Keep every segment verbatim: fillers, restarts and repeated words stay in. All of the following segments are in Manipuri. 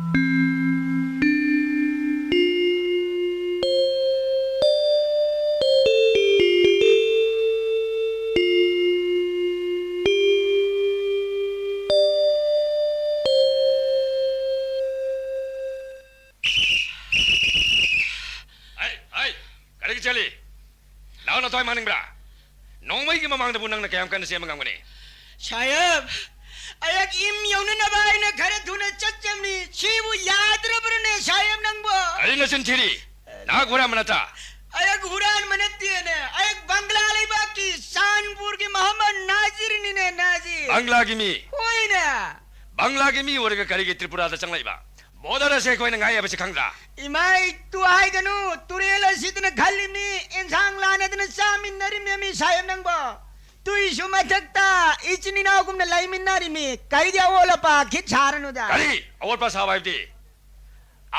ꯍꯩ, ꯍꯩ, ꯀꯔꯤꯒꯤ ꯆꯦꯜꯂꯤ? ꯅꯍꯥꯛ ꯅꯊ꯭ꯋꯥꯏ ꯃꯥꯡꯅꯤꯡꯕ꯭ꯔꯥ? ꯅꯣꯡꯃꯩꯒꯤ ꯃꯃꯥꯡꯗꯕꯨ ꯅꯪꯅ ꯀꯌꯥꯝ ꯀꯟꯅ ꯆꯦꯟꯕ ꯉꯝꯒꯅꯤ? ꯁꯥꯍꯦꯕ, ꯑꯩꯍꯥꯛ ꯏꯝ ꯌꯧꯅꯅꯕ ꯍꯥꯏꯅ ꯈꯔ ꯊꯨꯅ ꯆꯠꯆꯕꯅꯤ꯫ ꯁꯤꯕꯨ ꯌꯥꯗ꯭ꯔꯕ꯭ꯔꯅꯦ, ꯁꯥꯍꯦꯕ, ꯅꯪꯕꯣ? ꯀꯔꯤ ꯅꯆꯤꯟ ꯊꯤꯔꯤ? ꯅꯍꯥꯛ ꯍꯨꯔꯥꯟꯕ ꯅꯠꯇ꯭ꯔꯥ? ꯑꯩꯍꯥꯛ ꯍꯨꯔꯥꯟꯕ ꯅꯠꯇꯦꯅꯦ꯫ ꯑꯩꯍꯥꯛ ꯕꯪꯒ꯭ꯂꯥ ꯂꯩꯕꯥꯛꯀꯤ ꯆꯥꯟꯄꯨꯔꯒꯤ ꯃꯣꯍꯝꯃꯗ ꯅꯥꯖꯤꯔꯅꯤꯅꯦ, ꯅꯥꯖꯤꯔ꯫ ꯕꯪꯒ꯭ꯂꯥꯒꯤ ꯃꯤ? ꯍꯣꯏꯅꯦ꯫ ꯕꯪꯒ꯭ꯂꯥꯒꯤ ꯃꯤ ꯑꯣꯏꯔꯒ ꯀꯔꯤꯒꯤ ꯇ꯭ꯔꯤꯄꯨꯔꯥꯗ ꯆꯪꯂꯛꯏꯕ? ꯕꯣꯔꯗꯔ ꯑꯁꯦ ꯑꯩꯈꯣꯏꯅ ꯉꯥꯛꯏ ꯍꯥꯏꯕꯁꯤ ꯈꯪꯗ꯭ꯔꯥ? ꯏꯃꯥ, ꯏꯇꯨ ꯍꯥꯏꯒꯅꯨ, ꯇꯨꯔꯦꯜ ꯑꯁꯤꯗꯅ ꯈꯜꯂꯤꯕꯅꯤ, ꯑꯦꯟꯁꯥꯡ ꯂꯥꯟꯅꯗꯅ ꯆꯥꯃꯤꯟꯅꯔꯤꯕꯅꯤ, ꯃꯤ ꯁꯥꯍꯦꯕ ꯅꯪꯕꯣ꯫ ꯇꯨꯏꯁꯨ ꯃꯊꯛꯇ ꯏꯆꯤꯟ ꯏꯅꯥꯎꯒꯨꯝꯅ ꯂꯩꯃꯤꯟꯅꯔꯤꯃꯤ, ꯀꯔꯤꯒꯤ ꯑꯑꯣꯜ ꯑꯄꯥ ꯈꯤꯠ ꯁꯥꯔꯅꯨꯗ? ꯀꯔꯤ? ꯑꯑꯣꯠꯄ ꯁꯥꯕ ꯍꯥꯏꯕꯗꯤ?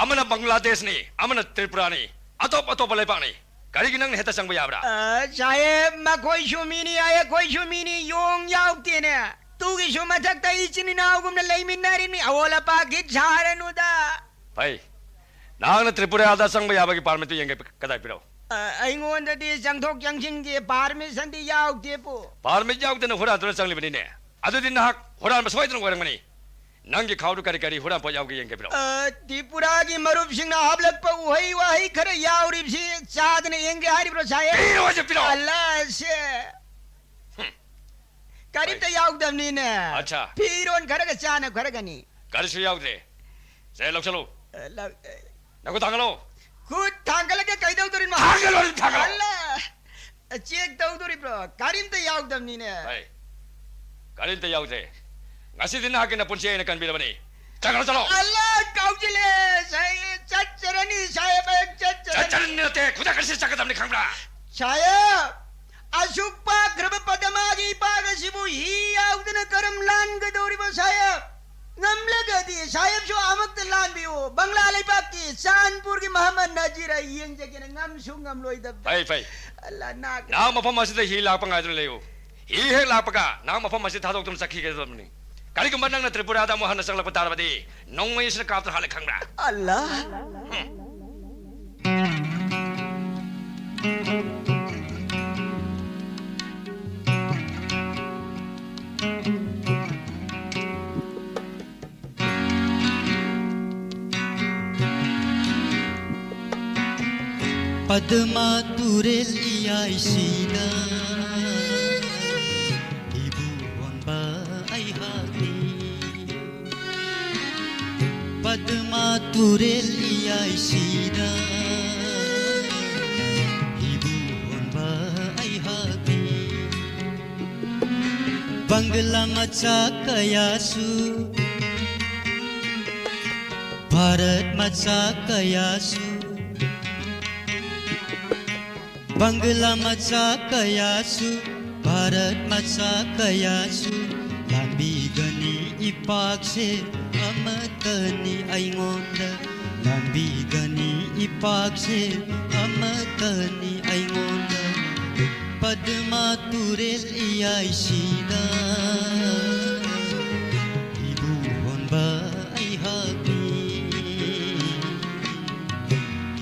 ꯑꯃꯅ ꯕꯪꯒ꯭ꯂꯥꯗꯦꯁꯅꯤ, ꯑꯃꯅ ꯇ꯭ꯔꯤꯄꯨꯔꯥꯅꯤ, ꯑꯇꯣꯞ ꯑꯇꯣꯞꯄ ꯂꯩꯕꯥꯛꯅꯤ꯫ ꯀꯔꯤꯒꯤ ꯅꯪꯅ ꯍꯦꯛꯇ ꯆꯪꯕ ꯌꯥꯕ꯭ꯔꯥ? ꯑ, ꯁꯥꯍꯦꯕ, ꯃꯈꯣꯏꯁꯨ ꯃꯤꯅꯤ, ꯑꯩꯈꯣꯏꯁꯨ ꯃꯤꯅꯤ, ꯌꯣꯡ ꯌꯥꯎꯗꯦꯅꯦ꯫ ꯇꯨꯒꯤꯁꯨ ꯃꯊꯛꯇ ꯏꯆꯤꯟ ꯏꯅꯥꯎꯒꯨꯝꯅ ꯂꯩꯃꯤꯟꯅꯔꯤꯕꯅꯤ, ꯑꯑꯣꯜ ꯑꯄꯥ ꯈꯤꯠ ꯁꯥꯔꯅꯨꯗ꯫ ꯐꯩ, ꯅꯍꯥꯛꯅ ꯇ꯭ꯔꯤꯄꯨꯔꯥꯗ ꯆꯪꯕ ꯌꯥꯕꯒꯤ ꯄꯥꯔꯃꯤꯠꯇꯨ ꯌꯦꯡꯒꯦ, ꯀꯗꯥꯏ ꯄꯤꯔꯛꯎ? ꯑ, ꯑꯩꯉꯣꯟꯗꯗꯤ ꯆꯪꯊꯣꯛ ꯆꯪꯁꯤꯟꯒꯤ ꯄꯥꯔꯃꯤꯁꯟꯗꯤ ꯌꯥꯎꯗꯦ, ꯄꯨ꯫ ꯄꯥꯔꯃꯤꯠ ꯌꯥꯎꯗꯅ ꯍꯨꯔꯥꯟꯗꯨꯅ ꯆꯪꯂꯤꯕꯅꯤꯅꯦ꯫ ꯑꯗꯨꯗꯤ ꯅꯍꯥꯛ ꯍꯨꯔꯥꯟꯕ ꯁꯣꯏꯗꯅ ꯑꯣꯏꯔꯝꯒꯅꯤ꯫ ꯅꯪꯒꯤ ꯈꯥꯎꯗꯨ ꯀꯔꯤ ꯀꯔꯤ ꯍꯨꯔꯥꯟ ꯄꯣꯠ ꯌꯥꯎꯒꯦ ꯌꯦꯡꯒꯦ, ꯄꯤꯔꯛꯑꯣ꯫ ꯑ, ꯇ꯭ꯔꯤꯄꯨꯔꯥꯒꯤ ꯃꯔꯨꯞꯁꯤꯡꯅ ꯍꯥꯞꯂꯛꯄ ꯎꯍꯩ ꯋꯥꯍꯩ ꯈꯔ ꯌꯥꯎꯔꯤꯕꯁꯤ ꯆꯥꯗꯅ ꯌꯦꯡꯒꯦ ꯍꯥꯏꯔꯤꯕ꯭ꯔꯣ, ꯁꯥꯍꯦꯕ? ꯄꯤꯔꯣ ꯍꯥꯏꯁꯦ, ꯄꯤꯔꯣ꯫ ꯑꯜꯂꯥꯁꯦ꯫ ꯍꯨꯝ꯫ ꯀꯔꯤꯝꯇ ꯌꯥꯎꯗꯕꯅꯤꯅꯦ꯫ ꯑꯠꯆꯥ꯫ ꯐꯤꯔꯣꯟ ꯈꯔꯒ ꯆꯥꯅ ꯈꯔꯒꯅꯤ꯫ ꯀꯔꯤꯁꯨ ꯌꯥꯎꯗ꯭ꯔꯦ꯫ ꯁꯦ, ꯂꯧꯁꯜꯂꯨ꯫ ꯑ, ꯂꯧ-, ꯑ, ꯅꯈꯨꯠ ꯊꯥꯡꯒꯠꯂꯣ꯫ ꯈꯨꯠ ꯊꯥꯡꯒꯠꯂꯒ ꯀꯩꯗꯧꯗꯣꯔꯤꯅꯣ? ꯊꯥꯡꯒꯠꯂꯣ, ꯊꯥꯡꯒꯠꯂꯣ꯫ ꯑꯜꯂꯥ! ꯆꯦꯛ ꯇꯧꯗꯣꯔꯤꯕ꯭ꯔꯣ? ꯀꯔꯤꯝꯇ ꯌꯥꯎꯗꯕꯅꯤꯅꯦ꯫ ꯍꯩ, ꯀꯔꯤꯝꯇ ꯌꯥꯎꯗ꯭ꯔꯦ꯫ ꯉꯁꯤꯗꯤ ꯅꯍꯥꯛꯀꯤ ꯅꯄꯨꯟꯁꯤ ꯑꯩꯅ ꯀꯟꯕꯤꯔꯕꯅꯤ꯫ ꯆꯠꯈ꯭ꯔꯣ, ꯆꯠꯂꯣ꯫ ꯑꯜꯂꯥ, ꯀꯥꯎꯁꯤꯜꯂꯦ, ꯁꯥꯍꯦꯕ, ꯆꯠꯆꯔꯅꯤ, ꯁꯥꯍꯦꯕ, ꯑꯩ ꯆꯠꯆꯔꯅꯤ꯫ ꯆꯠꯆꯔꯅꯤ ꯅꯠꯇꯦ, ꯈꯨꯗꯛ ꯑꯁꯤ ꯆꯠꯀꯗꯕꯅꯤ, ꯈꯪꯕ꯭ꯔꯥ? ꯁꯥꯍꯦꯕ, ꯑꯁꯨꯛ ꯄꯥꯛꯈ꯭ꯔꯕ ꯄꯗꯃꯥꯒꯤ ꯏꯄꯥꯛ ꯑꯁꯤꯕꯨ ꯍꯤ ꯌꯥꯎꯗꯅ ꯀꯔꯝ ꯂꯥꯟꯒꯗꯧꯔꯤꯕ, ꯁꯥꯍꯦꯕ? ꯉꯝꯂꯒꯗꯤ ꯁꯥꯍꯦꯕꯁꯨ ꯑꯃꯨꯛꯇ ꯂꯥꯟꯕꯤꯌꯨ꯫ ꯕꯪꯒ꯭ꯂꯥ ꯂꯩꯕꯥꯛꯀꯤ ꯆꯥꯟꯄꯨꯔꯒꯤ ꯃꯣꯍꯝꯃꯗ ꯅꯥꯖꯤꯔ ꯑꯩ ꯌꯦꯡꯖꯒꯦꯅ ꯉꯝꯁꯨ ꯉꯝꯂꯣꯏꯗꯕꯗ꯫ ꯐꯩ, ꯐꯩ꯫ ꯑꯜꯂꯥ, ꯅꯥꯒꯦ꯫ ꯅꯍꯥꯛ ꯃꯐꯝ ꯑꯁꯤꯗ ꯍꯤ ꯂꯥꯛꯄ ꯉꯥꯏꯗꯨꯅ ꯂꯩꯌꯨ꯫ ꯍꯤ ꯍꯦꯛ ꯂꯥꯛꯄꯒ ꯅꯍꯥꯛ ꯃꯐꯝ ꯑꯁꯤ ꯊꯥꯗꯣꯛꯇꯨꯅ ꯆꯠꯈꯤꯒꯗꯕꯅꯤ꯫ ꯀꯔꯤꯒꯨꯝꯕ ꯅꯪꯅ ꯇ꯭ꯔꯤꯄꯨꯔꯥꯗ ꯑꯃꯨꯛ ꯍꯟꯅ ꯆꯪꯂꯛꯄ ꯇꯥꯔꯕꯗꯤ, ꯅꯣꯡꯃꯩ ꯑꯁꯤꯅ ꯀꯥꯞꯇꯨꯅ ꯍꯥꯠꯂꯦ, ꯈꯪꯕ꯭ꯔꯥ? ꯑꯜꯂꯥ! ꯄꯗꯃꯥ ꯇꯨꯔꯦꯜ ꯏꯌꯥꯏꯁꯤꯗ ꯏꯕꯨ ꯍꯣꯟꯕ ꯑꯩꯍꯥꯛꯅꯤ꯫ ꯄꯗꯃꯥ ꯇꯨꯔꯦꯜ ꯏꯌꯥꯏꯁꯤꯗ ꯏꯕꯨ ꯍꯣꯟꯕ ꯑꯩꯍꯥꯛꯅꯤ꯫ ꯕꯪꯒꯂꯥ ꯃꯆꯥ ꯀꯌꯥꯁꯨ, ꯚꯥꯔꯠ ꯃꯆꯥ ꯀꯌꯥꯁꯨ, ꯕꯪꯒꯂꯥ ꯃꯆꯥ ꯀꯌꯥꯁꯨ, ꯚꯥꯔꯠ ꯃꯆꯥ ꯀꯌꯥꯁꯨ ꯂꯥꯟꯕꯤꯒꯅꯤ꯫ ꯏꯄꯥꯛꯁꯦ ꯑꯃꯠꯇꯅꯤ ꯑꯩꯉꯣꯟꯗ, ꯂꯥꯟꯕꯤꯒꯅꯤ꯫ ꯏꯄꯥꯛꯁꯦ ꯑꯃꯠꯇꯅꯤ ꯑꯩꯉꯣꯟꯗ꯫ ꯄꯗꯃꯥ ꯇꯨꯔꯦꯜ ꯏꯌꯥꯏꯁꯤꯗ ꯏꯕꯨ ꯍꯣꯟꯕ ꯑꯩꯍꯥꯛꯅꯤ꯫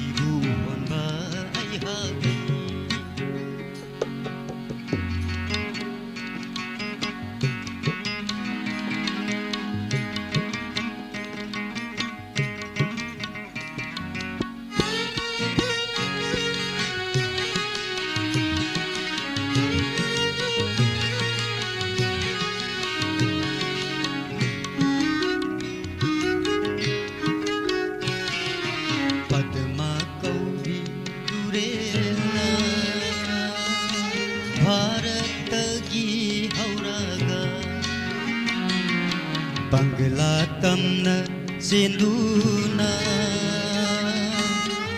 ꯏꯕꯨ ꯍꯣꯟꯕ ꯑꯩꯍꯥꯛꯅꯤ꯫ ꯄꯗꯃ ꯀꯧꯔꯤ ꯇꯨꯔꯦꯜꯅ ꯚꯥꯔꯠꯇꯒꯤ ꯍꯧꯔꯒ ꯕꯪꯒꯂꯥ ꯇꯝꯅ ꯆꯦꯟꯗꯨꯅ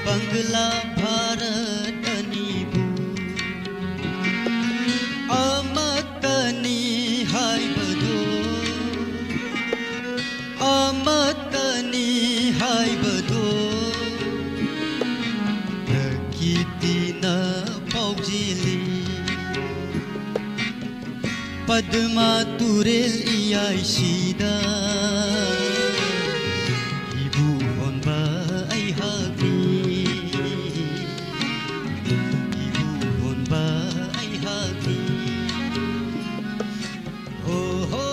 ꯕꯪꯒꯂꯥ ꯚꯥꯔꯠ ꯑꯅꯤꯕꯨ ꯑꯃꯠꯇꯅꯤ ꯍꯥꯏꯕꯗꯨ, ꯑꯃꯠꯇꯅꯤ ꯍꯥꯏꯕꯗꯨ ꯄ꯭ꯔꯀꯤꯇꯤꯅ ꯄꯥꯎꯖꯦꯜꯂꯤ꯫ ꯑꯗꯨꯃ ꯇꯨꯔꯦꯜ ꯏꯌꯥꯏꯁꯤꯗ ꯏꯕꯨ ꯍꯣꯟꯕ ꯑꯩꯍꯥꯛꯅꯤ꯫ ꯏꯕꯨ ꯍꯣꯟꯕ ꯑꯩꯍꯥꯛꯅꯤ꯫ ꯍꯣ ꯍꯣ꯫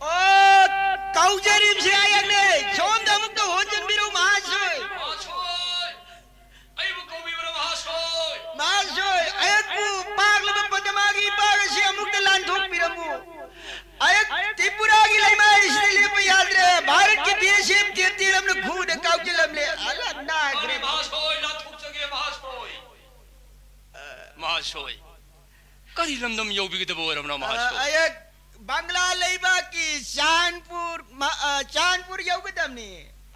ꯑꯣ, ꯀꯧꯖꯔꯤꯕꯁꯤ ꯑꯩꯍꯥꯛꯅꯦ꯫ ꯁꯣꯝꯗ ꯑꯃꯨꯛꯇ ꯍꯣꯟꯖꯟꯕꯤꯔꯧ, ꯃꯍꯥꯁꯣꯏ꯫ ꯃꯍꯥꯁꯣꯏ! ꯑꯩꯕꯨ ꯀꯧꯕꯤꯕ꯭ꯔꯥ, ꯃꯍꯥꯁꯣꯏ? ꯃꯍꯥꯁꯣꯏ, ꯑꯩꯍꯥꯛꯄꯨ ꯄꯥꯛꯂꯕ ꯄꯗꯃꯥꯒꯤ ꯏꯄꯥꯛ ꯑꯁꯤ ꯑꯃꯨꯛꯇ ꯂꯥꯟꯊꯣꯛꯄꯤꯔꯝꯃꯨ꯫ ꯑꯩꯍꯥꯛ ꯇ꯭ꯔꯤꯄꯨꯔꯥꯒꯤ ꯂꯩꯃꯥꯏ ꯑꯁꯤꯗ ꯂꯦꯞꯄ ꯌꯥꯗ꯭ꯔꯦ꯫ ꯚꯥꯔꯠꯀꯤ ꯕꯤ ꯑꯦꯁ ꯑꯦꯐ ꯇꯦꯇꯦꯜ ꯑꯃꯅ ꯈꯨꯗ ꯀꯥꯎꯖꯤꯜꯂꯝꯂꯦ꯫ ꯑꯂ ꯅꯥꯈ꯭ꯔꯦ꯫ ꯃꯥꯅꯤ, ꯃꯍꯥꯁꯣꯏ, ꯂꯥꯟꯊꯣꯛꯆꯒꯦ, ꯃꯍꯥꯁꯣꯏ꯫ ꯑ, ꯃꯍꯥꯁꯣꯏ꯫ ꯀꯔꯤ ꯂꯝꯗꯝ ꯌꯧꯕꯤꯒꯗꯕ ꯑꯣꯏꯔꯕꯅꯣ, ꯑ, ꯃꯍꯥꯁꯣꯏ? ꯑꯩꯍꯥꯛ ꯕꯪꯒ꯭ꯂꯥ ꯂꯩꯕꯥꯛꯀꯤ ꯆꯥꯟꯄꯨꯔ, ꯃ-, ꯑ, ꯆꯥꯟꯄꯨꯔ ꯌꯧꯒꯗꯕꯅꯤ꯫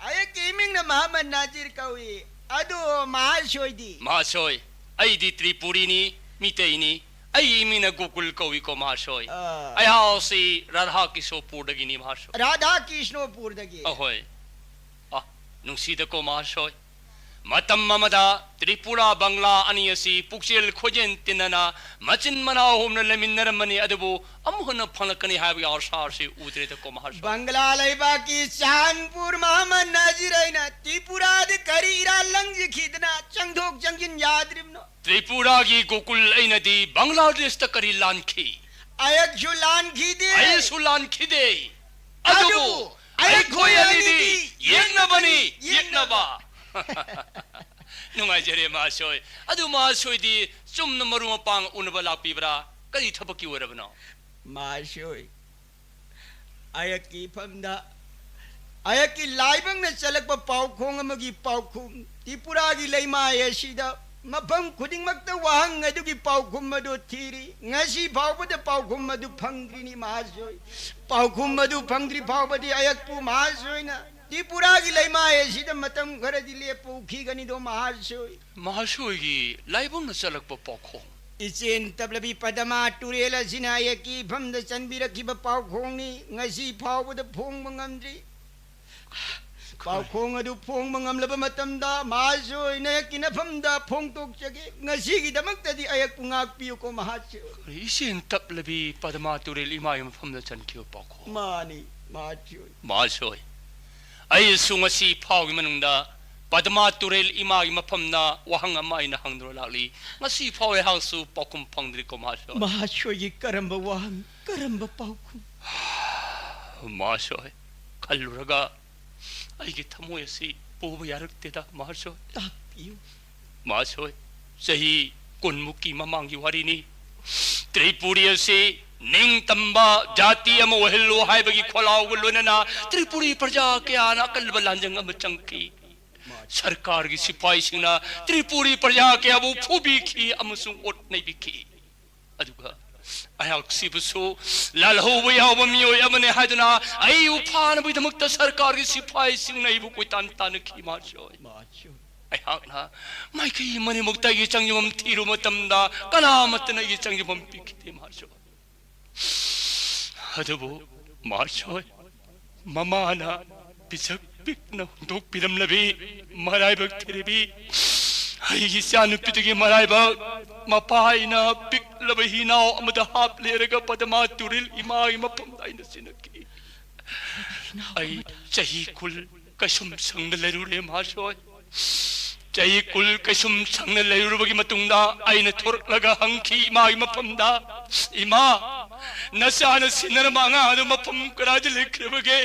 ꯑꯩꯍꯥꯛꯀꯤ ꯏꯃꯤꯡꯅ ꯃꯍꯃꯗ ꯅꯥꯖꯤꯔ ꯀꯧꯏ꯫ ꯑꯗꯨ ꯃꯍꯥꯁꯣꯏꯗꯤ? ꯃꯍꯥꯁꯣꯏ, ꯑꯩꯗꯤ ꯇ꯭ꯔꯤꯄꯨꯔꯤꯅꯤ, ꯃꯤꯇꯩꯅꯤ꯫ ꯑꯩꯒꯤ ꯏꯃꯤꯡꯅ ꯒꯣꯀꯨꯜ ꯀꯧꯏꯀꯣ, ꯃꯍꯥꯁꯣꯏ꯫ ꯑ꯫ ꯑꯩꯍꯥꯛꯁꯤ ꯔꯥꯙꯥ ꯀꯤꯁꯣꯄꯨꯔꯗꯒꯤꯅꯤ, ꯃꯍꯥꯁꯣꯏ꯫ ꯔꯥꯙꯥ ꯀꯤꯁꯅꯣꯄꯨꯔꯗꯒꯤ? ꯑꯍꯣꯏ꯫ ꯑ, ꯅꯨꯡꯁꯤꯗꯀꯣ, ꯃꯍꯥꯁꯣꯏ꯫ ꯃꯇꯝ ꯑꯃꯗ ꯇ꯭ꯔꯤꯄꯨꯔꯥ ꯕꯪꯒ꯭ꯂꯥ ꯑꯅꯤ ꯑꯁꯤ ꯄꯨꯛꯆꯦꯜ ꯈꯣꯏꯖꯦꯜ ꯇꯤꯟꯅꯅ ꯃꯆꯤꯟ ꯃꯅꯥꯎ ꯍꯨꯝꯅ ꯂꯩꯃꯤꯟꯅꯔꯝꯕꯅꯤ, ꯑꯗꯨꯕꯨ ꯑꯃꯨꯛ ꯍꯟꯅ ꯐꯪꯂꯛꯀꯅꯤ ꯍꯥꯏꯕꯒꯤ ꯑꯥꯁꯥ ꯑꯁꯤ ꯎꯗ꯭ꯔꯦꯗꯀꯣ, ꯃꯍꯥꯁꯣꯏ꯫ ꯕꯪꯒ꯭ꯂꯥ ꯂꯩꯕꯥꯛꯀꯤ ꯆꯥꯟꯄꯨꯔ ꯃꯍꯃꯗ ꯅꯥꯖꯤꯔ ꯑꯩꯅ ꯇ꯭ꯔꯤꯄꯨꯔꯥꯗ ꯀꯔꯤ ꯏꯔꯥꯜ ꯂꯪꯖꯈꯤꯗꯅ ꯆꯪꯊꯣꯛ ꯆꯪꯁꯤꯟ ꯌꯥꯗ꯭ꯔꯤꯕꯅꯣ? ꯇ꯭ꯔꯤꯄꯨꯔꯥꯒꯤ ꯒꯣꯀꯨꯜ ꯑꯩꯅꯗꯤ ꯕꯪꯒ꯭ꯂꯥꯗꯦꯁꯇ ꯀꯔꯤ ꯂꯥꯟꯈꯤ? ꯑꯩꯍꯥꯛꯁꯨ ꯂꯥꯟꯈꯤꯗꯦ꯫ ꯑꯩꯁꯨ ꯂꯥꯟꯈꯤꯗꯦ꯫ ꯑꯗꯨꯕꯨ ꯑꯗꯨꯕꯨ ꯑꯩꯈꯣꯏ ꯑꯩꯈꯣꯏ ꯑꯅꯤꯗꯤ ꯑꯅꯤꯗꯤ ꯌꯦꯛꯅꯕꯅꯤ, ꯌꯦꯛꯅꯕ꯫ ꯌꯦꯛꯅꯕ꯫ ꯅꯨꯡꯉꯥꯏꯖꯔꯦ ꯃꯍꯥꯁꯣꯏ꯫ ꯑꯗꯨ ꯃꯍꯥꯁꯣꯏꯗꯤ ꯆꯨꯝꯅ ꯃꯔꯨꯞ ꯃꯄꯥꯡ ꯎꯅꯕ ꯂꯥꯛꯄꯤꯕ꯭ꯔꯥ? ꯀꯔꯤ ꯊꯕꯛꯀꯤ ꯑꯣꯏꯔꯕꯅꯣ? ꯃꯍꯥꯁꯣꯏ, ꯑꯩꯍꯥꯛꯀꯤ ꯏꯐꯝꯗ ꯑꯩꯍꯥꯛꯀꯤ ꯂꯥꯏꯕꯛꯅ ꯆꯠꯂꯛꯄ ꯄꯥꯎꯈꯣꯡ ꯑꯃꯒꯤ ꯄꯥꯎꯈꯨꯝ, ꯇ꯭ꯔꯤꯄꯨꯔꯥꯒꯤ ꯂꯩꯃꯥꯏ ꯑꯁꯤꯗ ꯃꯐꯝ ꯈꯨꯗꯤꯡꯃꯛꯇ ꯋꯥꯍꯪ ꯑꯗꯨꯒꯤ ꯄꯥꯎꯈꯨꯝ ꯑꯗꯨ ꯊꯤꯔꯤ꯫ ꯉꯁꯤ ꯐꯥꯎꯕꯗ ꯄꯥꯎꯈꯨꯝ ꯑꯗꯨ ꯐꯪꯗ꯭ꯔꯤꯅꯤ ꯃꯍꯥꯁꯣꯏ꯫ ꯄꯥꯎꯈꯨꯝ ꯑꯗꯨ ꯐꯪꯗ꯭ꯔꯤ ꯐꯥꯎꯕꯗꯤ ꯑꯩꯍꯥꯛꯄꯨ ꯃꯍꯥꯁꯣꯏꯅ ꯇ꯭ꯔꯤꯄꯨꯔꯥꯒꯤ ꯂꯩꯃꯥꯏ ꯑꯁꯤꯗ ꯃꯇꯝ ꯈꯔꯗꯤ ꯂꯦꯞꯄ ꯎꯈꯤꯒꯅꯤꯗꯣ ꯃꯍꯥꯁꯣꯏ꯫ ꯃꯍꯥꯁꯣꯏꯒꯤ ꯂꯥꯏꯕꯛꯅ ꯆꯠꯂꯛꯄ ꯄꯥꯎꯈꯣꯡ꯫ ꯏꯆꯦꯟ ꯇꯞꯂꯕꯤ ꯄꯗꯃꯥ ꯇꯨꯔꯦꯜ ꯑꯁꯤꯅ ꯑꯩꯍꯥꯛꯀꯤ ꯏꯐꯝꯗ ꯆꯟꯕꯤꯔꯛꯈꯤꯕ ꯄꯥꯎꯈꯣꯡꯅꯤ꯫ ꯉꯁꯤ ꯐꯥꯎꯕꯗ ꯐꯣꯡꯕ ꯉꯝꯗ꯭ꯔꯤ꯫ ꯄꯥꯎꯈꯣꯡ ꯑꯗꯨ ꯐꯣꯡꯕ ꯉꯝꯂꯕ ꯃꯇꯝꯗ ꯃꯍꯥꯁꯣꯏ ꯅꯍꯥꯛꯀꯤ ꯅꯐꯝꯗ ꯐꯣꯡꯗꯣꯛꯆꯒꯦ꯫ ꯉꯁꯤꯒꯤꯗꯃꯛꯇꯗꯤ ꯑꯩꯍꯥꯛꯄꯨ ꯉꯥꯛꯄꯤꯌꯨꯀꯣ ꯃꯍꯥꯁꯣꯏ꯫ ꯏꯆꯦꯟ ꯇꯞꯂꯕꯤ ꯄꯗꯃꯥ ꯇꯨꯔꯦꯜ ꯏꯃꯥꯒꯤ ꯃꯐꯝꯗ ꯆꯟꯈꯤꯕ ꯄꯥꯎꯈꯣꯡ꯫ ꯃꯥꯅꯤ ꯃꯍꯥꯁꯣꯏ꯫ ꯃꯍꯥꯁꯣꯏ, ꯑꯩꯁꯨ ꯉꯁꯤ ꯐꯥꯎꯒꯤ ꯃꯅꯨꯡꯗ ꯄꯗꯃꯥ ꯇꯨꯔꯦꯜ ꯏꯃꯥꯒꯤ ꯃꯐꯝꯗ ꯋꯥꯍꯪ ꯑꯃ ꯑꯩꯅ ꯍꯪꯗꯨꯅ ꯂꯥꯛꯂꯤ꯫ ꯉꯁꯤ ꯐꯥꯎ ꯑꯩꯍꯥꯛꯁꯨ ꯄꯥꯎꯈꯨꯝ ꯐꯪꯗ꯭ꯔꯤꯀꯣ ꯃꯍꯥꯁꯣꯏ꯫ ꯃꯍꯥꯁꯣꯏꯒꯤ ꯀꯔꯝꯕ ꯋꯥꯍꯪ, ꯀꯔꯝꯕ ꯄꯥꯎꯈꯨꯝ? ꯃꯍꯥꯁꯣꯏ, ꯈꯜꯂꯨꯔꯒ ꯑꯩꯒꯤ ꯊꯃꯣꯏ ꯑꯁꯤ ꯄꯨꯕ ꯌꯥꯔꯛꯇꯦꯗ ꯃꯍꯥꯁꯣꯏ꯫ ꯇꯥꯛꯄꯤꯌꯨ꯫ ꯃꯍꯥꯁꯣꯏ, ꯆꯍꯤ ꯀꯨꯟꯃꯨꯛꯀꯤ ꯃꯃꯥꯡꯒꯤ ꯋꯥꯔꯤꯅꯤ꯫ ꯇ꯭ꯔꯤꯄꯨꯔꯤ ꯑꯁꯤ ꯅꯤꯡꯇꯝꯕ ꯖꯥꯇꯤ ꯑꯃ ꯑꯣꯏꯍꯜꯂꯨ ꯍꯥꯏꯕꯒꯤ ꯈꯣꯜꯂꯥꯎꯒ ꯂꯣꯏꯅꯅ ꯇ꯭ꯔꯤꯄꯨꯔꯤ ꯄ꯭ꯔꯖꯥ ꯀꯌꯥꯅ ꯑꯀꯟꯕ ꯂꯥꯟꯖꯪ ꯑꯃ ꯆꯪꯈꯤ꯫ ꯁꯔꯀꯥꯔꯒꯤ ꯁꯤꯐꯥꯏꯁꯤꯡꯅ ꯇ꯭ꯔꯤꯄꯨꯔꯤ ꯄ꯭ꯔꯖꯥ ꯀꯌꯥꯕꯨ ꯐꯨꯕꯤꯈꯤ ꯑꯃꯁꯨꯡ ꯑꯣꯠ ꯅꯩꯕꯤꯈꯤ꯫ ꯑꯗꯨꯒ ꯑꯩꯍꯥꯛ ꯁꯤꯕꯁꯨ ꯂꯥꯜꯍꯧꯕ ꯌꯥꯎꯕ ꯃꯤꯑꯣꯏ ꯑꯃꯅꯤ ꯍꯥꯏꯗꯨꯅ ꯑꯩꯕꯨ ꯐꯥꯅꯕꯒꯤꯗꯃꯛꯇ ꯁꯔꯀꯥꯔꯒꯤ ꯁꯤꯐꯥꯏꯁꯤꯡꯅ ꯑꯩꯕꯨ ꯀꯣꯏꯇꯥꯟ ꯇꯥꯟꯅꯈꯤ ꯃꯍꯥꯁꯣꯏ꯫ ꯑꯩꯍꯥꯛꯅ ꯃꯥꯏꯀꯩ ꯃꯔꯤꯃꯛꯇ ꯑꯩꯒꯤ ꯆꯪꯖꯐꯝ ꯊꯤꯔꯨꯕ ꯃꯇꯝꯗ ꯀꯅꯥꯃꯠꯇꯅ ꯑꯩꯒꯤ ꯆꯪꯖꯐꯝ ꯄꯤꯈꯤꯗꯦ ꯃꯍꯥꯁꯣꯏ꯫ ꯑꯗꯨꯕꯨ ꯃꯍꯥꯁꯣꯏ, ꯃꯃꯥꯅ ꯄꯤꯁꯛ ꯄꯤꯛꯅ ꯍꯨꯟꯗꯣꯛꯄꯤꯔꯝꯂꯕꯤ ꯃꯔꯥꯏꯕꯛ ꯊꯤꯔꯕꯤ ꯑꯩꯒꯤ ꯏꯆꯥꯅꯨꯄꯤꯗꯨꯒꯤ ꯃꯔꯥꯏꯕꯛ ꯃꯄꯥ ꯑꯩꯅ ꯄꯤꯛꯂꯕ ꯍꯤꯅꯥꯎ ꯑꯃꯗ ꯍꯥꯞꯂꯦꯔꯒ ꯄꯗꯃꯥ ꯇꯨꯔꯦꯜ ꯏꯃꯥꯒꯤ ꯃꯐꯝꯗ ꯑꯩꯅ ꯁꯤꯟꯅꯈꯤ꯫ ꯑꯩ ꯆꯍꯤ ꯀꯨꯟ ꯀꯩꯁꯨꯝ ꯁꯪꯅ ꯂꯩꯔꯨꯔꯦ ꯃꯍꯥꯁꯣꯏ꯫ ꯆꯍꯤ ꯀꯨꯟ ꯀꯩꯁꯨꯝ ꯁꯪꯅ ꯂꯩꯔꯨꯔꯕꯒꯤ ꯃꯇꯨꯡꯗ ꯑꯩꯅ ꯊꯣꯔꯛꯂꯒ ꯍꯪꯈꯤ ꯏꯃꯥꯒꯤ ꯃꯐꯝꯗ, "ꯏꯃꯥ, ꯅꯆꯥꯅ ꯁꯤꯟꯅꯔꯝꯕ ꯑꯉꯥꯡ ꯑꯗꯨ ꯃꯐꯝ ꯀꯗꯥꯏꯗ ꯂꯩꯈ꯭ꯔꯕꯒꯦ?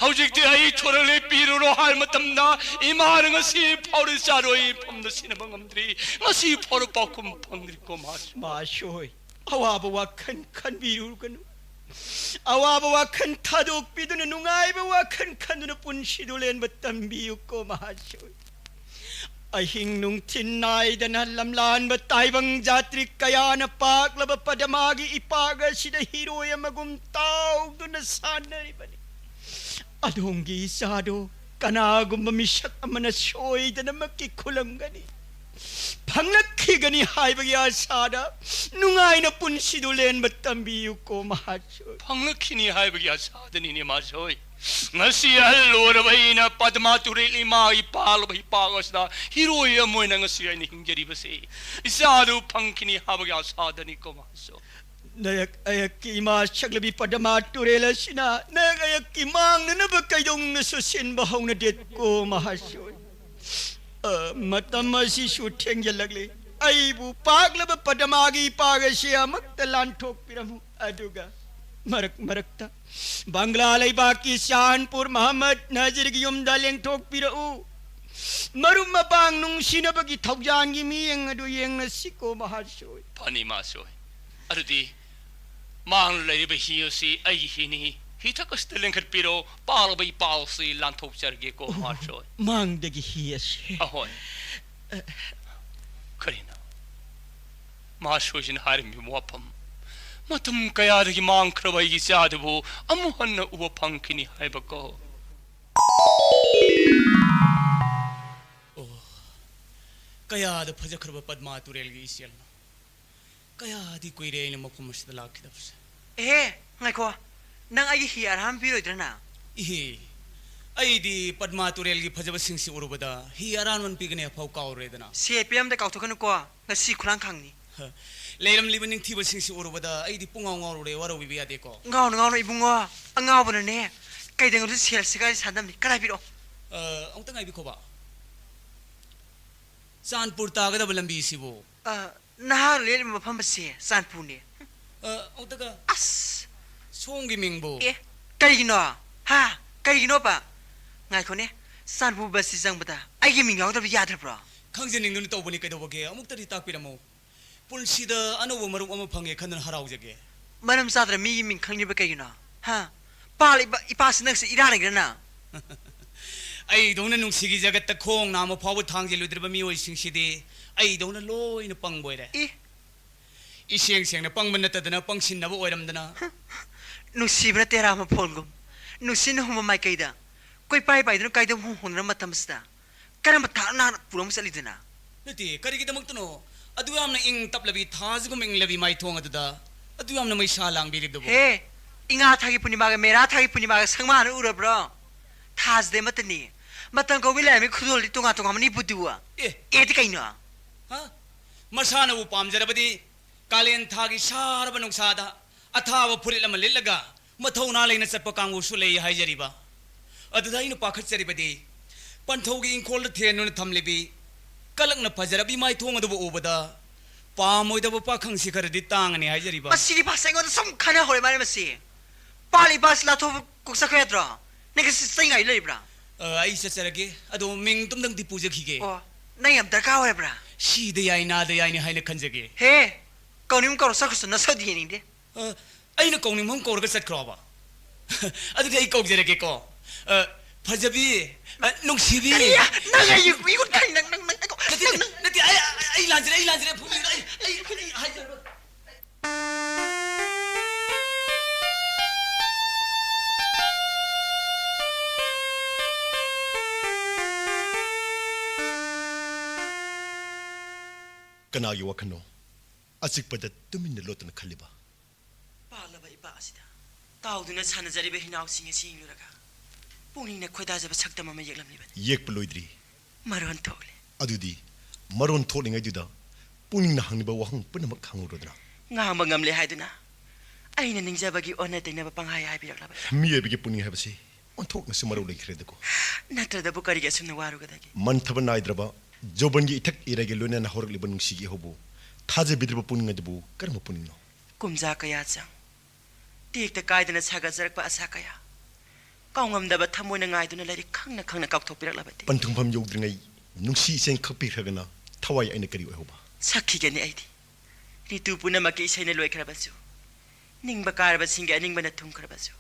ꯍꯧꯖꯤꯛꯇꯤ ꯑꯩ ꯊꯣꯔꯛꯂꯦ, ꯄꯤꯔꯨꯔꯣ ꯍꯥꯏꯕ ꯃꯇꯝꯗ ꯏꯃꯥꯅ ꯉꯁꯤ ꯐꯥꯎꯗ ꯏꯆꯥꯗꯣ ꯑꯩ ꯃꯐꯝꯗ ꯁꯤꯟꯅꯕ ꯉꯝꯗ꯭ꯔꯤ꯫ ꯉꯁꯤ ꯐꯥꯎꯗ ꯄꯥꯎꯈꯨꯝ ꯐꯪꯗ꯭ꯔꯤꯀꯣ, ꯃꯍꯥꯁꯣꯏ꯫ ꯃꯍꯥꯁꯣꯏ, ꯑꯋꯥꯕ ꯋꯥꯈꯜ ꯈꯟꯕꯤꯔꯨꯒꯅꯨ꯫ ꯑꯋꯥꯕ ꯋꯥꯈꯜ ꯊꯥꯗꯣꯛꯄꯤꯗꯨꯅ ꯅꯨꯡꯉꯥꯏꯕ ꯋꯥꯈꯜ ꯈꯟꯗꯨꯅ ꯄꯨꯟꯁꯤꯗꯨ ꯂꯦꯟꯕ ꯇꯝꯕꯤꯌꯨꯀꯣ, ꯃꯍꯥꯁꯣꯏ꯫ ꯑꯍꯤꯡ ꯅꯨꯡꯊꯤꯜ ꯅꯥꯏꯗꯅ ꯂꯝꯂꯥꯟꯕ ꯇꯥꯏꯕꯪ ꯖꯥꯇ꯭ꯔꯤ ꯀꯌꯥꯅ ꯄꯥꯛꯂꯕ ꯄꯗꯃꯥꯒꯤ ꯏꯄꯥꯛ ꯑꯁꯤꯗ ꯍꯤꯔꯣꯏ ꯑꯃꯒꯨꯝ ꯇꯥꯎꯗꯨꯅ ꯁꯥꯟꯅꯔꯤꯕꯅꯤ꯫ ꯑꯗꯣꯝꯒꯤ ꯏꯆꯥꯗꯣ ꯀꯅꯥꯒꯨꯝꯕ ꯃꯤꯁꯛ ꯑꯃꯅ ꯁꯣꯏꯗꯅꯃꯛꯀꯤ ꯈꯨꯂꯝꯒꯅꯤ꯫ ꯐꯪꯂꯛꯈꯤꯒꯅꯤ ꯍꯥꯏꯕꯒꯤ ꯑꯥꯁꯥꯗ ꯅꯨꯡꯉꯥꯏꯅ ꯄꯨꯟꯁꯤꯗꯨ ꯂꯦꯟꯕ ꯇꯝꯕꯤꯌꯨꯀꯣ, ꯃꯍꯥꯁꯣꯏ꯫ ꯐꯪꯂꯛꯈꯤꯅꯤ ꯍꯥꯏꯕꯒꯤ ꯑꯥꯁꯥꯗꯅꯤꯅꯦ, ꯃꯍꯥꯁꯣꯏ꯫ ꯉꯁꯤ ꯑꯍꯜ ꯑꯣꯏꯔꯕ ꯑꯩꯅ ꯄꯗꯃꯥ ꯇꯨꯔꯦꯜ ꯏꯃꯥꯒꯤ ꯄꯥꯜꯂꯕ ꯏꯄꯥꯛ ꯑꯁꯤꯗ ꯍꯤꯔꯣꯏ ꯑꯃ ꯑꯣꯏꯅ ꯉꯁꯤ ꯑꯩꯅ ꯍꯤꯡꯖꯔꯤꯕꯁꯦ, ꯏꯆꯥꯗꯨ ꯐꯪꯈꯤꯅꯤ ꯍꯥꯏꯕꯒꯤ ꯑꯥꯁꯥꯗꯅꯤꯀꯣ, ꯃꯍꯥꯁꯣꯏ꯫ ꯅꯌꯛ ꯑꯌꯛꯀꯤ ꯏꯃꯥ ꯁꯛꯂꯕꯤ ꯄꯗꯃꯥ ꯇꯨꯔꯦꯜ ꯑꯁꯤꯅ ꯅꯌꯛ ꯑꯌꯛꯀꯤ ꯃꯥꯡꯅꯅꯕ ꯀꯩꯗꯧꯅꯨꯡꯗꯁꯨ ꯁꯤꯟꯕ ꯍꯧꯅꯗꯦꯀꯣ, ꯃꯍꯥꯁꯣꯏ꯫ ꯑ, ꯃꯇꯝ ꯑꯁꯤꯁꯨ ꯊꯦꯡꯖꯤꯜꯂꯛꯂꯦ꯫ ꯑꯩꯕꯨ ꯄꯥꯛꯂꯕ ꯄꯗꯃꯥꯒꯤ ꯏꯄꯥꯛ ꯑꯁꯤ ꯑꯃꯨꯛꯇ ꯂꯥꯟꯊꯣꯛꯄꯤꯔꯝꯃꯨ꯫ ꯑꯗꯨꯒ ꯃꯔꯛ ꯃꯔꯛꯇ ꯕꯪꯒ꯭ꯂꯥ ꯂꯩꯕꯥꯛꯀꯤ ꯆꯥꯟꯄꯨꯔ ꯃꯍꯝꯃꯗ ꯅꯖꯤꯔꯒꯤ ꯌꯨꯝꯗ ꯂꯦꯡꯊꯣꯛꯄꯤꯔꯛꯎ꯫ ꯃꯔꯨꯞ ꯃꯄꯥꯡ ꯅꯨꯡꯁꯤꯅꯕꯒꯤ ꯊꯧꯖꯥꯟꯒꯤ ꯃꯤꯠꯌꯦꯡ ꯑꯗꯨ ꯌꯦꯡꯅꯁꯤꯀꯣ, ꯃꯍꯥꯁꯣꯏ꯫ ꯐꯅꯤ, ꯃꯍꯥꯁꯣꯏ꯫ ꯑꯗꯨꯗꯤ ꯃꯥꯡ ꯂꯩꯔꯤꯕ ꯍꯤ ꯑꯁꯤ ꯑꯩꯒꯤ ꯍꯤꯅꯤ꯫ ꯍꯤꯊꯛ ꯑꯁꯤꯗ ꯂꯦꯡꯈꯠꯄꯤꯔꯣ꯫ ꯄꯥꯛꯂꯕ ꯏꯄꯥꯛ ꯑꯁꯤ ꯂꯥꯟꯊꯣꯛꯆꯔꯒꯦꯀꯣ, ꯃꯍꯥꯁꯣꯏ꯫ ꯃꯥꯡꯗꯒꯤ ꯍꯤ ꯑꯁꯤ꯫ ꯑꯍꯣꯏ꯫ ꯀꯔꯤꯅꯣ? ꯃꯍꯥꯁꯣꯏꯁꯤꯅ ꯍꯥꯏꯔꯝꯃꯤꯕ ꯋꯥꯐꯝ, ꯃꯇꯝ ꯀꯌꯥꯗꯒꯤ ꯃꯥꯡꯈ꯭ꯔꯕ ꯑꯩꯒꯤ ꯏꯆꯥꯗꯨꯕꯨ ꯑꯃꯨꯛ ꯍꯟꯅ ꯎꯕ ꯐꯪꯈꯤꯅꯤ ꯍꯥꯏꯕꯀꯣ? ꯑꯣ, ꯀꯌꯥꯗ ꯐꯖꯈ꯭ꯔꯕ ꯄꯗꯃꯥ ꯇꯨꯔꯦꯜꯒꯤ ꯏꯆꯦꯜꯅꯣ! ꯀꯌꯥꯗꯤ ꯀꯨꯏꯔꯦ ꯑꯩꯅ ꯃꯐꯝ ꯑꯁꯤꯗ ꯂꯥꯛꯈꯤꯗꯕꯁꯦ꯫ ꯑꯦꯍꯦ, ꯉꯥꯏꯈꯣ꯫ ꯅꯪ ꯑꯩꯒꯤ ꯍꯤ ꯑꯔꯥꯟꯕ ꯄꯤꯔꯣꯏꯗ꯭ꯔꯅ? ꯏꯍꯦ, ꯑꯩꯗꯤ ꯄꯗꯃꯥ ꯇꯨꯔꯦꯜꯒꯤ ꯐꯖꯕꯁꯤꯡꯁꯤ ꯎꯔꯨꯕꯗ ꯍꯤ ꯑꯔꯥꯟꯕ ꯄꯤꯒꯅꯤ ꯍꯥꯏꯐꯥꯎ ꯀꯥꯎꯔꯨꯔꯦꯗꯅ꯫ ꯁꯦ ꯄꯤꯔꯝꯗ ꯀꯥꯎꯊꯣꯛꯀꯅꯨꯀꯣ꯫ ꯉꯁꯤ ꯈꯨꯂꯥꯡ ꯈꯥꯡꯅꯤ꯫ ꯍ, ꯂꯩꯔꯝꯂꯤꯕ ꯅꯤꯡꯊꯤꯕꯁꯤꯡꯁꯤ ꯎꯔꯨꯕꯗ ꯑꯩꯗꯤ ꯄꯨꯡꯉꯥꯎ ꯉꯥꯎꯔꯨꯔꯦ, ꯋꯥꯔꯧꯕꯤꯕ ꯌꯥꯗꯦꯀꯣ꯫ ꯉꯥꯎꯅꯨ, ꯉꯥꯎꯅꯨ ꯏꯕꯨꯡꯉꯣ꯫ ꯑꯉꯥꯎꯕꯅꯅꯦ, ꯀꯩꯗꯧꯅꯨꯡꯗ ꯁꯦꯜ ꯁꯤꯒꯥꯏꯔꯤ ꯁꯥꯟꯅꯕꯅꯤ꯫ ꯀꯗꯥꯏ ꯄꯤꯔꯛꯑꯣ? ꯑ, ꯑꯃꯨꯛꯇ ꯉꯥꯏꯕꯤꯈꯣꯕ꯫ ꯆꯥꯟꯄꯨꯔ ꯇꯥꯒꯗꯕ ꯂꯝꯕꯤꯁꯤꯕꯨ? ꯑ, ꯅꯍꯥꯛ ꯂꯦꯞꯂꯤꯕ ꯃꯐꯝ ꯑꯁꯦ ꯆꯥꯟꯄꯨꯔꯅꯦ꯫ ꯑ, ꯑꯃꯨꯛꯇꯒ꯫ ꯑꯁ! ꯁꯣꯝꯒꯤ ꯃꯤꯡꯕꯨ? ꯑꯦ, ꯀꯩꯒꯤꯅꯣ? ꯍꯥ? ꯀꯩꯒꯤꯅꯣꯕ? ꯉꯥꯏꯈꯣꯅꯦ, ꯆꯥꯟꯄꯨꯔ ꯕꯁꯁꯤ ꯆꯪꯕꯗ ꯑꯩꯒꯤ ꯃꯤꯡ ꯌꯥꯎꯗꯕ ꯌꯥꯗ꯭ꯔꯕ꯭ꯔꯣ? ꯈꯪꯖꯅꯤꯡꯗꯨꯅ ꯇꯧꯕꯅꯤ, ꯀꯩꯗꯧꯕꯒꯦ? ꯑꯃꯨꯛꯇꯗꯤ ꯇꯥꯛꯄꯤꯔꯝꯃꯨ꯫ ꯄꯨꯟꯁꯤꯗ ꯑꯅꯧꯕ ꯃꯔꯨꯞ ꯑꯃ ꯐꯪꯉꯦ ꯈꯟꯗꯨꯅ ꯍꯔꯥꯎꯖꯒꯦ꯫ ꯃꯔꯝ ꯆꯥꯗꯅ ꯃꯤꯒꯤ ꯃꯤꯡ ꯈꯪꯂꯤꯕ ꯀꯩꯒꯤꯅꯣ? ꯍꯥ? ꯄꯥꯜꯂꯤꯕ ꯏꯄꯥꯁꯤ ꯅꯪꯁꯤ ꯏꯔꯥ ꯂꯩꯒ꯭ꯔꯅ? ꯑꯩꯗꯧꯅ ꯅꯨꯡꯁꯤꯒꯤ ꯖꯒꯠꯇ ꯈꯣꯡ ꯅꯥꯝꯃ ꯐꯥꯎꯕ ꯊꯥꯡꯖꯤꯜꯂꯨꯗ꯭ꯔꯤꯕ ꯃꯤꯑꯣꯏꯁꯤꯡꯁꯤꯗꯤ ꯑꯩꯗꯧꯅ ꯂꯣꯏꯅ ꯄꯪꯕ ꯑꯣꯏꯔꯦ꯫ ꯏ! ꯏꯁꯦꯡ ꯁꯦꯡꯅ ꯄꯪꯕ ꯅꯠꯇꯗꯅ ꯄꯪꯁꯤꯟꯅꯕ ꯑꯣꯏꯔꯝꯗꯅ꯫ ꯅꯨꯡꯁꯤꯕꯅ ꯇꯦꯔꯥ ꯃꯐꯣꯟꯒꯨꯝ, ꯅꯨꯡꯁꯤꯠꯅ ꯍꯨꯝꯕ ꯃꯥꯏꯀꯩꯗ ꯀꯣꯏꯄꯥꯏ ꯄꯥꯏꯗꯨꯅ ꯀꯥꯏꯗꯧ ꯍꯣꯡ ꯍꯣꯡꯗꯨꯅ ꯃꯇꯝꯁꯤꯗ ꯀꯔꯝꯕ ꯊꯥꯛꯅ ꯄꯨꯔꯝ ꯆꯠꯂꯤꯗꯨꯅ? ꯅꯠꯇꯦ, ꯀꯔꯤꯒꯤꯗꯃꯛꯇꯅꯣ ꯑꯗꯨ ꯌꯥꯝꯅ ꯏꯪ ꯇꯞꯂꯕꯤ, ꯊꯥꯖꯒꯨꯝ ꯏꯪꯂꯕꯤ ꯃꯥꯏꯊꯣꯡ ꯑꯗꯨꯗ ꯑꯗꯨ ꯌꯥꯝꯅ ꯃꯩꯁꯥ ꯂꯥꯡꯕꯤꯔꯤꯕꯗꯨꯕꯨ? ꯍꯦ, ꯏꯉꯥ ꯊꯥꯒꯤ ꯄꯨꯔꯅꯤꯃꯥꯒ ꯃꯦꯔꯥ ꯊꯥꯒꯤ ꯄꯨꯔꯅꯤꯃꯥꯒ ꯁꯪꯃꯥꯅ ꯎꯔꯕ꯭ꯔꯣ? ꯊꯥꯁꯤꯗꯤ ꯑꯃꯠꯇꯅꯤ꯫ ꯃꯇꯝ ꯀꯧꯕꯤ ꯂꯥꯏꯔꯦꯝꯕꯤ ꯈꯨꯗꯣꯜꯗꯤ ꯇꯣꯉꯥꯟ ꯇꯣꯉꯥꯟꯕꯅꯤ ꯕꯨꯗꯨ꯫ ꯑꯦ꯫ ꯑꯦꯗꯤ ꯀꯩꯅꯣ? ꯍꯥ? ꯃꯁꯥꯅꯕꯨ ꯄꯥꯝꯖꯔꯕꯗꯤ ꯀꯥꯂꯦꯟ ꯊꯥꯒꯤ ꯁꯥꯔꯕ ꯅꯨꯡꯁꯥꯗ ꯑꯊꯥꯕ ꯐꯨꯔꯤꯠ ꯑꯃ ꯂꯤꯠꯂꯒ ꯃꯊꯧꯅꯥ ꯂꯩꯅ ꯆꯠꯄ ꯀꯥꯡꯕꯨꯁꯨ ꯂꯩ ꯍꯥꯏꯖꯔꯤꯕ꯫ ꯑꯗꯨꯗ ꯑꯩꯅ ꯄꯥꯈꯠꯆꯔꯤꯕꯗꯤ ꯄꯟꯊꯧꯒꯤ ꯏꯪꯈꯣꯜꯗ ꯊꯦꯟꯗꯨꯅ ꯊꯝꯂꯤꯕꯤ ꯀꯂꯛꯅ ꯐꯖꯔꯕꯤ ꯃꯥꯏꯊꯣꯡ ꯑꯗꯨꯕꯨ ꯎꯕꯗ ꯄꯥꯝꯃꯣꯏꯗꯕ ꯄꯥꯈꯪꯁꯤ ꯈꯔꯗꯤ ꯇꯥꯡꯉꯅꯤ ꯍꯥꯏꯖꯔꯤꯕ꯫ ꯃꯁꯤꯗꯤ ꯄꯥꯁ ꯑꯩꯉꯣꯟꯗ ꯁꯨꯝ ꯈꯟꯅ ꯍꯧꯔꯦ ꯃꯥꯅꯦ ꯃꯁꯤ꯫ ꯄꯥꯜꯂꯤ ꯏꯄꯥꯁꯤ ꯂꯥꯊꯣꯛꯄ ꯀꯣꯛꯆꯈ꯭ꯔꯦ ꯅꯠꯇ꯭ꯔꯣ? ꯅꯪ ꯉꯁꯤ ꯆꯩ ꯉꯥꯏ ꯂꯩꯕ꯭ꯔꯥ? ꯑ, ꯑꯩ ꯆꯠꯆꯔꯒꯦ꯫ ꯑꯗꯣ ꯃꯤꯡ ꯇꯨꯝꯗꯪꯗꯤ ꯄꯨꯖꯈꯤꯒꯦ꯫ ꯑꯣ, ꯅꯪ ꯌꯥꯝ ꯗꯔꯀꯥꯔ ꯑꯣꯏꯔꯕ꯭ꯔꯥ? ꯁꯤꯗ ꯌꯥꯏ ꯅꯥꯗ ꯌꯥꯏꯅꯤ ꯍꯥꯏꯅ ꯈꯟꯖꯒꯦ꯫ ꯍꯦ, ꯀꯧꯅꯤꯡ ꯀꯧꯔꯣ ꯆꯠꯈ꯭ꯔꯁꯨ ꯅꯁꯛꯗꯤ ꯌꯦꯡꯅꯤꯡꯗꯦ꯫ ꯑ, ꯑꯩꯅ ꯀꯧꯅꯤꯡꯕ ꯑꯃ ꯀꯧꯔꯒ ꯆꯠꯈ꯭ꯔꯣꯕ? ꯑꯗꯨꯗꯤ ꯑꯩ ꯀꯧꯖꯔꯒꯦꯀꯣ꯫ ꯑ, ꯐꯖꯕꯤ, ꯑ, ꯅꯨꯡꯁꯤꯕꯤ꯫ ꯀꯔꯤ? ꯅꯪ ꯑꯩ ꯏꯒꯨꯠ ꯈꯪ-, ꯅꯪ, ꯅꯪ, ꯅꯪ, ꯅꯠꯇꯦ, ꯅꯠꯇꯦ, ꯅꯠꯇꯦ, ꯑꯩ, ꯑꯩ ꯂꯥꯟꯖꯔꯦ, ꯑꯩ ꯂꯥꯟꯖꯔꯦ, ꯐꯨꯕꯤꯒꯅꯨ, ꯑꯩ, ꯑꯩ, ꯑꯩ ꯍꯥꯏꯖꯔꯣꯏ꯫ ꯀꯅꯥꯒꯤ ꯋꯥꯈꯜꯅꯣ ꯑꯆꯤꯛꯄꯗ ꯇꯨꯃꯤꯟꯅ ꯂꯣꯠꯇꯨꯅ ꯈꯜꯂꯤꯕ? ꯄꯥꯜꯂꯕ ꯏꯄꯥ ꯑꯁꯤꯗ ꯇꯥꯎꯗꯨꯅ ꯁꯥꯟꯅꯖꯔꯤꯕ ꯍꯤꯅꯥꯎꯁꯤꯡ ꯑꯁꯤ ꯌꯦꯡꯂꯨꯔꯒ ꯄꯨꯛꯅꯤꯡꯅ ꯈꯣꯏꯗꯥꯖꯕ ꯁꯛꯇꯝ ꯑꯃ ꯌꯦꯛꯂꯝꯂꯤꯕꯅꯤ꯫ ꯌꯦꯛꯄ ꯂꯣꯏꯗ꯭ꯔꯤ꯫ ꯃꯔꯣꯟ ꯊꯣꯛꯂꯦ꯫ ꯑꯗꯨꯗꯤ ꯃꯔꯣꯟ ꯊꯣꯛꯂꯤꯉꯩꯗꯨꯗ ꯄꯨꯛꯅꯤꯡꯅ ꯍꯪꯂꯤꯕ ꯋꯥꯍꯪ ꯄꯨꯝꯅꯃꯛ ꯍꯪꯉꯨꯔꯣꯗꯅ꯫ ꯉꯥꯡꯕ ꯉꯝꯂꯦ ꯍꯥꯏꯗꯨꯅ ꯑꯩꯅ ꯅꯤꯡꯖꯕꯒꯤ ꯑꯣꯟꯅ ꯇꯩꯅꯕ ꯄꯪꯍꯥꯏ ꯍꯥꯏꯕꯤꯔꯛꯂꯕ? ꯃꯤꯑꯣꯏꯕꯒꯤ ꯄꯨꯛꯅꯤꯡ ꯍꯥꯏꯕꯁꯤ ꯑꯣꯟꯊꯣꯛꯅꯁꯨ ꯃꯔꯧ ꯂꯩꯈ꯭ꯔꯦꯗꯀꯣ꯫ ꯅꯠꯇ꯭ꯔꯗꯕꯨ ꯀꯔꯤꯒꯤ ꯑꯁꯨꯝꯅ ꯋꯥꯔꯨꯒꯗꯒꯦ? ꯃꯟꯊꯕ ꯅꯥꯏꯗ꯭ꯔꯕ ꯖꯣꯕꯟꯒꯤ ꯏꯊꯛ ꯏꯔꯩꯒ ꯂꯣꯏꯅꯅ ꯍꯧꯔꯛꯂꯤꯕ ꯅꯨꯡꯁꯤꯒꯤ ꯏꯍꯧꯕꯨ ꯊꯥꯖꯕꯤꯗ꯭ꯔꯕ ꯄꯨꯛꯅꯤꯡ ꯑꯗꯨꯕꯨ ꯀꯔꯝꯕ ꯄꯨꯛꯅꯤꯡꯅꯣ? ꯀꯨꯝꯖꯥ ꯀꯌꯥ ꯆꯪ, ꯇꯦꯛꯇ ꯀꯥꯏꯗꯅ ꯁꯥꯒꯠꯆꯔꯛꯄ ꯑꯁꯥ ꯀꯌꯥ, ꯀꯥꯎꯉꯝꯗꯕ ꯊꯃꯣꯏꯅ ꯉꯥꯏꯗꯨꯅ ꯂꯩꯔꯤ ꯈꯪꯅ ꯈꯪꯅ ꯀꯥꯎꯊꯣꯛꯄꯤꯔꯛꯂꯕꯗꯤ? ꯄꯟꯊꯨꯡꯐꯝ ꯌꯧꯗ꯭ꯔꯤꯉꯩ ꯅꯨꯡꯁꯤ ꯏꯆꯦꯟ ꯈꯛꯄꯤꯈ꯭ꯔꯒꯅ ꯊꯋꯥꯏ ꯑꯩꯅ ꯀꯔꯤ ꯑꯣꯏꯍꯧꯕ? ꯁꯛꯈꯤꯒꯅꯤ ꯑꯩꯗꯤ꯫ ꯔꯤꯇꯨ ꯄꯨꯝꯅꯃꯛꯀꯤ ꯏꯁꯩꯅ ꯂꯣꯏꯈ꯭ꯔꯕꯁꯨ, ꯅꯤꯡꯕ ꯀꯥꯏꯔꯕꯁꯤꯡꯒꯤ ꯑꯅꯤꯡꯕꯅ ꯊꯨꯝꯈ꯭ꯔꯕꯁꯨ,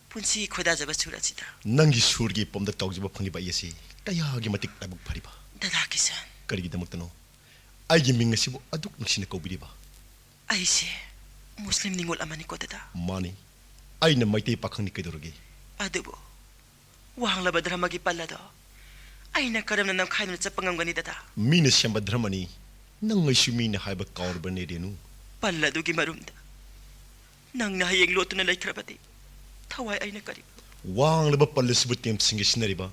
ꯄꯨꯟꯁꯤ ꯈꯣꯏꯗꯥꯖꯕ ꯁꯨꯔ ꯑꯁꯤꯗ꯫ ꯅꯪꯒꯤ ꯁꯨꯔꯒꯤ ꯄꯣꯝꯗ ꯇꯥꯎꯖꯕ ꯐꯪꯂꯤꯕ ꯑꯩ ꯑꯁꯤ ꯀꯌꯥꯒꯤ ꯃꯇꯤꯛ ꯂꯥꯏꯕꯛ ꯐꯔꯤꯕ! ꯗꯗꯥ ꯀꯤꯁꯟ, ꯀꯔꯤꯒꯤꯗꯃꯛꯇꯅꯣ ꯑꯩꯒꯤ ꯃꯤꯡ ꯑꯁꯤꯕꯨ ꯑꯗꯨꯛ ꯅꯨꯡꯁꯤꯅ ꯀꯧꯕꯤꯔꯤꯕ? ꯑꯩꯁꯦ ꯃꯨꯁꯂꯤꯝ ꯅꯤꯉꯣꯜ ꯑꯃꯅꯤꯀꯣ ꯗꯗꯥ꯫ ꯃꯥꯅꯤ, ꯑꯩꯅ ꯃꯩꯇꯩ ꯄꯥꯈꯪꯅꯤ, ꯀꯩꯗꯧꯔꯒꯦ? ꯑꯗꯨꯕꯨ ꯋꯥꯡꯂꯕ ꯙꯔꯃꯒꯤ ꯄꯜ ꯑꯗꯣ ꯑꯩꯅ ꯀꯔꯝꯅ ꯅꯝꯈꯥꯏꯗꯨꯅ ꯆꯠꯄ ꯉꯝꯒꯅꯤ ꯗꯗꯥ? ꯃꯤꯅ ꯁꯦꯝꯕ ꯙꯔꯃꯅꯤ, ꯅꯪ ꯑꯩꯁꯨ ꯃꯤꯅ ꯍꯥꯏꯕ ꯀꯥꯎꯔꯕꯅꯦ ꯔꯦꯅꯨ? ꯄꯜ ꯑꯗꯨꯒꯤ ꯃꯔꯨꯝꯗ ꯅꯪꯅ ꯍꯌꯦꯡ ꯂꯣꯠꯇꯨꯅ ꯂꯩꯈ꯭ꯔꯕꯗꯤ ꯊꯋꯥꯏ ꯑꯩꯅ ꯀꯔꯤ? ꯋꯥꯡꯂꯕ ꯄꯜ ꯑꯁꯤꯕꯨ ꯇꯦꯝꯁꯤꯡꯒ ꯁꯤꯟꯅꯔꯤꯕ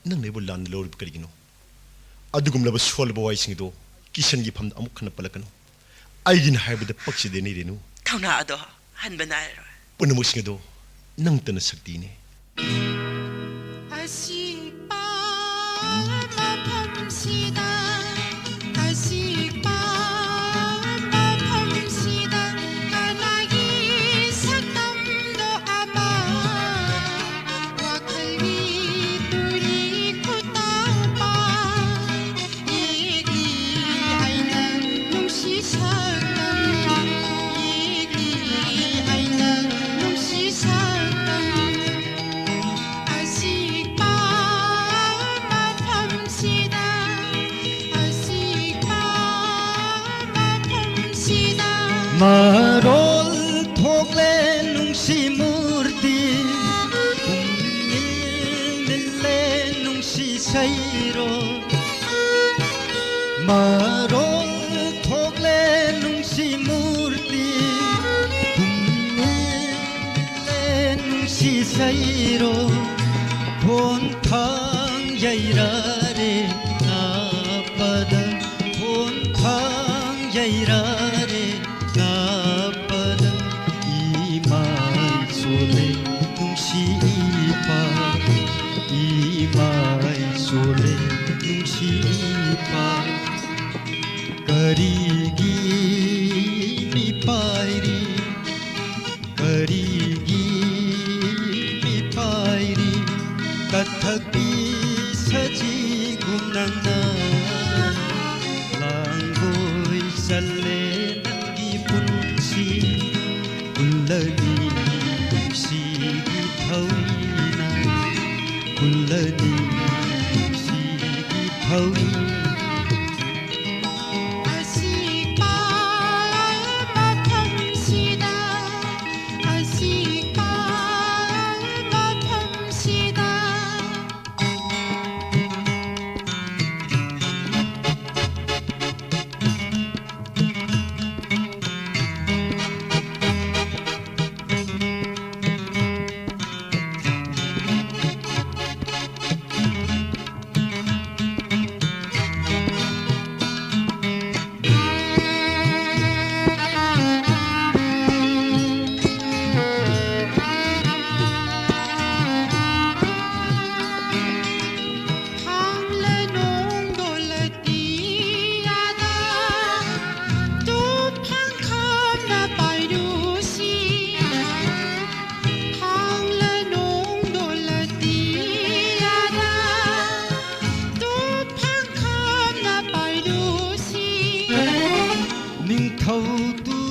ꯅꯪꯅ ꯑꯩꯕꯨ ꯂꯥꯟꯅ ꯂꯧꯔꯤꯕ ꯀꯔꯤꯒꯤꯅꯣ? ꯑꯗꯨꯒꯨꯝꯂꯕ ꯁꯣꯜꯂꯕ ꯋꯥꯍꯩꯁꯤꯡꯗꯣ ꯀꯤꯁꯟꯒꯤ ꯐꯝꯗ ꯑꯃꯨꯛ ꯍꯟꯅ ꯄꯜꯂꯛꯀꯅꯨ꯫ ꯑꯩꯒꯤꯅ ꯍꯥꯏꯕꯗ ꯄꯛꯆꯗꯦꯅꯦ ꯔꯦꯅꯨ꯫ ꯊꯧꯅꯥ ꯑꯗꯣ ꯍꯟꯕ ꯅꯥꯏꯔꯔꯣꯏ꯫ ꯄꯨꯝꯅꯃꯛꯁꯤꯡ ꯑꯗꯣ ꯅꯪꯇꯅ ꯁꯛꯇꯤꯅꯦ꯫ ꯑꯁꯤꯕ ꯃꯐꯝꯁꯤꯗ, ꯑꯁꯤꯕ ꯃꯐꯝꯁꯤꯗ ꯀꯅꯥꯒꯤ ꯁꯛꯇꯝꯗꯣ ꯑꯃ ꯋꯥꯈꯜꯒꯤ ꯇꯨꯔꯤ ꯈꯨꯇꯥꯎꯕ ꯌꯦꯛꯂꯤ ꯑꯩꯅ ꯅꯨꯡꯁꯤ ꯁꯛꯇꯝ, ꯌꯦꯛꯂꯤ ꯑꯩꯅ ꯅꯨꯡꯁꯤ ꯁꯛꯇꯝ꯫ ꯑꯁꯤꯕ ꯃꯐꯝꯁꯤꯗ, ꯑꯁꯤꯕ ꯃꯐꯝꯁꯤꯗ ꯃꯔꯣꯜ ꯊꯣꯛꯂꯦ ꯅꯨꯡꯁꯤ ꯃꯨꯔꯇꯤ, ꯄꯨꯡꯅꯤꯜ ꯅꯤꯜꯂꯦ ꯅꯨꯡꯁꯤ ꯁꯩꯔꯣ꯫ ꯃꯔꯣꯜ ꯊꯣꯛꯂꯦ ꯅꯨꯡꯁꯤ ꯃꯨꯔꯇꯤ, ꯄꯨꯡꯅꯤꯜ ꯅꯤꯜꯂꯦ ꯅꯨꯡꯁꯤ ꯁꯩꯔꯣ꯫ ꯈꯣꯟꯊꯥꯡ ꯌꯩꯔꯔꯦ ꯂꯥꯞꯄꯗ, ꯈꯣꯟꯊꯥꯡ ꯌꯩꯔꯔꯦ ꯂꯥꯞꯄꯗ꯫ ꯏꯃꯥꯏ ꯆꯣꯜꯂꯦ ꯅꯨꯡꯁꯤ ꯏꯄꯥ, ꯏꯃꯥꯏ ꯆꯣꯜꯂꯦ ꯅꯨꯡꯁꯤ ꯏꯄꯥ꯫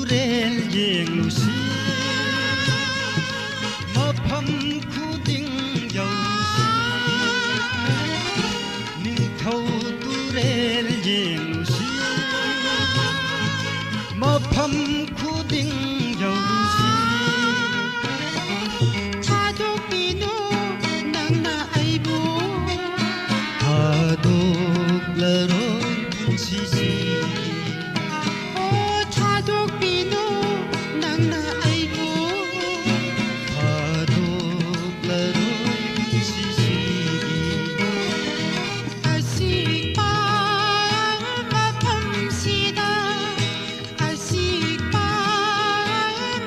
ꯇꯨꯔꯦꯜ ꯌꯦꯡꯂꯨꯁꯤ, ꯃꯐꯝ ꯈꯨꯗꯤꯡ ꯌꯧꯔꯨꯁꯤ, ꯅꯤꯡꯊꯧ ꯇꯨꯔꯦꯜ ꯌꯦꯡꯂꯨꯁꯤ, ꯃꯐꯝ ꯈꯨꯗꯤꯡ ꯌꯧꯔꯨꯁꯤ꯫ ꯊꯥꯗꯣꯛꯄꯤꯅꯨ ꯅꯪꯅ ꯑꯩꯕꯨ꯫ ꯊꯥꯗꯣꯛꯂꯔꯣꯏ ꯄꯨꯟꯁꯤꯁꯤ꯫ ꯑꯣ, ꯊꯥꯗꯣꯛꯄꯤꯅꯨ ꯅꯪꯅ ꯑꯩꯕꯨ꯫ ꯊꯥꯗꯣꯛꯂꯔꯣꯏ ꯄꯨꯟꯁꯤꯁꯤ꯫ ꯑꯁꯤꯄ ꯃꯐꯝꯁꯤꯗ, ꯑꯁꯤꯄ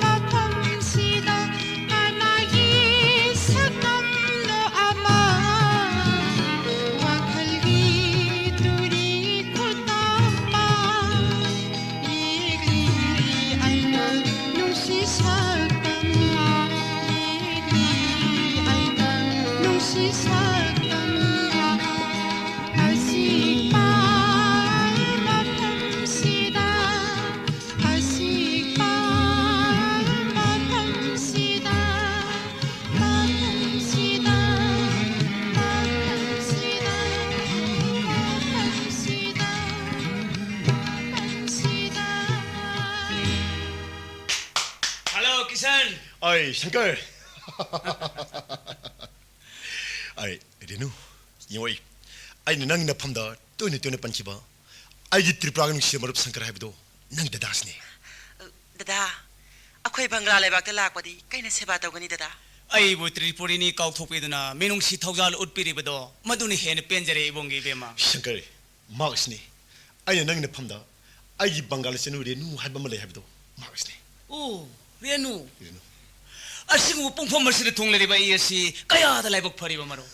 ꯃꯐꯝꯁꯤꯗ ꯀꯅꯥꯒꯤ ꯁꯛꯇꯝꯅꯣ ꯑꯃ ꯋꯥꯈꯜꯒꯤ ꯇꯨꯔꯤ ꯈꯨꯠꯇꯝ ꯑꯃ ꯌꯦꯛꯂꯤ ꯑꯩꯅ ꯅꯨꯡꯁꯤ ꯁꯛꯇꯝ ꯌꯦꯛꯂꯤ ꯑꯩꯅ ꯅꯨꯡꯁꯤ ꯁꯛꯇꯝ ꯑꯁꯤꯄ ꯃꯐꯝꯁꯤꯗ ꯑꯁꯤꯄ ꯃꯐꯝꯁꯤꯗ ꯃꯐꯝꯁꯤꯗ ꯃꯐꯝꯁꯤꯗ ꯃꯐꯝꯁꯤꯗ ꯃꯐꯝꯁꯤꯗ꯫ Hello, ꯀꯤꯁꯟ꯫ ꯑꯩ ꯁꯪꯀꯔ꯫ ꯑꯩ ꯔꯦꯅꯨ, ꯌꯦꯡꯉꯣ, ꯑꯩ, ꯑꯩꯅ ꯅꯪꯒꯤ ꯅꯐꯝꯗ ꯇꯣꯏꯅ ꯇꯣꯏꯅ ꯄꯟꯈꯤꯕ ꯑꯩꯒꯤ ꯇ꯭ꯔꯤꯄꯨꯔꯥꯒꯤ ꯅꯨꯡꯁꯤꯕ ꯃꯔꯨꯞ ꯁꯪꯀꯔ ꯍꯥꯏꯕꯗꯣ ꯅꯪ ꯗꯗꯥꯁꯤꯅꯦ꯫ ꯗꯗꯥ, ꯑꯩꯈꯣꯏ ꯕꯪꯒ꯭ꯂꯥ ꯂꯩꯕꯥꯛꯇ ꯂꯥꯛꯄꯗꯤ ꯀꯩꯅ ꯁꯦꯕꯥ ꯇꯧꯒꯅꯤ, ꯗꯗꯥ? ꯑꯩꯕꯨ ꯇ꯭ꯔꯤꯄꯨꯔꯤꯅꯤ ꯀꯥꯎꯊꯣꯛꯄꯤꯗꯨꯅ ꯃꯤꯅꯨꯡꯁꯤ ꯊꯧꯖꯥꯜ ꯎꯠꯄꯤꯔꯤꯕꯗꯣ ꯃꯗꯨꯅ ꯍꯦꯟꯅ ꯄꯦꯟꯖꯔꯦ, ꯏꯕꯨꯡꯒꯤ ꯏꯕꯦꯝꯃ꯫ ꯁꯪꯀꯔ, ꯃꯍꯥꯛꯁꯤꯅꯤ꯫ ꯑꯩꯅ ꯅꯪꯒꯤ ꯅꯐꯝꯗ ꯑꯩꯒꯤ ꯕꯪꯒꯥꯂꯤ ꯆꯅꯨ ꯔꯦꯅꯨ ꯍꯥꯏꯕ ꯑꯃ ꯂꯩ ꯍꯥꯏꯕꯗꯣ, ꯃꯍꯥꯛꯁꯤꯅꯤ꯫ ꯑꯣ, ꯔꯦꯅꯨ꯫ ꯔꯦꯅꯨ꯫ ꯑꯁꯤꯒꯨꯝꯕ ꯄꯨꯡꯐꯝ ꯑꯁꯤꯗ ꯊꯨꯡꯂꯔꯤꯕ ꯑꯩ ꯑꯁꯤ ꯀꯌꯥꯗ ꯂꯥꯏꯕꯛ ꯐꯔꯤꯕ ꯃꯔꯨꯞ꯫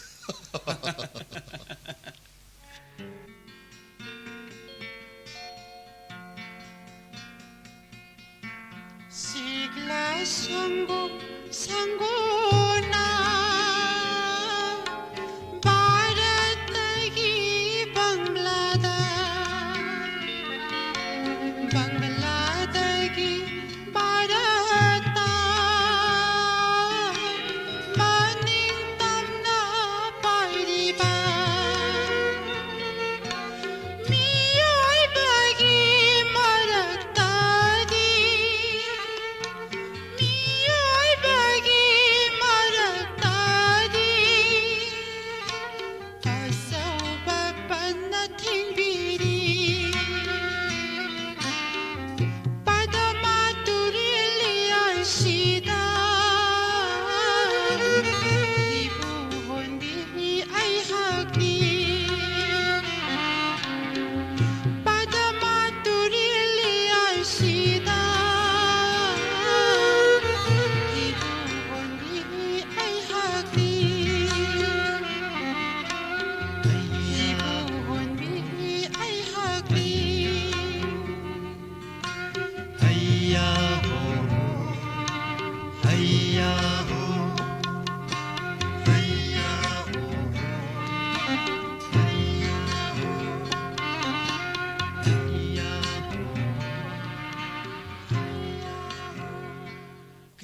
ꯁꯤꯛꯂꯥ ꯁꯪꯒꯨ ꯁꯪꯒꯨꯅ ꯚꯥꯔꯠꯇꯒꯤ ꯕꯪꯒ꯭ꯂꯥꯗ, ꯕꯪꯒ꯭ꯂꯥꯗꯒꯤ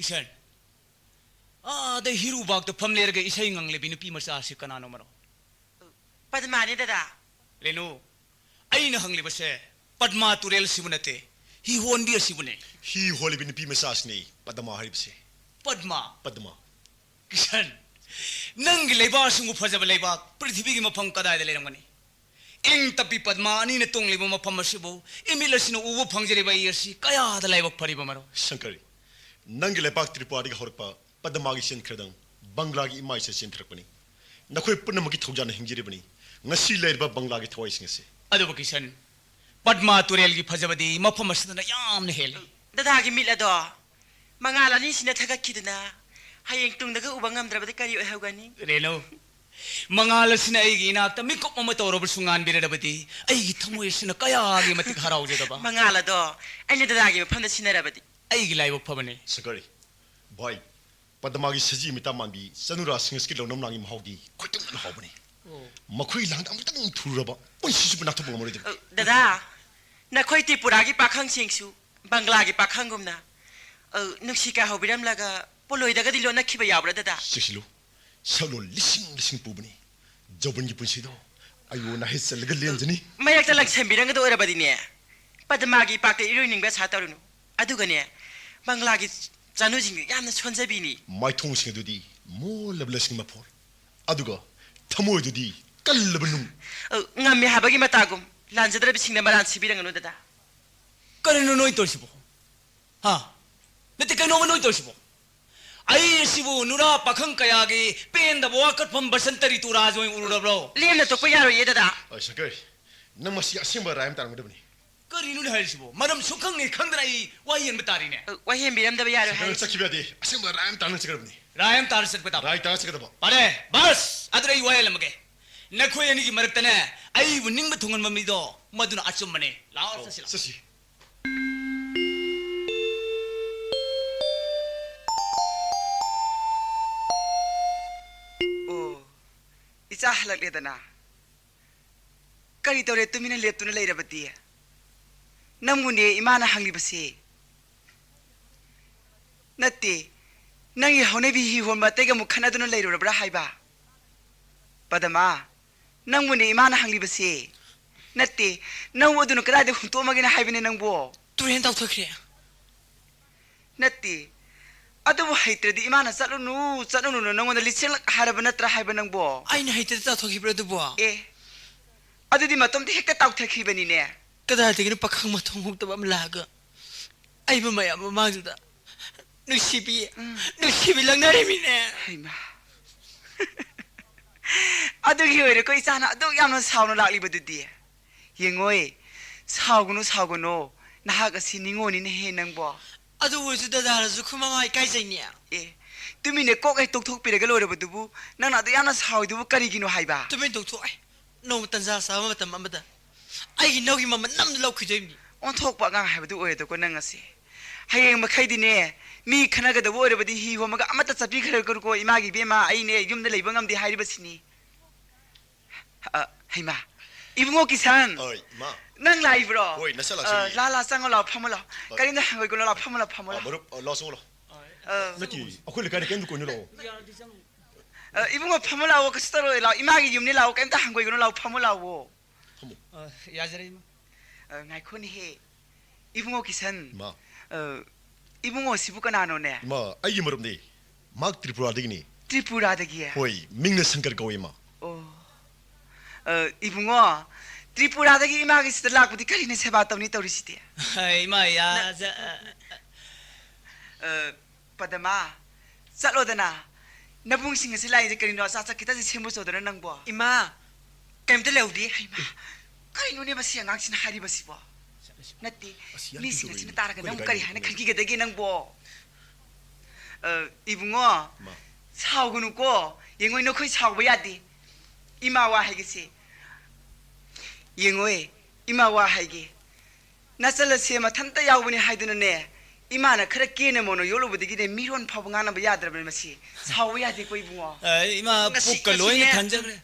ꯁꯟ, ꯑꯥꯗ ꯍꯤꯔꯨꯕꯥꯛꯇ ꯐꯝ ꯂꯩꯔꯒ ꯏꯁꯩ ꯉꯪꯂꯤꯕꯤ ꯅꯨꯄꯤ ꯃꯆꯥ ꯑꯁꯤ ꯀꯅꯥꯅꯣ ꯃꯔꯣ? ꯄꯗꯃꯥꯅꯤ, ꯗꯗꯥ꯫ ꯔꯦꯅꯨ, ꯑꯩꯅ ꯍꯪꯂꯤꯕꯁꯦ ꯄꯗꯃꯥ ꯇꯨꯔꯦꯜꯁꯤꯕꯨ ꯅꯠꯇꯦ, ꯍꯤ ꯍꯣꯟꯕꯤ ꯑꯁꯤꯕꯨꯅꯦ꯫ ꯍꯤ ꯍꯣꯜꯂꯤꯕꯤ ꯅꯨꯄꯤ ꯃꯆꯥꯁꯤꯅꯦ ꯄꯗꯃꯥ ꯍꯥꯏꯔꯤꯕꯁꯦ꯫ ꯄꯗꯃꯥ? ꯄꯗꯃꯥ꯫ ꯀꯤꯁꯟ, ꯅꯪꯒꯤ ꯂꯩꯕꯥꯛ ꯑꯁꯤꯕꯨ ꯐꯖꯕ ꯂꯩꯕꯥꯛ ꯄ꯭ꯔꯤꯊꯤꯕꯤꯒꯤ ꯃꯐꯝ ꯀꯗꯥꯏꯗ ꯂꯩꯔꯝꯒꯅꯤ? ꯏꯪ ꯇꯞꯄꯤ ꯄꯗꯃꯥ ꯑꯅꯤꯅ ꯇꯣꯡꯂꯤꯕ ꯃꯐꯝ ꯑꯁꯤꯕꯨ ꯏꯃꯤꯠ ꯑꯁꯤꯅ ꯎꯕ ꯐꯪꯖꯔꯤꯕ ꯑꯩ ꯑꯁꯤ ꯀꯌꯥꯗ ꯂꯥꯏꯕꯛ ꯐꯔꯤꯕ ꯃꯔꯣ? ꯁꯪꯀꯔꯤ, ꯅꯪꯒꯤ ꯂꯩꯕꯥꯛ ꯇ꯭ꯔꯤꯄꯨꯔꯥꯗꯒꯤ ꯍꯧꯔꯛꯄ ꯄꯗꯃꯥꯒꯤ ꯆꯦꯟ ꯈꯔꯗꯪ ꯕꯪꯒ꯭ꯂꯥꯒꯤ ꯏꯃꯥ ꯏꯆꯦ ꯆꯦꯟꯊꯔꯛꯄꯅꯤ꯫ ꯅꯈꯣꯏ ꯄꯨꯝꯅꯃꯛꯀꯤ ꯊꯧꯖꯥꯜꯅ ꯍꯤꯡꯖꯔꯤꯕꯅꯤ ꯉꯁꯤ ꯂꯩꯔꯤꯕ ꯕꯪꯒ꯭ꯂꯥꯒꯤ ꯊꯋꯥꯏꯁꯤꯡ ꯑꯁꯤ꯫ ꯑꯗꯨꯕꯨ ꯀꯤꯁꯟ, ꯄꯗꯃꯥ ꯇꯨꯔꯦꯜꯒꯤ ꯐꯖꯕꯗꯤ ꯃꯐꯝ ꯑꯁꯤꯗꯅ ꯌꯥꯝꯅ ꯍꯦꯜꯂꯤ꯫ ꯗꯗꯥꯒꯤ ꯃꯤꯠ ꯑꯗꯣ ꯃꯉꯥꯜ ꯑꯅꯤꯁꯤꯅ ꯊꯥꯒꯠꯈꯤꯗꯨꯅ ꯍꯌꯦꯡ ꯇꯨꯡꯗꯒ ꯎꯕ ꯉꯝꯗ꯭ꯔꯕꯗꯤ ꯀꯔꯤ ꯑꯣꯏꯍꯧꯒꯅꯤ? ꯔꯦꯅꯨ, ꯃꯉꯥꯜ ꯑꯁꯤꯅ ꯑꯩꯒꯤ ꯏꯅꯥꯛꯇ ꯃꯤꯀꯨꯞ ꯑꯃ ꯇꯧꯔꯕꯁꯨ ꯉꯥꯟꯕꯤꯔꯕꯗꯤ ꯑꯩꯒꯤ ꯊꯃꯣꯏ ꯑꯁꯤꯅ ꯀꯌꯥꯒꯤ ꯃꯇꯤꯛ ꯍꯔꯥꯎꯖꯗꯕ꯫ ꯃꯉꯥꯜ ꯑꯗꯣ ꯑꯩꯅ ꯗꯗꯥꯒꯤ ꯃꯐꯝꯗ ꯁꯤꯟꯅꯔꯕꯗꯤ? ꯑꯩꯒꯤ ꯂꯥꯏꯕꯛ ꯐꯕꯅꯤ꯫ ꯁꯪꯀꯔꯤ, ꯚꯥꯏ, ꯄꯗꯃꯥꯒꯤ ꯁꯖꯤ ꯃꯤꯇꯥ ꯃꯥꯟꯕꯤ ꯆꯅꯨꯔꯥ ꯁꯤꯡꯍꯁꯀꯤ ꯂꯧꯅꯝ ꯂꯥꯡꯒꯤ ꯃꯍꯥꯎꯗꯤ ꯈꯣꯏꯇꯨꯝꯅ ꯍꯥꯎꯕꯅꯤ꯫ ꯑꯣ꯫ ꯃꯈꯣꯏ ꯂꯥꯡꯗ ꯑꯃꯨꯛꯇꯪ ꯊꯨꯔꯨꯔꯕ ꯄꯨꯟꯁꯤ ꯆꯨꯞꯄ ꯅꯥꯊꯣꯛꯄ ꯉꯝꯃꯔꯣꯏꯗꯕ꯫ ꯑ, ꯗꯗꯥ, ꯅꯈꯣꯏ ꯇ꯭ꯔꯤꯄꯨꯔꯥꯒꯤ ꯄꯥꯈꯪꯁꯤꯡꯁꯨ ꯕꯪꯒ꯭ꯂꯥꯒꯤ ꯄꯥꯈꯪꯒꯨꯝꯅ, ꯑ, ꯅꯨꯡꯁꯤ ꯀꯥꯏ ꯍꯧꯕꯤꯔꯝꯂꯒ ꯄꯣꯂꯣꯏꯗꯒꯗꯤ ꯂꯣꯠꯅꯈꯤꯕ ꯌꯥꯎꯕ꯭ꯔꯥ, ꯗꯗꯥ? ꯆꯦꯛꯁꯤꯜꯂꯨ, ꯁꯛꯂꯣꯟ ꯂꯤꯁꯤꯡ ꯂꯤꯁꯤꯡ ꯄꯨꯕꯅꯤ꯫ ꯖꯧꯕꯟꯒꯤ ꯄꯨꯟꯁꯤꯗꯣ ꯑꯌꯣ ꯅꯥꯍꯦꯠ ꯆꯠꯂꯒ ꯂꯦꯟꯖꯅꯤ꯫ ꯃꯌꯥꯏꯗ ꯂꯪꯁꯟꯕꯤꯔꯝꯒꯗꯧ ꯑꯣꯏꯔꯕꯗꯤꯅꯦ, ꯄꯗꯃꯥꯒꯤ ꯏꯄꯥꯛꯇ ꯏꯔꯣꯏꯅꯤꯡꯕ ꯑꯁꯥ ꯇꯧꯔꯨꯅꯨ꯫ ꯑꯗꯨꯒꯅꯦ, ꯕꯪꯒ꯭ꯂꯥꯒꯤ ꯆꯥꯅꯨꯁꯤꯡꯗꯨ ꯌꯥꯝꯅ ꯁꯣꯟꯖꯕꯤꯅꯤ꯫ ꯃꯥꯏꯊꯣꯡꯁꯤꯡ ꯑꯗꯨꯗꯤ ꯃꯣꯜꯂꯕ ꯂꯁꯤꯡ ꯃꯐꯣꯜ, ꯑꯗꯨꯒ ꯊꯃꯣꯏꯗꯨꯗꯤ ꯀꯜꯂꯕ ꯅꯨꯡ꯫ ꯑ, ꯉꯝꯃꯤ ꯍꯥꯏꯕꯒꯤ ꯃꯇꯥꯒꯨꯝ, ꯂꯥꯟꯖꯗ꯭ꯔꯕꯁꯤꯡꯗ ꯃꯔꯥꯟ ꯁꯤꯕꯤꯔꯒꯅꯨ, ꯗꯗꯥ꯫ ꯀꯔꯤꯅꯣ ꯅꯣꯏ ꯇꯧꯔꯤꯁꯤꯕꯣ? ꯍꯥ? ꯅꯠꯇꯦ, ꯀꯩꯅꯣꯕ ꯅꯣꯏ ꯇꯧꯔꯤꯁꯤꯕꯣ? ꯑꯩ ꯑꯁꯤꯕꯨ ꯅꯨꯔꯥ ꯄꯥꯈꯪ ꯀꯌꯥꯒꯤ ꯄꯦꯟꯗꯕ ꯋꯥꯀꯠꯐꯝ ꯕꯁꯟꯇ ꯔꯤꯇꯨꯔꯥꯖ ꯑꯣꯏꯅ ꯎꯔꯨꯔꯕ꯭ꯔꯣ? ꯂꯦꯝꯅ ꯇꯣꯛꯄ ꯌꯥꯔꯣꯏꯌꯦ, ꯗꯗꯥ꯫ ꯑ, ꯁꯪꯀꯔ, ꯅꯪ ꯃꯁꯤ ꯑꯁꯦꯡꯕ ꯔꯥꯏ ꯑꯃ ꯇꯥꯔꯝꯒꯗꯕꯅꯤ꯫ ꯀꯔꯤꯅꯣꯅꯦ ꯍꯥꯏꯔꯤꯁꯤꯕꯣ? ꯃꯔꯝ ꯁꯨꯈꯪ ꯍꯦꯛ ꯈꯪꯗꯅ ꯑꯩ ꯋꯥꯍꯩ ꯍꯦꯟꯕ ꯇꯥꯔꯤꯅꯦ꯫ ꯑ, ꯋꯥꯍꯩ ꯍꯦꯟꯕꯤꯔꯝꯗꯕ ꯌꯥꯔꯣꯏ ꯁꯪꯀꯔ, ꯍꯥꯏꯔꯤ꯫ ꯆꯠꯈꯤꯕ ꯌꯥꯗꯦ꯫ ꯑꯁꯦꯡꯕ ꯔꯥꯏ ꯑꯃ ꯇꯥꯔ ꯆꯠꯀꯗꯕꯅꯤ꯫ ꯔꯥꯏ ꯑꯃ ꯇꯥꯔ ꯆꯠꯄ ꯇꯥꯕ꯫ ꯔꯥꯏ ꯇꯥꯔ ꯆꯠꯀꯗꯕ꯫ ꯐꯔꯦ, ꯕꯁ! ꯑꯗꯨꯗ ꯑꯩ ꯋꯥꯍꯩ ꯍꯦꯜꯂꯝꯃꯒꯦ꯫ ꯅꯈꯣꯏ ꯑꯅꯤꯒꯤ ꯃꯔꯛꯇꯅꯦ, ꯑꯩꯕꯨ ꯅꯤꯡꯕ ꯊꯨꯡꯍꯟꯕ ꯃꯤꯗꯣ, ꯃꯗꯨꯅ ꯑꯆꯨꯝꯕꯅꯦ꯫ ꯂꯥꯛꯑꯣ, ꯑꯣ, ꯆꯠꯁꯤ, ꯂꯥꯛꯑꯣ꯫ ꯆꯠꯁꯤ꯫ ꯑꯣ, ꯏꯆꯥ ꯍꯜꯂꯛꯂꯦꯗꯅ꯫ ꯀꯔꯤ ꯇꯧꯔꯦ ꯇꯨꯃꯤꯟꯅ ꯂꯦꯞꯇꯨꯅ ꯂꯩꯔꯕꯗꯤ? ꯅꯪꯕꯨꯅꯦ ꯏꯃꯥꯅ ꯍꯪꯂꯤꯕꯁꯦ꯫ ꯅꯠꯇꯦ, ꯅꯪꯒꯤ ꯍꯧꯅꯕꯤ ꯍꯤ ꯍꯣꯟꯕ ꯑꯇꯩꯒ ꯑꯃꯨꯛ ꯈꯠꯅꯗꯨꯅ ꯂꯩꯔꯨꯔꯕ꯭ꯔꯥ ꯍꯥꯏꯕ? ꯄꯗꯃꯥ, ꯅꯪꯕꯨꯅꯦ ꯏꯃꯥꯅ ꯍꯪꯂꯤꯕꯁꯦ꯫ ꯅꯠꯇꯦ, ꯅꯪꯕꯨ ꯑꯗꯨꯅ ꯀꯗꯥꯏꯗ ꯍꯨꯟꯇꯣꯛꯑꯝꯃꯒꯦꯅ ꯍꯥꯏꯕꯅꯦ ꯅꯪꯕꯨ? ꯇꯨꯔꯦꯟ ꯇꯥꯎꯊꯈ꯭ꯔꯦ꯫ ꯅꯠꯇꯦ, ꯑꯗꯨꯕꯨ ꯍꯩꯇ꯭ꯔꯗꯤ ꯏꯃꯥꯅ "ꯆꯠꯂꯨꯅꯨ, ꯆꯠꯂꯨꯅꯨꯅ" ꯅꯪꯉꯣꯟꯗ ꯂꯤꯁꯤꯡꯂꯛ ꯍꯥꯏꯔꯕ ꯅꯠꯇ꯭ꯔꯥ ꯍꯥꯏꯕ ꯅꯪꯕꯣ? ꯑꯩꯅ ꯍꯩꯇ꯭ꯔꯗꯤ ꯇꯥꯎꯊꯣꯛꯈꯤꯕ꯭ꯔꯥ ꯑꯗꯨꯕꯣ? ꯑꯦ, ꯑꯗꯨꯗꯤ ꯃꯇꯣꯝꯇ ꯍꯦꯛꯇ ꯇꯥꯎꯊꯈꯤꯕꯅꯤꯅꯦ꯫ ꯀꯗꯥꯏꯗꯒꯤꯅꯣ ꯄꯥꯈꯪ ꯃꯊꯣꯡ ꯍꯨꯛꯇꯕ ꯑꯃ ꯂꯥꯛꯑꯒ ꯑꯩꯕꯨ ꯃꯌꯥꯝ ꯃꯃꯥꯡꯗꯨꯗ "ꯅꯨꯡꯁꯤꯕꯤ, ꯎꯝ꯫ ꯅꯨꯡꯁꯤꯕꯤ" ꯂꯪꯅꯔꯤꯃꯤꯅꯦ꯫ ꯍꯩꯃꯥ꯫ ꯑꯗꯨꯒꯤ ꯑꯣꯏꯔꯦꯀꯣ ꯏꯆꯥꯅ ꯑꯗꯨꯛ ꯌꯥꯝꯅ ꯁꯥꯎꯅ ꯂꯥꯛꯂꯤꯕꯗꯨꯗꯤ꯫ ꯌꯦꯡꯉꯣꯏ, ꯁꯥꯎꯒꯅꯨ, ꯁꯥꯎꯒꯅꯨ꯫ ꯅꯍꯥꯛ ꯑꯁꯤ ꯅꯤꯉꯣꯜꯅꯤꯅꯦꯍꯦ ꯅꯪꯕꯣ꯫ ꯑꯗꯨ ꯑꯣꯏꯔꯁꯨ ꯗꯗꯥꯅꯁꯨ ꯈꯨꯃꯥꯡ ꯏꯀꯥꯏꯖꯩꯅꯦ꯫ ꯑꯦ, ꯇꯨꯃꯤꯟꯅ ꯀꯣꯛ ꯍꯦꯛ ꯇꯣꯛꯊꯣꯛꯄꯤꯔꯒ ꯂꯣꯏꯔꯕꯗꯨꯕꯨ ꯅꯪꯅ ꯑꯗꯨ ꯌꯥꯝꯅ ꯁꯥꯎꯔꯤꯗꯨꯕꯨ ꯀꯔꯤꯒꯤꯅꯣ ꯍꯥꯏꯕ? ꯇꯨꯃꯤꯟ ꯇꯣꯛꯊꯣꯛꯑꯦ꯫ ꯅꯣꯡꯃ ꯇꯟꯖꯥ ꯆꯥꯕ ꯃꯇꯝ ꯑꯃꯗ ꯑꯩꯒꯤ ꯏꯅꯥꯎꯒꯤ ꯃꯃꯜ ꯅꯝꯅ ꯂꯧꯈꯤꯗꯣꯏꯅꯤ꯫ ꯑꯣꯟꯊꯣꯛꯄ ꯑꯉꯥꯡ ꯍꯥꯏꯕꯗꯨ ꯑꯣꯏꯔꯦꯗꯀꯣ ꯅꯪ ꯑꯁꯦ꯫ ꯍꯌꯦꯡ ꯃꯈꯩꯗꯤꯅꯦ, ꯃꯤ ꯈꯠꯅꯒꯗꯕ ꯑꯣꯏꯔꯕꯗꯤ ꯍꯤ ꯍꯣꯝꯃꯒ ꯑꯃꯠꯇ ꯆꯠꯄꯤꯈ꯭ꯔꯒꯅꯨꯀꯣ, ꯏꯃꯥꯒꯤ ꯏꯕꯦꯝꯃ, ꯑꯩꯅꯦ ꯌꯨꯝꯗ ꯂꯩꯕ ꯉꯝꯗꯦ ꯍꯥꯏꯔꯤꯕꯁꯤꯅꯤ꯫ ꯑ, ꯍꯩꯃꯥ, ꯏꯕꯨꯡꯉꯣ ꯀꯤꯁꯟ, ꯑꯣꯏ, ꯏꯃꯥ꯫ ꯅꯪ ꯂꯥꯛꯏꯕ꯭ꯔꯣ? ꯍꯣꯏ, ꯅꯁꯥ ꯂꯥꯛꯁꯤꯅꯤ꯫ ꯑ, ꯂꯥ, ꯂꯥ, ꯆꯪꯉꯣ ꯂꯥꯛꯑꯣ, ꯐꯝꯃꯣ ꯂꯥꯛꯑꯣ꯫ ꯍꯣꯏ꯫ ꯀꯔꯤꯝꯇ ꯍꯪꯉꯣꯏꯒꯅꯣ ꯂꯥꯛꯑꯣ, ꯐꯝꯃꯣ ꯂꯥꯛꯑꯣ, ꯐꯝꯃꯣ ꯑ, ꯂꯥꯛꯑꯣ꯫ ꯃꯔꯨꯞ, ꯑ, ꯂꯥꯛꯑꯣ, ꯆꯪꯉꯣ ꯂꯥꯛꯑꯣ꯫ ꯑ, ꯅꯠꯇꯦ, ꯑꯩꯈꯣꯏ ꯂꯩꯀꯥꯏꯗ ꯀꯔꯤꯝ ꯗꯨꯀꯥꯟꯅꯤ ꯂꯥꯛꯑꯣ꯫ ꯑ, ꯏꯕꯨꯡꯉꯣ, ꯐꯝꯃꯣ ꯂꯥꯛꯑꯣ, ꯀꯩꯁꯨ ꯇꯧꯔꯣꯏ ꯂꯥꯛꯑꯣ꯫ ꯏꯃꯥꯒꯤ ꯌꯨꯝꯅꯤ ꯂꯥꯛꯑꯣ, ꯀꯩꯝꯇ ꯍꯪꯒꯣꯏꯒꯅꯨ ꯂꯥꯛꯑꯣ, ꯐꯝꯃꯣ ꯂꯥꯛꯑꯣ꯫ ꯐꯝꯃꯣ꯫ ꯑ, ꯌꯥꯖꯔꯦ, ꯏꯃꯥ꯫ ꯑ, ꯉꯥꯏꯈꯣꯅꯦꯍꯦ꯫ ꯏꯕꯨꯡꯉꯣ ꯀꯤꯁꯟ꯫ ꯏꯃꯥ꯫ ꯑ, ꯏꯕꯨꯡꯉꯣꯁꯤꯕꯨ ꯀꯅꯥꯅꯣꯅꯦ? ꯏꯃꯥ, ꯑꯩꯒꯤ ꯃꯔꯨꯞꯅꯤ꯫ ꯃꯍꯥꯛ ꯇ꯭ꯔꯤꯄꯨꯔꯥꯗꯒꯤꯅꯤ꯫ ꯇ꯭ꯔꯤꯄꯨꯔꯥꯗꯒꯤ? ꯍꯣꯏ, ꯃꯤꯡꯅ ꯁꯪꯀꯔ ꯀꯧꯏ, ꯏꯃꯥ꯫ ꯑꯣ꯫ ꯑ, ꯏꯕꯨꯡꯉꯣ, ꯇ꯭ꯔꯤꯄꯨꯔꯥꯗꯒꯤ ꯏꯃꯥꯒꯤꯁꯤꯗ ꯂꯥꯛꯄꯗꯤ ꯀꯔꯤꯅ ꯁꯦꯕꯥ ꯇꯧꯅꯤ ꯇꯧꯔꯤꯁꯤꯗꯤ? ꯍꯥꯏ, ꯏꯃꯥ, ꯌꯥ-, ꯅ-, ꯖ-, ꯑ, ꯑ, ꯄꯗꯃꯥ, ꯆꯠꯂꯣꯗꯅ꯫ ꯅꯕꯨꯡꯁꯤꯡ ꯑꯁꯤ ꯂꯥꯛꯏꯁꯦ ꯀꯔꯤꯅꯣ? ꯑꯆꯥ ꯑꯆꯥ ꯈꯤꯇꯁꯤ ꯁꯦꯝꯃꯨ ꯆꯣꯗꯅ ꯅꯪꯕꯣ꯫ ꯏꯃꯥ, ꯀꯩꯝꯇ ꯂꯩꯍꯧꯗꯦ꯫ ꯍꯩꯃꯥ, ꯀꯔꯤꯅꯣꯅꯦ ꯃꯁꯤ ꯑꯉꯥꯡꯁꯤꯅ ꯍꯥꯏꯔꯤꯕꯁꯤꯕꯣ? ꯅꯠꯇꯦ, ꯑꯁ, ꯌꯥꯝ ꯃꯤꯁꯤꯡ ꯊꯤꯅ ꯑꯁꯤꯅ ꯇꯥꯔꯒ ꯑꯩꯈꯣꯏ ꯅꯪꯕꯨ ꯀꯔꯤ ꯂꯩꯀꯥꯏꯒꯤ ꯍꯥꯏꯅ ꯅꯨꯄꯤꯅꯦ꯫ ꯈꯟꯈꯤꯒꯗꯒꯦ ꯅꯪꯕꯣ? ꯑ, ꯏꯕꯨꯡꯉꯣ, ꯏꯃꯥ꯫ ꯁꯥꯎꯒꯅꯨꯀꯣ꯫ ꯌꯦꯡꯉꯣ, ꯅꯈꯣꯏ ꯁꯥꯎꯕ ꯌꯥꯗꯦ꯫ ꯏꯃꯥ ꯋꯥ ꯍꯥꯏꯒꯦꯁꯦ꯫ ꯌꯦꯡꯉꯣꯏ, ꯏꯃꯥ ꯋꯥ ꯍꯥꯏꯒꯦ꯫ ꯅꯆꯜ ꯑꯁꯦ ꯃꯊꯟꯇ ꯌꯥꯎꯕꯅꯤ ꯍꯥꯏꯗꯨꯅꯅꯦ, ꯏꯃꯥꯅ ꯈꯔ ꯀꯦꯅ ꯃꯧꯅ ꯌꯣꯛꯂꯨꯕꯗꯒꯤꯅꯦ, ꯃꯤꯔꯣꯟ ꯐꯥꯎꯕ ꯉꯥꯡꯅꯕ ꯌꯥꯗ꯭ꯔꯕꯅꯤ ꯃꯁꯤ꯫ ꯁꯥꯎꯕ ꯌꯥꯗꯦꯀꯣ, ꯏꯕꯨꯡꯉꯣ꯫ ꯑ, ꯏꯃꯥ, ꯉꯁꯤ, ꯄꯨꯛꯀ ꯂꯣꯏꯅ ꯉꯁꯤꯅꯦ꯫ ꯊꯟꯖꯈ꯭ꯔꯦ꯫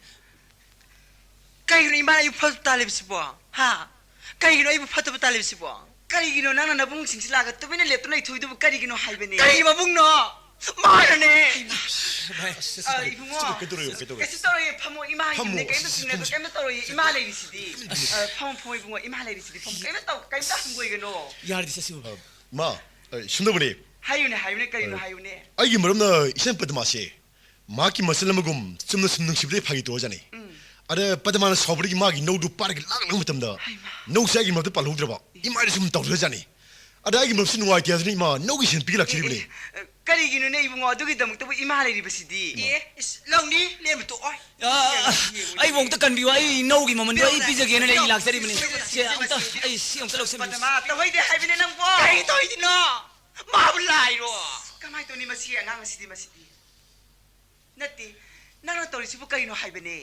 ꯀꯩꯒꯤꯅꯣ ꯏꯃꯥꯅ ꯑꯩꯕꯨ ꯐꯠꯇꯕ ꯇꯥꯜꯂꯤꯕꯁꯤꯕꯣ? ꯍꯥ? ꯀꯩꯒꯤꯅꯣ ꯑꯩꯕꯨ ꯐꯠꯇꯕ ꯇꯥꯜꯂꯤꯕꯁꯤꯕꯣ? ꯀꯔꯤꯒꯤꯅꯣ ꯅꯪꯅ ꯅꯕꯨꯡꯁꯤꯡꯁꯤ ꯂꯥꯛꯑꯒ ꯇꯨꯃꯤꯟꯅ ꯂꯦꯞꯇꯨꯅ ꯂꯩꯊꯣꯛꯏꯗꯨꯕꯨ ꯀꯔꯤꯒꯤꯅꯣ ꯍꯥꯏꯕꯅꯦ? ꯀꯔꯤ ꯃꯕꯨꯡꯅꯣ? ꯃꯥꯅꯅꯦ! ꯚꯥꯏ, ꯑꯁ, ꯑ, ꯏꯕꯨꯡꯉꯣ, ꯀꯩꯗꯧꯔꯒꯦ, ꯀꯩꯗꯧꯔꯒꯦ? ꯀꯩꯁꯨ ꯇꯧꯔꯣꯏꯌꯦ, ꯐꯝꯃꯣ, ꯏꯃꯥ ꯐꯝꯃꯣ꯫ ꯍꯥꯏꯒꯤꯕꯅꯦ, ꯀꯩꯝꯇ ꯆꯤꯡꯅꯗꯣ, ꯀꯩꯝꯇ ꯇꯧꯔꯣꯏꯌꯦ, ꯏꯃꯥ ꯂꯩꯔꯤꯁꯤꯗꯤ꯫ ꯑ, ꯐꯝꯃꯣ, ꯐꯝꯃꯣ, ꯏꯕꯨꯡꯉꯣ, ꯏꯃꯥ ꯂꯩꯔꯤꯁꯤꯗꯤ, ꯐꯝꯃꯣ, ꯀꯩꯝꯇ ꯇꯧ, ꯀꯩꯝꯇ ꯍꯪꯒꯣꯏꯒꯅꯣ꯫ ꯌꯥꯔꯗꯤ ꯆꯠꯁꯤ, ꯕꯕꯥ꯫ ꯃꯥ, ꯑ, ꯁꯨꯝꯗꯧꯕꯅꯦ꯫ ꯍꯥꯏꯌꯨꯅꯦ, ꯍꯥꯏꯌꯨꯅꯦ, ꯀꯔꯤꯅꯣ ꯑ, ꯍꯥꯏꯌꯨꯅꯦ? ꯑꯩꯒꯤ ꯃꯔꯝꯅ ꯏꯆꯟ ꯄꯗꯃꯥꯁꯦ ꯃꯍꯥꯛꯀꯤ ꯃꯆꯜ ꯑꯃꯒꯨꯝ ꯆꯨꯝꯅ ꯁꯨꯝ ꯅꯨꯡꯁꯤꯕꯗꯒꯤ ꯐꯥꯒꯤ ꯇꯧꯔꯖꯥꯠꯅꯤ꯫ ꯎꯝ꯫ ꯑꯗ ꯄꯗꯃꯥꯅ ꯁꯥꯎꯕꯗꯒꯤ ꯃꯥꯒꯤ ꯅꯧꯗꯨ ꯄꯥꯔꯒ ꯂꯥꯛꯂꯕ ꯃꯇꯝꯗ ꯍꯩꯃꯥ꯫ ꯅꯧꯁꯦ ꯑꯩꯒꯤ ꯃꯔꯛꯇ ꯄꯥꯜꯍꯧꯗ꯭ꯔꯕ꯫ ꯏꯃꯥꯗ ꯁꯨꯝ ꯇꯧꯗ꯭ꯔꯖꯥꯠꯅꯤ꯫ ꯑꯗ ꯑꯩꯒꯤ ꯃꯔꯨꯞꯁꯤ ꯅꯨꯡꯉꯥꯏꯇꯦ ꯍꯥꯏꯗꯨꯅ ꯏꯃꯥ ꯅꯧꯒꯤ ꯁꯦꯟ ꯄꯤꯒ ꯂꯥꯛꯆꯔꯤꯕꯅꯤ꯫ ꯑꯦ, ꯑꯦ, ꯀꯔꯤꯒꯤꯅꯣꯅꯦ ꯏꯕꯨꯡꯉꯣ? ꯑꯗꯨꯒꯤꯗꯃꯛꯇꯕꯨ ꯏꯃꯥ ꯂꯩꯔꯤꯕꯁꯤꯗꯤ? ꯏꯃꯥ꯫ ꯑꯦ, ꯏꯁ, ꯂꯧꯅꯤ, ꯂꯦꯝꯕ ꯇꯣꯛꯑꯣ꯫ ꯑ, ꯑꯩꯕꯨ ꯑꯝꯇ ꯀꯟꯕꯤꯌꯨ꯫ ꯑꯩ ꯅꯧꯒꯤ ꯃꯃꯟꯗꯣ ꯑꯩ ꯄꯤꯖꯒꯦꯅ ꯑꯩ ꯂꯥꯛꯆꯔꯤꯕꯅꯤ꯫ ꯁꯦ, ꯑꯝꯇ, ꯑꯩ ꯁꯤ ꯑꯝꯇ ꯂꯧꯁꯤꯟꯕꯤꯌꯨ꯫ ꯄꯗꯃꯥ, ꯇꯧꯍꯩꯗꯦ ꯍꯥꯏꯕꯅꯦ ꯅꯪꯕꯣ꯫ ꯀꯔꯤ ꯇꯧꯍꯩꯗꯣꯏꯅꯣ? ꯃꯥꯕꯨ ꯂꯥꯏꯔꯣ? ꯀꯃꯥꯏꯅ ꯇꯧꯅꯤ ꯃꯁꯤ ꯑꯉꯥꯡ ꯑꯁꯤꯗꯤ, ꯃꯁꯤꯗꯤ? ꯅꯠꯇꯦ, ꯅꯪꯅ ꯇꯧꯔꯤꯁꯤꯕꯨ ꯀꯔꯤꯅꯣ ꯍꯥꯏꯕꯅꯦ?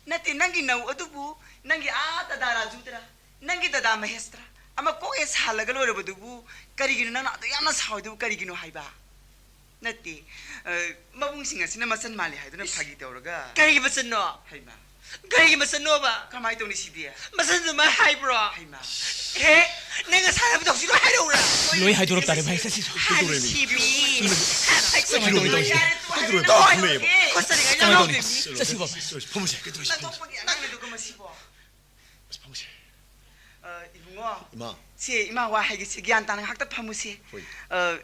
ꯅꯠꯇꯦ, ꯅꯪꯒꯤ ꯅꯧ ꯑꯗꯨꯕꯨ ꯅꯪꯒꯤ ꯑꯥ ꯗꯗꯥ ꯔꯥꯖꯨꯗꯔꯥ, ꯅꯪꯒꯤ ꯗꯗꯥ ꯃꯍꯦꯁꯇꯔꯥ, ꯑꯃ ꯀꯣꯛ ꯍꯦꯛ ꯁꯥꯍꯜꯂꯒ ꯂꯣꯏꯔꯕꯗꯨꯕꯨ ꯀꯔꯤꯒꯤꯅꯣ ꯅꯪꯅ ꯑꯗꯨ ꯌꯥꯝꯅ ꯁꯥꯎꯔꯤꯗꯨꯕꯨ ꯀꯔꯤꯒꯤꯅꯣ ꯍꯥꯏꯕ? ꯅꯠꯇꯦ, ꯑ, ꯃꯕꯨꯡꯁꯤꯡ ꯑꯁꯤꯅ ꯃꯆꯟ ꯃꯥꯜꯂꯤ ꯍꯥꯏꯗꯨꯅ ꯏꯁ, ꯐꯥꯒꯤ ꯇꯧꯔꯒ꯫ ꯀꯔꯤꯒꯤ ꯃꯆꯟꯅꯣ? ꯍꯩꯃꯥ꯫ ꯀꯔꯤꯒꯤ ꯃꯆꯟꯅꯣꯕ? ꯀꯃꯥꯏ ꯇꯧꯅꯤ ꯁꯤꯗꯤ? ꯃꯆꯟ ꯑꯗꯨꯃꯥꯏ ꯍꯥꯏꯕ꯭ꯔꯣ? ꯍꯩꯃꯥ꯫ ꯑꯦ, ꯅꯪ ꯉꯁꯥꯏ ꯍꯥꯏꯕꯗꯣ ꯍꯧꯖꯤꯛ ꯂꯣꯏ ꯍꯥꯏꯔꯛꯎꯔꯥ? ꯂꯣꯏ ꯍꯥꯏꯗꯣꯔꯛ ꯇꯥꯔꯦ ꯚꯥꯏ, ꯆꯠꯁꯤ꯫ ꯍꯥꯟꯅ ꯁꯤꯕꯤ꯫ ꯀꯃꯥꯏ ꯇꯧꯅꯤ ꯇꯧꯁꯤ? ꯌꯥꯔꯦ, ꯇꯣꯛꯑꯣ, ꯀꯃꯥꯏ ꯇꯧꯅꯤ? ꯇꯣꯛꯑꯣ, ꯇꯣꯛꯑꯣ꯫ ꯈꯣꯠꯆꯔꯤꯉꯩ ꯀꯃꯥꯏ ꯇꯧꯅꯤ? ꯌꯥꯎꯔꯝꯗꯣꯏꯅꯤ꯫ ꯆꯠꯁꯤ ꯕꯥꯕꯥ꯫ ꯐꯝꯃꯁꯦ, ꯀꯩꯗꯧꯔꯤꯁꯤ? ꯅꯪ ꯅꯣꯛꯄꯒꯤ ꯑꯉꯥꯡꯅꯤꯗꯨꯒ ꯃꯁꯤꯕꯣ꯫ ꯑꯁ, ꯐꯝꯃꯁꯦ꯫ ꯑ, ꯏꯕꯨꯡꯉꯣ꯫ ꯏꯃꯥ꯫ ꯁꯦ, ꯏꯃꯥ ꯋꯥ ꯍꯥꯏꯒꯦꯁꯦ, ꯒ꯭ꯌꯥꯟ ꯇꯥꯅ ꯉꯥꯏꯍꯥꯛꯇ ꯐꯝꯃꯨꯁꯦ꯫ ꯍꯣꯏ꯫ ꯑ,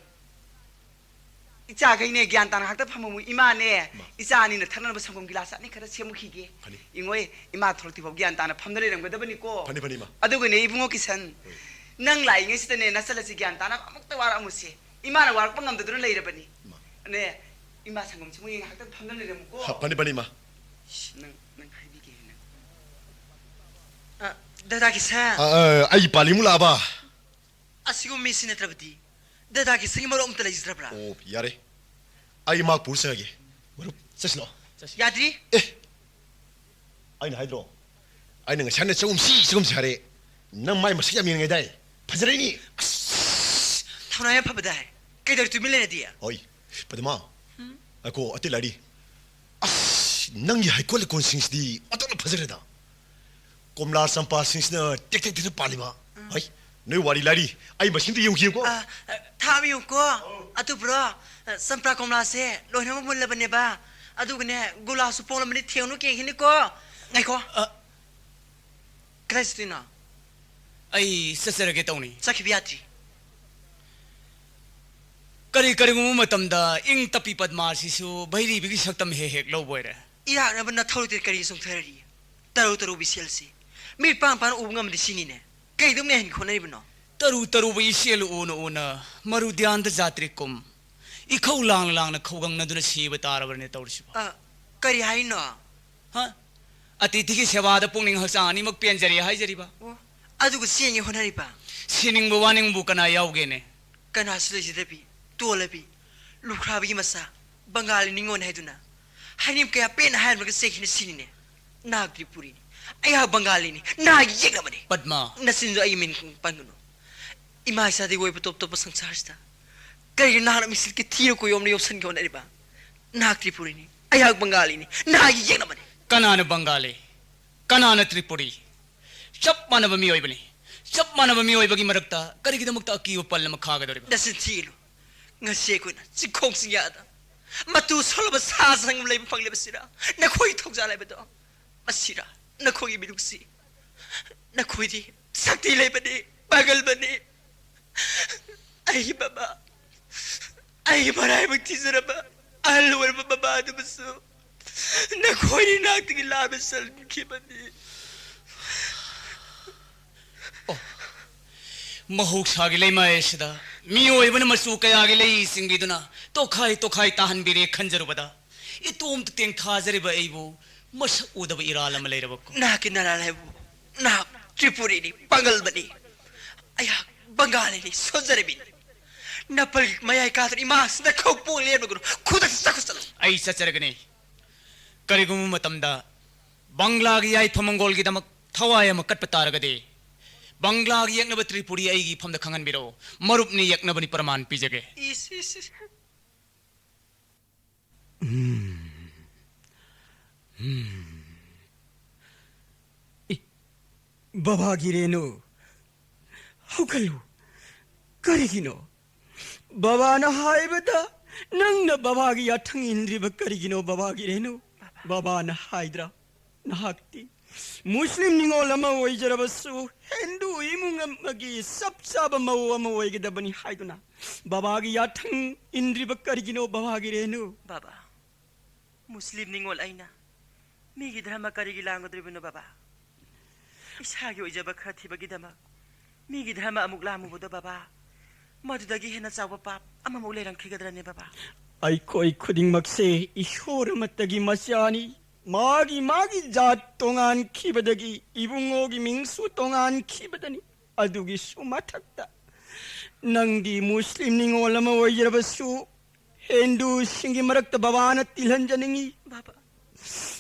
ꯏꯆꯥꯈꯩꯅꯦ, ꯒ꯭ꯌꯥꯟ ꯇꯥꯅ ꯉꯥꯛꯇ ꯐꯝꯃꯝꯃꯨ꯫ ꯏꯃꯥꯅꯦ, ꯏꯃꯥ꯫ ꯏꯆꯥ ꯑꯅꯤꯅ ꯊꯛꯅꯅꯕ ꯁꯪꯒꯣꯝ ꯒꯤꯂꯥꯁ ꯑꯅꯤ ꯈꯔ ꯁꯦꯝꯃꯨꯈꯤꯒꯦ꯫ ꯐꯅꯤ꯫ ꯏꯉꯣꯏ, ꯏꯃꯥ ꯊꯣꯛꯂꯛꯇ꯭ꯔꯤꯐꯥꯎ ꯒ꯭ꯌꯥꯟ ꯇꯥꯅ ꯐꯝꯗ ꯂꯩꯔꯝꯒꯗꯕꯅꯤꯀꯣ꯫ ꯐꯅꯤ, ꯐꯅꯤ, ꯏꯃꯥ꯫ ꯑꯗꯨꯒꯅꯦ, ꯏꯕꯨꯡꯉꯣ ꯀꯤꯁꯟ, ꯍꯣꯏ꯫ ꯅꯪ ꯂꯥꯛꯏꯉꯩꯁꯤꯗꯅꯦ, ꯅꯆꯜ ꯑꯁꯤ ꯒ꯭ꯌꯥꯟ ꯇꯥꯅ ꯑꯃꯨꯛꯇ ꯋꯥꯔꯛꯑꯝꯃꯨꯁꯦ꯫ ꯏꯃꯥꯅ ꯋꯥꯔꯛꯄ ꯉꯝꯗꯗꯨꯅ ꯂꯩꯔꯕꯅꯤ꯫ ꯏꯃꯥ꯫ ꯅꯦ, ꯏꯃꯥ ꯁꯪꯒꯣꯝ ꯁꯦꯝꯃꯨ ꯉꯥꯏꯍꯥꯛꯇꯪ ꯐꯝꯗ ꯂꯩꯔꯝꯃꯨꯀꯣ꯫ ꯍ, ꯐꯅꯤ, ꯐꯅꯤ, ꯏꯃꯥ꯫ ꯏꯁ, ꯅꯪ, ꯅꯪ ꯍꯥꯏꯕꯤꯒꯦ, ꯅꯪ꯫ ꯑ, ꯗꯗꯥ ꯀꯤꯁꯟ꯫ ꯑ, ꯑ, ꯑꯩꯒꯤ ꯄꯥꯂꯤꯃꯨꯛ ꯂꯥꯛꯑꯕ? ꯑꯁꯤꯒꯨꯝꯕ ꯃꯤꯁꯤ ꯅꯠꯇ꯭ꯔꯕꯗꯤ ꯗꯗꯥ ꯀꯤꯁꯟꯒꯤ ꯃꯔꯨꯞ ꯑꯝꯇ ꯂꯩꯖꯗ꯭ꯔꯕ꯭ꯔꯥ? ꯑꯣ, ꯌꯥꯔꯦ꯫ ꯑꯩ ꯃꯥ ꯄꯨꯔ ꯆꯪꯉꯒꯦ꯫ ꯃꯔꯨꯞ, ꯆꯠꯁꯤꯂꯣ꯫ ꯆꯠꯁꯤ꯫ ꯌꯥꯗ꯭ꯔꯤ꯫ ꯑꯦ! ꯑꯩꯅ ꯍꯥꯏꯗ꯭ꯔꯣ? ꯑꯩꯅ ꯉꯁꯥꯏꯅ ꯆꯪꯉꯨꯝꯁꯤ, ꯆꯪꯉꯨꯝꯁꯤ ꯍꯥꯏꯔꯦ꯫ ꯅꯪ ꯃꯥꯏ ꯃꯁꯛ ꯌꯥꯝ ꯌꯦꯡꯅꯤꯡꯉꯥꯏꯗꯥꯏ? ꯐꯖꯔꯛꯏꯅꯤ꯫ ꯑꯁ! ꯊꯧꯅꯥ ꯌꯥꯝ ꯐꯕꯗꯥꯏ꯫ ꯀꯩꯗꯧꯔꯤ ꯇꯨꯃꯤꯟ ꯂꯩꯔꯗꯤ? ꯍꯣꯏ, ꯄꯗꯃꯥ꯫ ꯎꯝ? ꯑꯀꯣ, ꯑꯇꯩ ꯂꯥꯏꯔꯤ꯫ ꯑꯁ! ꯅꯪꯒꯤ ꯍꯩꯀꯣꯜ ꯂꯩꯀꯣꯜꯁꯤꯡꯁꯤꯗꯤ ꯑꯣꯟꯊꯣꯛꯅ ꯐꯖꯈ꯭ꯔꯦꯗ꯫ ꯀꯣꯝꯂꯥ ꯆꯝꯄ꯭ꯔꯥꯁꯤꯡꯁꯤꯅ ꯇꯦꯛ ꯇꯦꯛ ꯇꯦꯛ ꯇꯦꯛ ꯄꯥꯜꯂꯤꯕ꯫ ꯍꯩ, ꯅꯣꯏ ꯋꯥꯔꯤ ꯂꯥꯏꯔꯤ, ꯑꯩ ꯃꯁꯤꯡꯗ ꯌꯦꯡꯈꯤꯌꯨꯀꯣ꯫ ꯑ, ꯑ, ꯊꯥꯕ ꯌꯦꯡꯉꯨꯀꯣ꯫ ꯑꯗꯨꯕ꯭ꯔꯣ, ꯑ, ꯆꯝꯄ꯭ꯔꯥ ꯀꯣꯝꯂꯥꯁꯦ ꯂꯣꯏꯅꯃꯛ ꯃꯨꯜꯂꯕꯅꯦꯕ꯫ ꯑꯗꯨꯒꯅꯦ, ꯒꯨꯂꯥꯁꯁꯨ ꯄꯣꯛꯂꯝꯕꯅꯤ, ꯊꯦꯡꯅꯨ ꯀꯦꯡꯈꯤꯅꯤꯀꯣ꯫ ꯉꯥꯏꯈꯣ꯫ ꯑ꯫ ꯀꯗꯥꯏ ꯆꯠꯇꯣꯏꯅꯣ? ꯑꯩ ꯆꯠꯆꯔꯒꯦ ꯇꯧꯅꯤ꯫ ꯆꯠꯈꯤꯕ ꯌꯥꯗ꯭ꯔꯤ꯫ ꯀꯔꯤ ꯀꯔꯤꯒꯨꯝꯕ ꯃꯇꯝꯗ ꯏꯪ ꯇꯞꯄꯤ ꯄꯗꯃꯥꯁꯤꯁꯨ ꯚꯩꯔꯤꯕꯤꯒꯤ ꯁꯛꯇꯝ ꯍꯦꯛ ꯍꯦꯛ ꯂꯧꯕ ꯑꯣꯏꯔꯦ꯫ ꯏꯔꯥꯛꯅꯕ ꯅꯊꯧ ꯂꯩꯇꯦ, ꯀꯔꯤ ꯆꯣꯡꯊꯔꯔꯤ? ꯇꯔꯨ ꯇꯔꯨꯕꯤ ꯁꯦꯜꯁꯤ ꯃꯤꯠ ꯄꯥꯡ ꯄꯥꯡ ꯎꯕ ꯉꯝꯗꯦ ꯁꯤꯅꯤꯅꯦ꯫ ꯀꯩꯗꯧꯅ ꯍꯦꯟꯅ ꯍꯣꯠꯅꯔꯤꯕꯅꯣ? ꯇꯔꯨ ꯇꯔꯨꯕ ꯏꯆꯦꯜ ꯎꯅ ꯎꯅ ꯃꯔꯨ ꯙ꯭ꯌꯥꯟꯗ ꯖꯥꯇ꯭ꯔꯤ ꯀꯨꯝ ꯏꯈꯧ ꯂꯥꯡ ꯂꯥꯡꯅ ꯈꯧꯒꯪꯅꯗꯨꯅ ꯁꯤꯕ ꯇꯥꯔꯕ꯭ꯔꯅꯦ ꯇꯧꯔꯤꯁꯤꯕꯣ? ꯑ, ꯀꯔꯤ ꯍꯥꯏꯅꯣ? ꯍꯥ? ꯑꯇꯤꯊꯤꯒꯤ ꯁꯦꯕꯥꯗ ꯄꯨꯛꯅꯤꯡ ꯍꯛꯆꯥꯡ ꯑꯅꯤꯃꯛ ꯄꯦꯟꯖꯔꯦ ꯍꯥꯏꯖꯔꯤꯕ꯫ ꯑꯣ, ꯑꯗꯨꯒ ꯆꯦꯟꯒꯦ ꯍꯣꯠꯅꯔꯤꯕ? ꯁꯤꯅꯤꯡꯕ ꯋꯥꯅꯤꯡꯕꯨ ꯀꯅꯥ ꯌꯥꯎꯒꯦꯅꯦ? ꯀꯅꯥꯁꯨ ꯂꯩꯖꯗꯕꯤ, ꯇꯣꯜꯂꯕꯤ, ꯂꯨꯈ꯭ꯔꯥꯕꯤꯒꯤ ꯃꯆꯥ, ꯕꯪꯒꯥꯂꯤ ꯅꯤꯉꯣꯜ ꯍꯥꯏꯗꯨꯅ ꯍꯥꯏꯅꯤꯡ ꯀꯌꯥ ꯄꯦꯟꯅ ꯍꯥꯏꯔꯝꯂꯒ ꯆꯦꯟꯈꯤꯅ ꯁꯤꯅꯤꯅꯦ꯫ ꯅꯍꯥꯛ ꯇ꯭ꯔꯤꯄꯨꯔꯤꯅꯤ, ꯑꯩꯍꯥꯛ ꯕꯪꯒꯥꯂꯤꯅꯤ, ꯅꯍꯥꯛ ꯌꯦꯛꯅꯕꯅꯤ꯫ ꯄꯗꯃ꯫ ꯅꯆꯤꯟꯗꯨ ꯑꯩꯒꯤ ꯃꯤꯡ ꯄꯟꯒꯅꯨ꯫ ꯏꯃꯥ ꯏꯆꯥꯗꯒꯤ ꯑꯣꯏꯕ ꯇꯣꯞ ꯇꯣꯞꯄ ꯁꯪꯁꯥꯔꯁꯤꯗ ꯀꯔꯤꯒꯤꯅꯣ ꯅꯍꯥꯛꯅ ꯃꯤꯁꯤꯠꯀꯤ ꯊꯤꯔ ꯀꯣꯏꯌꯣꯝꯅ ꯌꯣꯝꯁꯤꯟꯒꯦ ꯍꯣꯠꯅꯔꯤꯕ? ꯅꯍꯥꯛ ꯇ꯭ꯔꯤꯄꯨꯔꯤꯅꯤ, ꯑꯩꯍꯥꯛ ꯕꯪꯒꯥꯂꯤꯅꯤ, ꯅꯍꯥꯛ ꯌꯦꯛꯅꯕꯅꯤ꯫ ꯀꯅꯥꯅ ꯕꯪꯒꯥꯂꯤ? ꯀꯅꯥꯅ ꯇ꯭ꯔꯤꯄꯨꯔꯤ? ꯆꯞ ꯃꯥꯟꯅꯕ ꯃꯤꯑꯣꯏꯕꯅꯤ꯫ ꯆꯞ ꯃꯥꯟꯅꯕ ꯃꯤꯑꯣꯏꯕꯒꯤ ꯃꯔꯛꯇ ꯀꯔꯤꯒꯤꯗꯃꯛꯇ ꯑꯀꯤꯕ ꯄꯜ ꯑꯃ ꯈꯥꯒꯗꯧꯔꯤꯕ? ꯅꯆꯤꯟ ꯊꯤꯒꯅꯨ꯫ ꯉꯁꯤ ꯑꯩꯈꯣꯏꯅ ꯆꯤꯡꯈꯣꯡ ꯆꯤꯡꯌꯥꯗ ꯃꯇꯨ ꯁꯣꯜꯂꯕ ꯁꯥ ꯁꯟ ꯑꯃ ꯂꯩꯕ ꯐꯪꯂꯤꯕꯁꯤꯔ ꯅꯈꯣꯏꯒꯤ ꯊꯧꯖꯥꯜ ꯍꯥꯏꯕꯗꯣ? ꯃꯁꯤꯔ ꯅꯈꯣꯏꯒꯤ ꯃꯤꯅꯨꯡꯁꯤ? ꯅꯈꯣꯏꯗꯤ ꯁꯛꯇꯤ ꯂꯩꯕꯅꯤ, ꯄꯥꯡꯒꯜꯕꯅꯤ꯫ ꯑꯩꯒꯤ ꯃꯃꯥ, ꯑꯩꯒꯤ ꯃꯔꯥꯏꯕꯛ ꯊꯤꯖꯔꯕ ꯑꯍꯜ ꯑꯣꯏꯔꯕ ꯃꯃꯥ ꯑꯗꯨꯕꯨꯁꯨ ꯅꯈꯣꯏꯅ ꯏꯅꯥꯛꯇꯒꯤ ꯂꯥꯞꯅ ꯆꯟꯈꯤꯕꯅꯤ꯫ ꯑꯣ, ꯃꯍꯧꯁꯥꯒꯤ ꯂꯩꯃꯥꯏ ꯑꯁꯤꯗ ꯃꯤꯑꯣꯏꯕꯅ ꯃꯆꯨ ꯀꯌꯥꯒꯤ ꯂꯩ ꯆꯤꯡꯕꯤꯗꯨꯅ ꯇꯣꯈꯥꯏ ꯇꯣꯈꯥꯏ ꯇꯥꯍꯟꯕꯤꯔꯦ ꯈꯟꯖꯔꯨꯕꯗ ꯏꯇꯣꯝꯇ ꯇꯦꯡꯊꯥꯖꯔꯤꯕ ꯑꯩꯕꯨ ꯃꯁꯛ ꯎꯗꯕ ꯏꯔꯥꯜ ꯑꯃ ꯂꯩꯔꯕꯀꯣ꯫ ꯅꯍꯥꯛꯀꯤ ꯅꯔꯥꯜ ꯍꯥꯏꯕꯨ ꯅꯍꯥꯛ ꯇ꯭ꯔꯤꯄꯨꯔꯤꯅꯤ, ꯄꯥꯡꯒꯜꯕꯅꯤ꯫ ꯑꯩꯍꯥꯛ ꯕꯪꯒꯥꯂꯤꯅꯤ, ꯁꯣꯟꯖꯔꯕꯤꯅꯤ꯫ ꯅꯄꯜ ꯃꯌꯥꯏ ꯀꯥꯗꯨꯅ ꯏꯃꯥꯁꯤꯗ ꯈꯧꯄꯨ ꯂꯦꯟꯕꯒꯨꯝ ꯈꯨꯗꯛꯇ ꯆꯠꯈꯣ ꯆꯠꯂꯨ꯫ ꯑꯩ ꯆꯠꯆꯔꯒꯅꯤ꯫ ꯀꯔꯤꯒꯨꯝꯕ ꯃꯇꯝꯗ ꯕꯪꯒ꯭ꯂꯥꯒꯤ ꯌꯥꯏꯐ ꯃꯪꯒꯣꯜꯒꯤꯗꯃꯛ ꯊꯋꯥꯏ ꯑꯃ ꯀꯠꯄ ꯇꯥꯔꯒꯗꯤ, ꯕꯪꯒ꯭ꯂꯥꯒꯤ ꯌꯦꯛꯅꯕ ꯇ꯭ꯔꯤꯄꯨꯔꯤ ꯑꯩꯒꯤ ꯏꯐꯝꯗ ꯈꯪꯍꯟꯕꯤꯔꯛꯎ꯫ ꯃꯔꯨꯞꯅꯤ ꯌꯦꯛꯅꯕꯅꯤ ꯄ꯭ꯔꯃꯥꯟ ꯄꯤꯖꯒꯦ꯫ ꯏꯁ, ꯏꯁ, ꯏꯁ꯫ ꯎꯝ꯫ ꯎꯝ꯫ ꯏ, ꯕꯕꯥꯒꯤ ꯔꯦꯅꯨ, ꯍꯧꯒꯠꯂꯨ꯫ ꯀꯔꯤꯒꯤꯅꯣ? ꯕꯕꯥꯅ ꯍꯥꯏꯕꯗ ꯅꯪꯅ ꯕꯕꯥꯒꯤ ꯌꯥꯊꯪ ꯏꯟꯗ꯭ꯔꯤꯕ ꯀꯔꯤꯒꯤꯅꯣ, ꯕꯕꯥꯒꯤ ꯔꯦꯅꯨ? ꯕꯕꯥꯅ ꯍꯥꯏꯗ꯭ꯔꯥ, ꯅꯍꯥꯛꯇꯤ ꯃꯨꯁꯂꯤꯝ ꯅꯤꯉꯣꯜ ꯑꯃ ꯑꯣꯏꯖꯔꯕꯁꯨ ꯍꯤꯟꯗꯨ ꯏꯃꯨꯡ ꯑꯃꯒꯤ ꯆꯞ ꯆꯥꯕ ꯃꯧ ꯑꯃ ꯑꯣꯏꯒꯗꯕꯅꯤ ꯍꯥꯏꯗꯨꯅ? ꯕꯕꯥꯒꯤ ꯌꯥꯊꯪ ꯏꯟꯗ꯭ꯔꯤꯕ ꯀꯔꯤꯒꯤꯅꯣ, ꯕꯕꯥꯒꯤ ꯔꯦꯅꯨ? ꯕꯕꯥ, ꯃꯨꯁꯂꯤꯝ ꯅꯤꯉꯣꯜ ꯑꯩꯅ ꯃꯤꯒꯤ ꯙꯔꯃ ꯀꯔꯤꯒꯤ ꯂꯥꯡꯒꯗꯧꯔꯤꯕꯅꯣ, ꯕꯕꯥ? ꯏꯁꯥꯒꯤ ꯑꯣꯏꯖꯕ ꯈꯔ ꯊꯤꯕꯒꯤꯗꯃꯛ ꯃꯤꯒꯤ ꯙꯔꯃ ꯑꯃꯨꯛ ꯂꯥꯝꯃꯨꯕꯗꯣ, ꯕꯕꯥ, ꯃꯗꯨꯗꯒꯤ ꯍꯦꯟꯅ ꯆꯥꯎꯕ ꯄꯥꯞ ꯑꯃꯃꯨꯛ ꯂꯩꯔꯝꯈꯤꯒꯗ꯭ꯔꯅꯦ, ꯕꯕꯥ? ꯑꯩꯈꯣꯏ ꯈꯨꯗꯤꯡꯃꯛꯁꯦ ꯏꯁꯣꯔ ꯑꯃꯠꯇꯒꯤ ꯃꯆꯥꯅꯤ꯫ ꯃꯥꯒꯤ ꯃꯥꯒꯤ ꯖꯥꯠ ꯇꯣꯉꯥꯟꯈꯤꯕꯗꯒꯤ ꯏꯕꯨꯡꯉꯣꯒꯤ ꯃꯤꯡꯁꯨ ꯇꯣꯉꯥꯟꯈꯤꯕꯗꯅꯤ꯫ ꯑꯗꯨꯒꯤꯁꯨ ꯃꯊꯛꯇ ꯅꯪꯗꯤ ꯃꯨꯁꯂꯤꯝ ꯅꯤꯉꯣꯜ ꯑꯃ ꯑꯣꯏꯖꯔꯕꯁꯨ ꯍꯤꯟꯗꯨꯁꯤꯡꯒꯤ ꯃꯔꯛꯇ ꯕꯕꯥꯅ ꯇꯤꯜꯍꯟꯖꯅꯤꯡꯉꯤ꯫ ꯕꯕꯥ,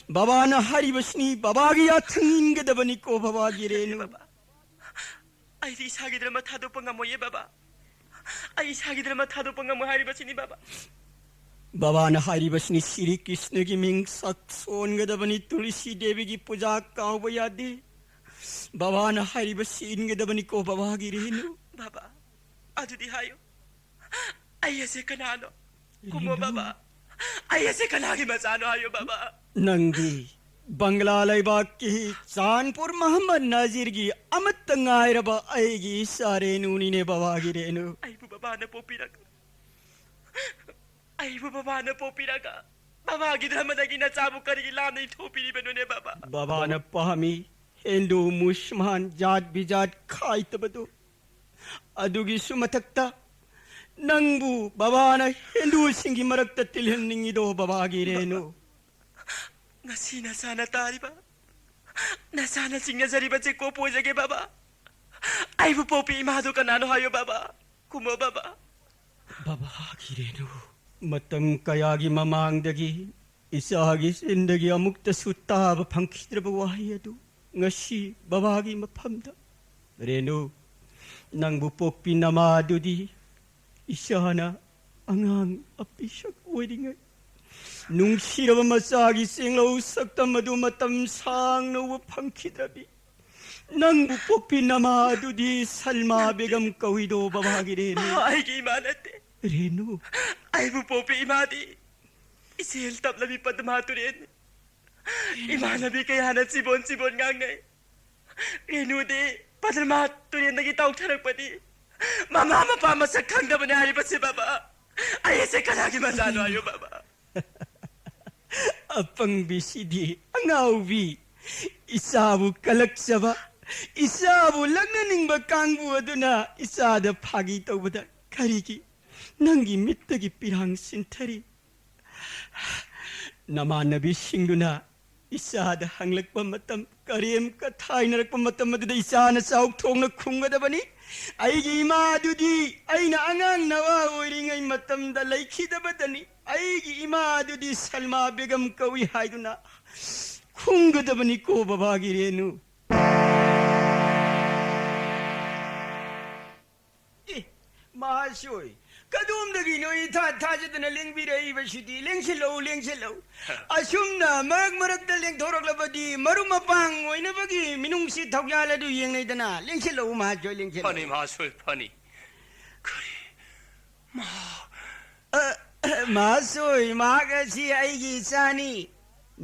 ꯕꯕꯥꯅ ꯍꯥꯏꯔꯤꯕꯁꯤꯅꯤ, ꯕꯕꯥꯒꯤ ꯌꯥꯊꯪ ꯏꯟꯒꯗꯕꯅꯤꯀꯣ, ꯕꯕꯥꯒꯤ ꯔꯦꯅꯨ꯫ ꯕꯕꯥ, ꯑꯩꯗꯤ ꯏꯁꯥꯒꯤ ꯙꯔꯃ ꯊꯥꯗꯣꯛꯄ ꯉꯝꯃꯣꯏꯌꯦ, ꯕꯕꯥ꯫ ꯑꯩ ꯏꯁꯥꯒꯤ ꯙꯔꯃ ꯊꯥꯗꯣꯛꯄ ꯉꯝꯃꯣꯏ ꯍꯥꯏꯔꯤꯕꯁꯤꯅꯤ, ꯕꯕꯥ꯫ ꯕꯕꯥꯅ ꯍꯥꯏꯔꯤꯕꯁꯤꯅꯤ, ꯁ꯭ꯔꯤ ꯀ꯭ꯔꯤꯁꯅꯒꯤ ꯃꯤꯡ ꯁꯛ ꯁꯣꯟꯒꯗꯕꯅꯤ, ꯇꯨꯂꯁꯤ ꯗꯦꯕꯤꯒꯤ ꯄꯨꯖꯥ ꯀꯥꯎꯕ ꯌꯥꯗꯦ꯫ ꯕꯕꯥꯅ ꯍꯥꯏꯔꯤꯕꯁꯤ ꯏꯟꯒꯗꯕꯅꯤꯀꯣ, ꯕꯕꯥꯒꯤ ꯔꯦꯅꯨ꯫ ꯕꯕꯥ, ꯑꯗꯨꯗꯤ ꯍꯥꯏꯌꯨ, ꯑꯩ ꯑꯁꯦ ꯀꯅꯥꯅꯣ? ꯀꯨꯝꯃꯣ, ꯔꯦꯅꯨ꯫ ꯕꯕꯥ꯫ ꯑꯩ ꯑꯁꯦ ꯀꯅꯥꯒꯤ ꯃꯆꯥꯅꯣ ꯍꯥꯏꯌꯨ, ꯕꯕꯥ꯫ ꯅꯪꯗꯤ ꯕꯪꯒ꯭ꯂꯥ ꯂꯩꯕꯥꯛꯀꯤ ꯆꯥꯟꯄꯨꯔ ꯃꯍꯝꯃꯗ ꯅꯖꯤꯔꯒꯤ ꯑꯃꯠꯇ ꯉꯥꯏꯔꯕ ꯑꯩꯒꯤ ꯏꯆꯥ ꯔꯦꯅꯨꯅꯤꯅꯦ, ꯕꯕꯥꯒꯤ ꯔꯦꯅꯨ꯫ ꯑꯩꯕꯨ ꯕꯕꯥꯅ ꯄꯣꯛꯄꯤꯔꯒ, ꯑꯩꯕꯨ ꯕꯕꯥꯅ ꯄꯣꯛꯄꯤꯔꯒ, ꯕꯕꯥꯒꯤ ꯙꯔꯃꯗꯒꯤ ꯅꯆꯥꯕꯨ ꯀꯔꯤꯒꯤ ꯂꯥꯞꯅ ꯏꯟꯊꯣꯛꯄꯤꯔꯤꯕꯅꯣꯅꯦ, ꯕꯕꯥ? ꯕꯕꯥꯅ ꯄꯥꯝꯃꯤ ꯍꯤꯟꯗꯨ, ꯃꯨꯁꯜꯃꯥꯟ, ꯖꯥꯠ ꯕꯤꯖꯥꯠ ꯈꯥꯏꯗꯕꯗꯨ꯫ ꯑꯗꯨꯒꯤꯁꯨ ꯃꯊꯛꯇ ꯅꯪꯕꯨ ꯕꯕꯥꯅ ꯍꯤꯟꯗꯨꯁꯤꯡꯒꯤ ꯃꯔꯛꯇ ꯇꯤꯜꯍꯟꯅꯤꯡꯉꯤꯗꯣ, ꯕꯕꯥꯒꯤ ꯔꯦꯅꯨ꯫ ꯉꯁꯤ ꯅꯆꯥꯅ ꯇꯥꯔꯤꯕ, ꯅꯆꯥꯅ ꯆꯤꯡꯅꯖꯔꯤꯕ ꯆꯦꯀꯣꯞꯄꯨ ꯑꯣꯏꯖꯒꯦ, ꯕꯕꯥ꯫ ꯑꯩꯕꯨ ꯄꯣꯛꯄꯤ ꯏꯃꯥꯗꯨ ꯀꯅꯥꯅꯣ ꯍꯥꯏꯌꯨ, ꯕꯕꯥ꯫ ꯀꯨꯝꯃꯣ, ꯕꯕꯥ꯫ ꯕꯕꯥꯒꯤ ꯔꯦꯅꯨ, ꯃꯇꯝ ꯀꯌꯥꯒꯤ ꯃꯃꯥꯡꯗꯒꯤ ꯏꯆꯥꯒꯤ ꯆꯤꯟꯗꯒꯤ ꯑꯃꯨꯛꯇꯁꯨ ꯇꯥꯕ ꯐꯪꯈꯤꯗ꯭ꯔꯕ ꯋꯥꯍꯩ ꯑꯗꯨ ꯉꯁꯤ ꯕꯕꯥꯒꯤ ꯃꯐꯝꯗ꯫ ꯔꯦꯅꯨ, ꯅꯪꯕꯨ ꯄꯣꯛꯄꯤ ꯅꯃꯥꯗꯨꯗꯤ ꯏꯆꯥꯅ ꯑꯉꯥꯡ ꯑꯄꯤꯁꯛ ꯑꯣꯏꯔꯤꯉꯩ ꯅꯨꯡꯁꯤꯔꯕ ꯃꯆꯥꯒꯤ ꯆꯦꯡꯂꯧ ꯁꯛꯇꯝ ꯑꯗꯨ ꯃꯇꯝ ꯁꯥꯡꯅ ꯎꯕ ꯐꯪꯈꯤꯗ꯭ꯔꯕꯤ, ꯅꯪꯕꯨ ꯄꯣꯛꯄꯤ ꯅꯃꯥ ꯑꯗꯨꯗꯤ ꯁꯜꯃꯥ ꯕꯦꯒꯝ ꯀꯧꯏꯗꯣ ꯕꯕꯥꯒꯤ ꯔꯦꯅꯨ꯫ ꯑꯩꯒꯤ ꯏꯃꯥ ꯅꯠꯇꯦ꯫ ꯔꯦꯅꯨ꯫ ꯑꯩꯕꯨ ꯄꯣꯛꯄꯤ ꯏꯃꯥꯗꯤ ꯏꯆꯦꯜ ꯇꯞꯂꯕꯤ ꯄꯗꯃꯥ ꯇꯨꯔꯦꯟꯅꯤ꯫ ꯏꯃꯥꯟꯅꯕꯤ ꯀꯌꯥꯅ ꯆꯤꯕꯣꯟ ꯆꯤꯕꯣꯟ ꯉꯥꯡꯅꯩ꯫ ꯔꯦꯅꯨꯗꯤ ꯄꯗꯃꯥ ꯇꯨꯔꯦꯟꯗꯒꯤ ꯇꯥꯎꯊꯔꯛꯄꯅꯤ꯫ ꯃꯃꯥ ꯃꯄꯥ ꯃꯁꯛ ꯈꯪꯗꯕꯅꯤ ꯍꯥꯏꯔꯤꯕꯁꯤ ꯕꯕꯥ꯫ ꯑꯩꯁꯦ ꯀꯅꯥꯒꯤ ꯃꯆꯥꯅꯣ ꯍꯥꯏꯌꯨ ꯕꯕꯥ? ꯑꯄꯪꯕꯤꯁꯤꯗꯤ ꯑꯉꯥꯎꯕꯤ꯫ ꯏꯆꯥꯕꯨ ꯀꯂꯛꯆꯕ, ꯏꯆꯥꯕꯨ ꯂꯛꯅꯅꯤꯡꯕ ꯀꯥꯡꯕꯨ ꯑꯗꯨꯅ ꯏꯆꯥꯗ ꯐꯥꯒꯤ ꯇꯧꯕꯗ ꯀꯔꯤꯒꯤ ꯅꯪꯒꯤ ꯃꯤꯠꯇꯒꯤ ꯄꯤꯔꯥꯡ ꯆꯤꯟꯊꯔꯤ? ꯅꯃꯥꯟꯅꯕꯤꯁꯤꯡꯗꯨꯅ ꯏꯆꯥꯗ ꯍꯪꯂꯛꯄ ꯃꯇꯝ, ꯀꯔꯦꯝ ꯀꯊꯥꯏꯅꯔꯛꯄ ꯃꯇꯝ ꯑꯗꯨꯗ ꯏꯆꯥꯅ ꯆꯥꯎꯊꯣꯛꯅ ꯈꯨꯝꯒꯗꯕꯅꯤ, "ꯑꯩꯒꯤ ꯏꯃꯥ ꯑꯗꯨꯗꯤ ꯑꯩꯅ ꯑꯉꯥꯡ ꯅꯋꯥ ꯑꯣꯏꯔꯤꯉꯩ ꯃꯇꯝꯗ ꯂꯩꯈꯤꯗꯕꯗꯅꯤ꯫ ꯑꯩꯒꯤ ꯏꯃꯥ ꯑꯗꯨꯗꯤ ꯁꯜꯃꯥ ꯕꯦꯒꯝ ꯀꯧꯏ" ꯍꯥꯏꯗꯨꯅ ꯈꯨꯝꯒꯗꯕꯅꯤꯀꯣ ꯕꯕꯥꯒꯤ ꯔꯦꯅꯨ꯫ ꯑꯦ, ꯃꯍꯥꯁꯣꯏ, ꯀꯗꯣꯝꯗꯒꯤꯅꯣ ꯏꯊꯥ ꯊꯥꯖꯗꯅ ꯂꯦꯡꯕꯤꯔꯛꯏꯕꯁꯤꯗꯤ? ꯂꯦꯡꯁꯤꯜꯂꯛꯎ, ꯂꯦꯡꯁꯤꯜꯂꯛꯎ꯫ ꯑꯁꯨꯝꯅ ꯃꯔꯛ ꯃꯔꯛꯇ ꯂꯦꯡꯊꯣꯔꯛꯂꯕꯗꯤ ꯃꯔꯨꯞ ꯃꯄꯥꯡ ꯑꯣꯏꯅꯕꯒꯤ ꯃꯤꯅꯨꯡꯁꯤ ꯊꯧꯖꯥꯜ ꯑꯗꯨ ꯌꯦꯡꯅꯩꯗꯅ꯫ ꯂꯦꯡꯁꯤꯜꯂꯛꯎ ꯃꯍꯥꯁꯣꯏ, ꯂꯦꯡꯁꯤꯜꯂꯛꯎ꯫ ꯐꯅꯤ ꯃꯍꯥꯁꯣꯏ, ꯐꯅꯤ꯫ ꯀꯔꯤ? ꯃꯍꯥꯛ ꯑ, ꯃꯍꯥꯁꯣꯏ, ꯃꯍꯥꯛ ꯑꯁꯤ ꯑꯩꯒꯤ ꯏꯆꯥꯅꯤ꯫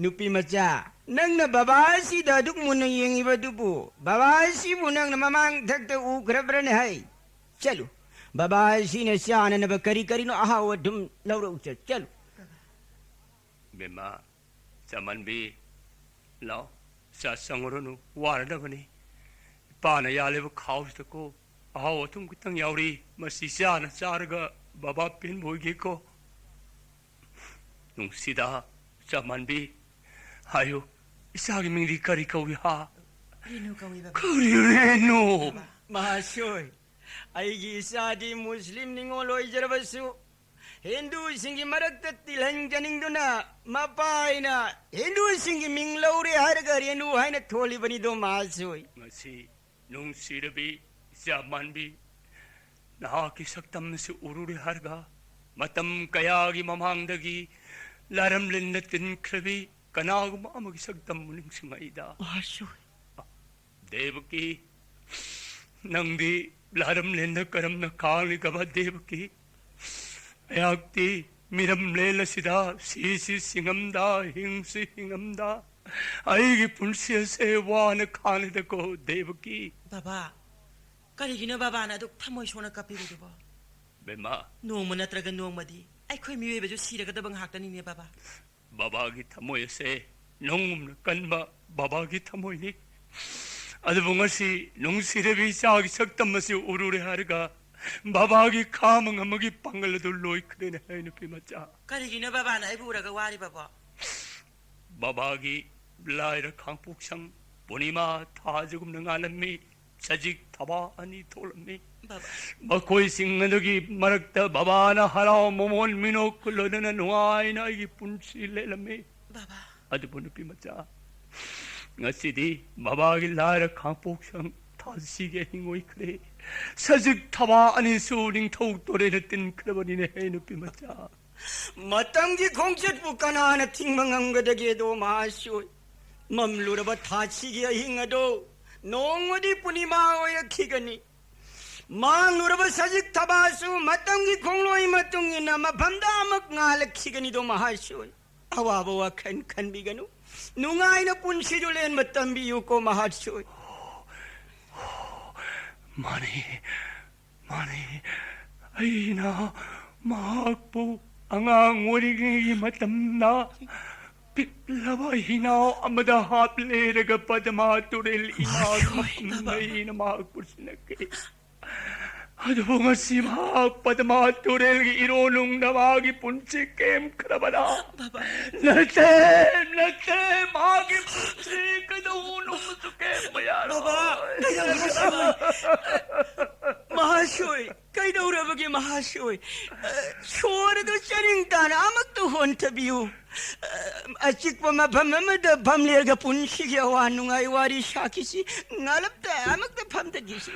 ꯅꯨꯄꯤ ꯃꯆꯥ, ꯅꯪꯅ ꯕꯕꯥ ꯑꯁꯤꯗ ꯑꯗꯨꯛ ꯃꯨꯟꯅ ꯌꯦꯡꯉꯤꯕꯗꯨꯕꯨ, ꯕꯕꯥ ꯑꯁꯤꯕꯨ ꯅꯪꯅ ꯃꯃꯥꯡ ꯊꯛꯇ ꯎꯈ꯭ꯔꯕ꯭ꯔꯅꯦ ꯍꯩ? ꯆꯠꯂꯨ, ꯕꯕꯥ ꯑꯁꯤꯅ ꯆꯥꯅꯅꯕ ꯀꯔꯤ ꯀꯔꯤꯅꯣ ꯑꯍꯥꯎ ꯑꯊꯨꯝ ꯂꯧꯔꯛꯎ, ꯆꯠ-, ꯆꯠꯂꯨ꯫ ꯕꯦꯝꯃ, ꯆꯥꯃꯟꯕꯤ, ꯂꯥꯎ, ꯆꯥ ꯆꯪꯉꯨꯔꯅꯨ, ꯋꯥꯔꯅꯕꯅꯤ꯫ ꯏꯄꯥꯅ ꯌꯥꯜꯂꯤꯕ ꯈꯥꯎꯁꯤꯗꯀꯣ ꯑꯍꯥꯎ ꯑꯊꯨꯝ ꯈꯤꯇꯪ ꯌꯥꯎꯔꯤ, ꯃꯁꯤ ꯆꯥꯅ ꯆꯥꯔꯒ ꯕꯕꯥ ꯄꯦꯟꯕ ꯑꯣꯏꯒꯦꯀꯣ꯫ ꯅꯨꯡꯁꯤꯗ, ꯆꯥꯃꯟꯕꯤ, ꯍꯥꯏꯌꯨ, ꯏꯆꯥꯒꯤ ꯃꯤꯡꯗꯤ ꯀꯔꯤ ꯀꯧꯏ ꯍꯥ? ꯔꯦꯅꯨ ꯀꯧꯏ ꯕꯕꯥ꯫ ꯀꯔꯤ ꯔꯦꯅꯨ? ꯃꯍꯥꯁꯣꯏ, ꯑꯩꯒꯤ ꯏꯆꯥꯗꯤ ꯃꯨꯁꯂꯤꯝ ꯅꯤꯉꯣꯜ ꯑꯣꯏꯖꯔꯕꯁꯨ, ꯍꯤꯟꯗꯨꯁꯤꯡꯒꯤ ꯃꯔꯛꯇ ꯇꯤꯜꯍꯟꯖꯅꯤꯡꯗꯨꯅ ꯃꯄꯥ ꯑꯩꯅ ꯍꯤꯟꯗꯨꯁꯤꯡꯒꯤ ꯃꯤꯡ ꯂꯧꯔꯦ ꯍꯥꯏꯔꯒ ꯔꯦꯅꯨ ꯍꯥꯏꯅ ꯊꯣꯜꯂꯤꯕꯅꯤꯗꯣ ꯃꯍꯥꯁꯣꯏ꯫ ꯃꯁꯤ ꯅꯨꯡꯁꯤꯔꯕꯤ ꯏꯆꯥ ꯃꯥꯟꯕꯤ, ꯅꯍꯥꯛꯀꯤ ꯁꯛꯇꯝ ꯑꯁꯤ ꯎꯔꯨꯔꯦ ꯍꯥꯏꯔꯒ ꯃꯇꯝ ꯀꯌꯥꯒꯤ ꯃꯃꯥꯡꯗꯒꯤ ꯂꯥꯏꯔꯝꯂꯦꯟꯗ ꯇꯤꯟꯈ꯭ꯔꯕꯤ ꯀꯅꯥꯒꯨꯝꯕ ꯑꯃꯒꯤ ꯁꯛꯇꯝꯕꯨ ꯅꯤꯡꯁꯤꯡꯉꯛꯏꯗ꯫ ꯃꯍꯥꯁꯣꯏ꯫ ꯗꯦꯕꯀꯤ, ꯅꯪꯗꯤ ꯂꯥꯏꯔꯝꯂꯦꯟꯗ ꯀꯔꯝꯅ ꯈꯥꯡꯂꯤꯒꯕ ꯗꯦꯕꯀꯤ? ꯑꯩꯍꯥꯛꯇꯤ ꯃꯤꯔꯝꯂꯦꯟ ꯑꯁꯤꯗ ꯁꯤꯁꯤ ꯁꯤꯡꯉꯝꯗ, ꯍꯤꯡꯁꯤ ꯍꯤꯡꯉꯝꯗ, ꯑꯩꯒꯤ ꯄꯨꯟꯁꯤ ꯑꯁꯦ ꯋꯥꯅ ꯈꯥꯡꯂꯤꯗꯀꯣ ꯗꯦꯕꯀꯤ꯫ ꯕꯕꯥ, ꯀꯔꯤꯒꯤꯅꯣ ꯕꯕꯥꯅ ꯑꯗꯨꯛ ꯊꯃꯣꯏ ꯁꯣꯛꯅ ꯀꯞꯄꯤꯕꯗꯨꯕꯣ? ꯕꯦꯝꯃ, ꯅꯣꯡꯃ ꯅꯠꯇ꯭ꯔꯒ ꯅꯣꯡꯃꯗꯤ ꯑꯩꯈꯣꯏ ꯃꯤꯑꯣꯏꯕꯁꯨ ꯁꯤꯔꯒꯗꯕ ꯉꯥꯛꯇꯅꯤꯅꯦ ꯕꯕꯥ꯫ ꯕꯕꯥꯒꯤ ꯊꯃꯣꯏ ꯑꯁꯦ ꯅꯣꯡꯒꯨꯝꯅ ꯀꯟꯕ ꯕꯕꯥꯒꯤ ꯊꯃꯣꯏꯅꯤ꯫ ꯑꯗꯨꯕꯨ ꯉꯁꯤ ꯅꯨꯡꯁꯤꯔꯕꯤ ꯏꯆꯥꯒꯤ ꯁꯛꯇꯝ ꯑꯁꯤ ꯎꯔꯨꯔꯦ ꯍꯥꯏꯔꯒ ꯕꯕꯥꯒꯤ ꯈꯥꯃ ꯉꯝꯃꯒꯤ ꯄꯥꯡꯒꯜ ꯑꯗꯨ ꯂꯣꯏꯈ꯭ꯔꯦꯅꯦ, ꯑꯩ ꯅꯨꯄꯤ ꯃꯆꯥ꯫ ꯀꯔꯤꯒꯤꯅꯣ ꯕꯕꯥꯅ ꯑꯩꯕꯨ ꯎꯔꯒ ꯋꯥꯔꯤꯕꯕꯣ? ꯕꯕꯥꯒꯤ ꯂꯥꯏꯔ ꯈꯥꯡꯄꯣꯛꯁꯪ ꯄꯨꯔꯅꯤꯃꯥ ꯊꯥꯖꯒꯨꯝꯅ ꯉꯥꯜꯂꯝꯃꯤ꯫ ꯁꯖꯤꯛ ꯊꯕꯥ ꯑꯅꯤ ꯊꯣꯛꯂꯝꯃꯤ꯫ ꯕꯕꯥ꯫ ꯃꯈꯣꯏꯁꯤꯡ ꯑꯗꯨꯒꯤ ꯃꯔꯛꯇ ꯕꯕꯥꯅ ꯍꯔꯥꯎ ꯃꯃꯣꯟ ꯃꯤꯅꯣꯛ ꯂꯣꯏꯅꯅ ꯅꯨꯡꯉꯥꯏꯅ ꯑꯩꯒꯤ ꯄꯨꯟꯁꯤ ꯂꯦꯜꯂꯝꯃꯤ꯫ ꯕꯕꯥ꯫ ꯑꯗꯨꯕꯨ ꯅꯨꯄꯤ ꯃꯆꯥ, ꯉꯁꯤꯗꯤ ꯕꯕꯥꯒꯤ ꯂꯥꯏꯔ ꯈꯥꯡꯄꯣꯛꯁꯪ ꯊꯥꯁꯤꯒꯤ ꯑꯍꯤꯡ ꯑꯣꯏꯈ꯭ꯔꯦ꯫ ꯁꯖꯤꯛ ꯊꯕꯥ ꯑꯅꯤꯁꯨ ꯅꯤꯡꯊꯧ ꯇꯣꯔꯦꯟꯅ ꯇꯤꯟꯈ꯭ꯔꯕꯅꯤꯅꯦ, ꯍꯦ ꯅꯨꯄꯤ ꯃꯆꯥ꯫ ꯃꯇꯝꯒꯤ ꯈꯣꯡꯆꯠꯄꯨ ꯀꯅꯥꯅ ꯊꯤꯡꯕ ꯉꯝꯒꯗꯒꯦꯗꯣ ꯃꯍꯥꯁꯣꯏ? ꯃꯝꯂꯨꯔꯕ ꯊꯥꯁꯤꯒꯤ ꯑꯍꯤꯡ ꯑꯗꯣ ꯅꯣꯡꯃꯗꯤ ꯄꯨꯔꯅꯤꯃꯥ ꯑꯣꯏꯔꯛꯈꯤꯒꯅꯤ꯫ ꯃꯥꯡꯂꯨꯔꯕ ꯁꯖꯤꯛ ꯊꯕꯥꯁꯨ ꯃꯇꯝꯒꯤ ꯈꯣꯡꯂꯣꯏ ꯃꯇꯨꯡ ꯏꯟꯅ ꯃꯐꯝꯗ ꯑꯃꯨꯛ ꯉꯥꯜꯂꯛꯈꯤꯒꯅꯤꯗꯣ ꯃꯍꯥꯁꯣꯏ꯫ ꯑꯋꯥꯕ ꯋꯥꯈꯜ ꯈꯟꯕꯤꯒꯅꯨ꯫ ꯅꯨꯡꯉꯥꯏꯅ ꯄꯨꯟꯁꯤꯗꯨ ꯂꯦꯟꯕ ꯇꯝꯕꯤꯌꯨꯀꯣ ꯃꯍꯥꯁꯣꯏ꯫ ꯃꯥꯅꯤ, ꯃꯥꯅꯤ꯫ ꯑꯩꯅ ꯃꯍꯥꯛꯄꯨ ꯑꯉꯥꯡ ꯑꯣꯏꯔꯤꯉꯩꯒꯤ ꯃꯇꯝꯗ ꯄꯤꯛꯂꯕ ꯍꯤꯅꯥꯎ ꯑꯃꯗ ꯍꯥꯞꯂꯦꯔꯒ ꯄꯗꯃꯥ ꯇꯨꯔꯦꯜ ꯏꯃꯥꯒꯤ ꯃꯍꯥꯁꯣꯏ, ꯃꯐꯝꯗ ꯕꯕꯥ꯫ ꯑꯩꯅ ꯃꯍꯥꯛꯄꯨ ꯁꯤꯟꯅꯈꯤ꯫ ꯑꯗꯨꯕꯨ ꯉꯁꯤ ꯃꯍꯥꯛ ꯄꯗꯃꯥ ꯇꯨꯔꯦꯜꯒꯤ ꯏꯔꯣꯅꯨꯡꯗ ꯃꯥꯒꯤ ꯄꯨꯟꯁꯤ ꯀꯦꯝꯈ꯭ꯔꯕꯗ, ꯕꯕꯥ꯫ ꯅꯠꯇꯦ, ꯅꯠꯇꯦ, ꯃꯥꯒꯤ ꯄꯨꯟꯁꯤ ꯀꯩꯗꯧꯅꯨꯡꯗꯁꯨ ꯀꯦꯝꯕ ꯌꯥꯔꯣꯏ꯫ ꯕꯕꯥ, ꯀꯩꯗꯧꯔꯕ ꯃꯍꯥꯁꯣꯏ? ꯃꯍꯥꯁꯣꯏ, ꯀꯩꯗꯧꯔꯕꯒꯦ ꯃꯍꯥꯁꯣꯏ? ꯑ, ꯁꯣꯔ ꯑꯗꯨ ꯆꯥꯅꯤꯡ ꯇꯥꯅ ꯑꯃꯨꯛꯇ ꯍꯣꯟꯊꯕꯤꯌꯨ꯫ ꯑ, ꯑꯆꯤꯛꯄ ꯃꯐꯝ ꯑꯃꯗ ꯐꯝꯂꯦꯔꯒ ꯄꯨꯟꯁꯤꯒꯤ ꯑꯋꯥ ꯅꯨꯡꯉꯥꯏ ꯋꯥꯔꯤ ꯁꯥꯈꯤꯁꯤ꯫ ꯉꯥꯂꯞꯇ ꯑꯃꯨꯛꯇ ꯐꯝꯊꯈꯤꯁꯤ꯫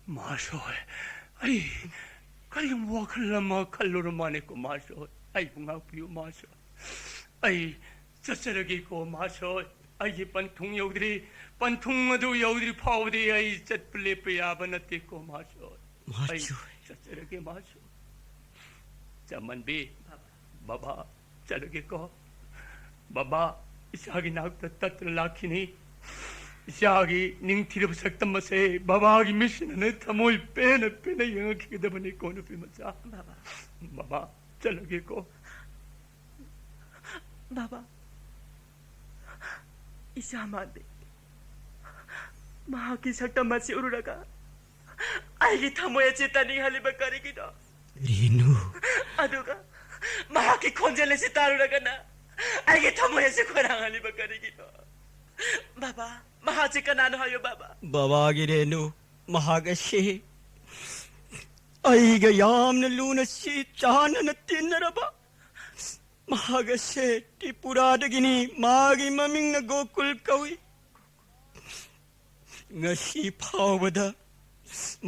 ꯃꯍꯥꯁꯣꯏ, ꯑꯩ ꯀꯔꯤꯒꯨꯝꯕ ꯋꯥꯈꯜ ꯑꯃ ꯈꯜꯂꯨꯔ ꯃꯥꯅꯦꯀꯣ ꯃꯍꯥꯁꯣꯏ꯫ ꯑꯩꯕꯨ ꯉꯥꯛꯄꯤꯌꯨ ꯃꯍꯥꯁꯣꯏ꯫ ꯑꯩ ꯆꯠꯆꯔꯒꯦꯀꯣ ꯃꯍꯥꯁꯣꯏ꯫ ꯑꯩꯒꯤ ꯄꯟꯊꯨꯡ ꯌꯧꯗ꯭ꯔꯤ, ꯄꯟꯊꯨꯡ ꯑꯗꯨ ꯌꯧꯗ꯭ꯔꯤ ꯐꯥꯎꯕꯗꯤ ꯑꯩ ꯆꯠꯄ ꯂꯦꯞꯄ ꯌꯥꯕ ꯅꯠꯇꯦꯀꯣ, ꯃꯍꯥꯖꯣꯟ꯫ ꯑꯩ ꯃꯍꯥꯖꯣꯟ꯫ ꯆꯠꯆꯔꯒꯦ, ꯃꯍꯥꯖꯣꯟ꯫ ꯆꯃꯟꯕꯤ, ꯕꯕꯥ, ꯆꯠꯂꯒꯦꯀꯣ꯫ ꯕꯕꯥ, ꯏꯆꯥꯒꯤ ꯅꯥꯛꯇ ꯇꯠꯇꯨꯅ ꯂꯥꯛꯈꯤꯅꯤ꯫ ꯏꯆꯥꯒꯤ ꯅꯤꯡꯊꯤꯔꯕ ꯁꯛꯇꯝ ꯑꯁꯦ ꯕꯕꯥꯒꯤ ꯃꯤꯠꯁꯤꯅꯅꯦ ꯊꯃꯣꯏ ꯄꯦꯟꯅ ꯄꯦꯟꯅ ꯌꯦꯡꯉꯛꯈꯤꯒꯗꯕꯅꯤꯀꯣ, ꯅꯨꯄꯤ ꯃꯆꯥ꯫ ꯕꯕꯥ꯫ ꯕꯕꯥ, ꯆꯠꯂꯒꯦꯀꯣ꯫ ꯕꯕꯥ, ꯏꯆꯥ ꯃꯥꯟꯕꯤ, ꯃꯍꯥꯛꯀꯤ ꯁꯛꯇꯝ ꯑꯁꯤ ꯎꯔꯨꯔꯒ ꯑꯩꯒꯤ ꯊꯃꯣꯏ ꯑꯁꯤ ꯇꯥꯅꯤꯡꯍꯜꯂꯤꯕ ꯀꯔꯤꯒꯤꯅꯣ? ꯔꯦꯅꯨ꯫ ꯑꯗꯨꯒ ꯃꯍꯥꯛꯀꯤ ꯈꯣꯟꯖꯦꯜ ꯑꯁꯤ ꯇꯥꯔꯨꯔꯒꯅ ꯑꯩꯒꯤ ꯊꯃꯣꯏ ꯑꯁꯤ ꯈꯣꯏꯔꯥꯡꯍꯜꯂꯤꯕ ꯀꯔꯤꯒꯤꯅꯣ? ꯕꯕꯥ, ꯃꯍꯥꯛꯁꯤ ꯀꯅꯥꯅꯣ ꯍꯥꯏꯌꯨ, ꯕꯕꯥ꯫ ꯕꯕꯥꯒꯤ ꯔꯦꯅꯨ, ꯃꯍꯥꯛ ꯑꯁꯤ ꯑꯩꯒ ꯌꯥꯝꯅ ꯂꯨꯅ ꯁꯤ ꯆꯥꯟꯅꯅ ꯇꯤꯟꯅꯔꯕ꯫ ꯃꯍꯥꯛ ꯑꯁꯦ ꯇ꯭ꯔꯤꯄꯨꯔꯥꯗꯒꯤꯅꯤ꯫ ꯃꯥꯒꯤ ꯃꯃꯤꯡꯅ ꯒꯣꯀꯨꯜ ꯀꯧꯏ꯫ ꯉꯁꯤ ꯐꯥꯎꯕꯗ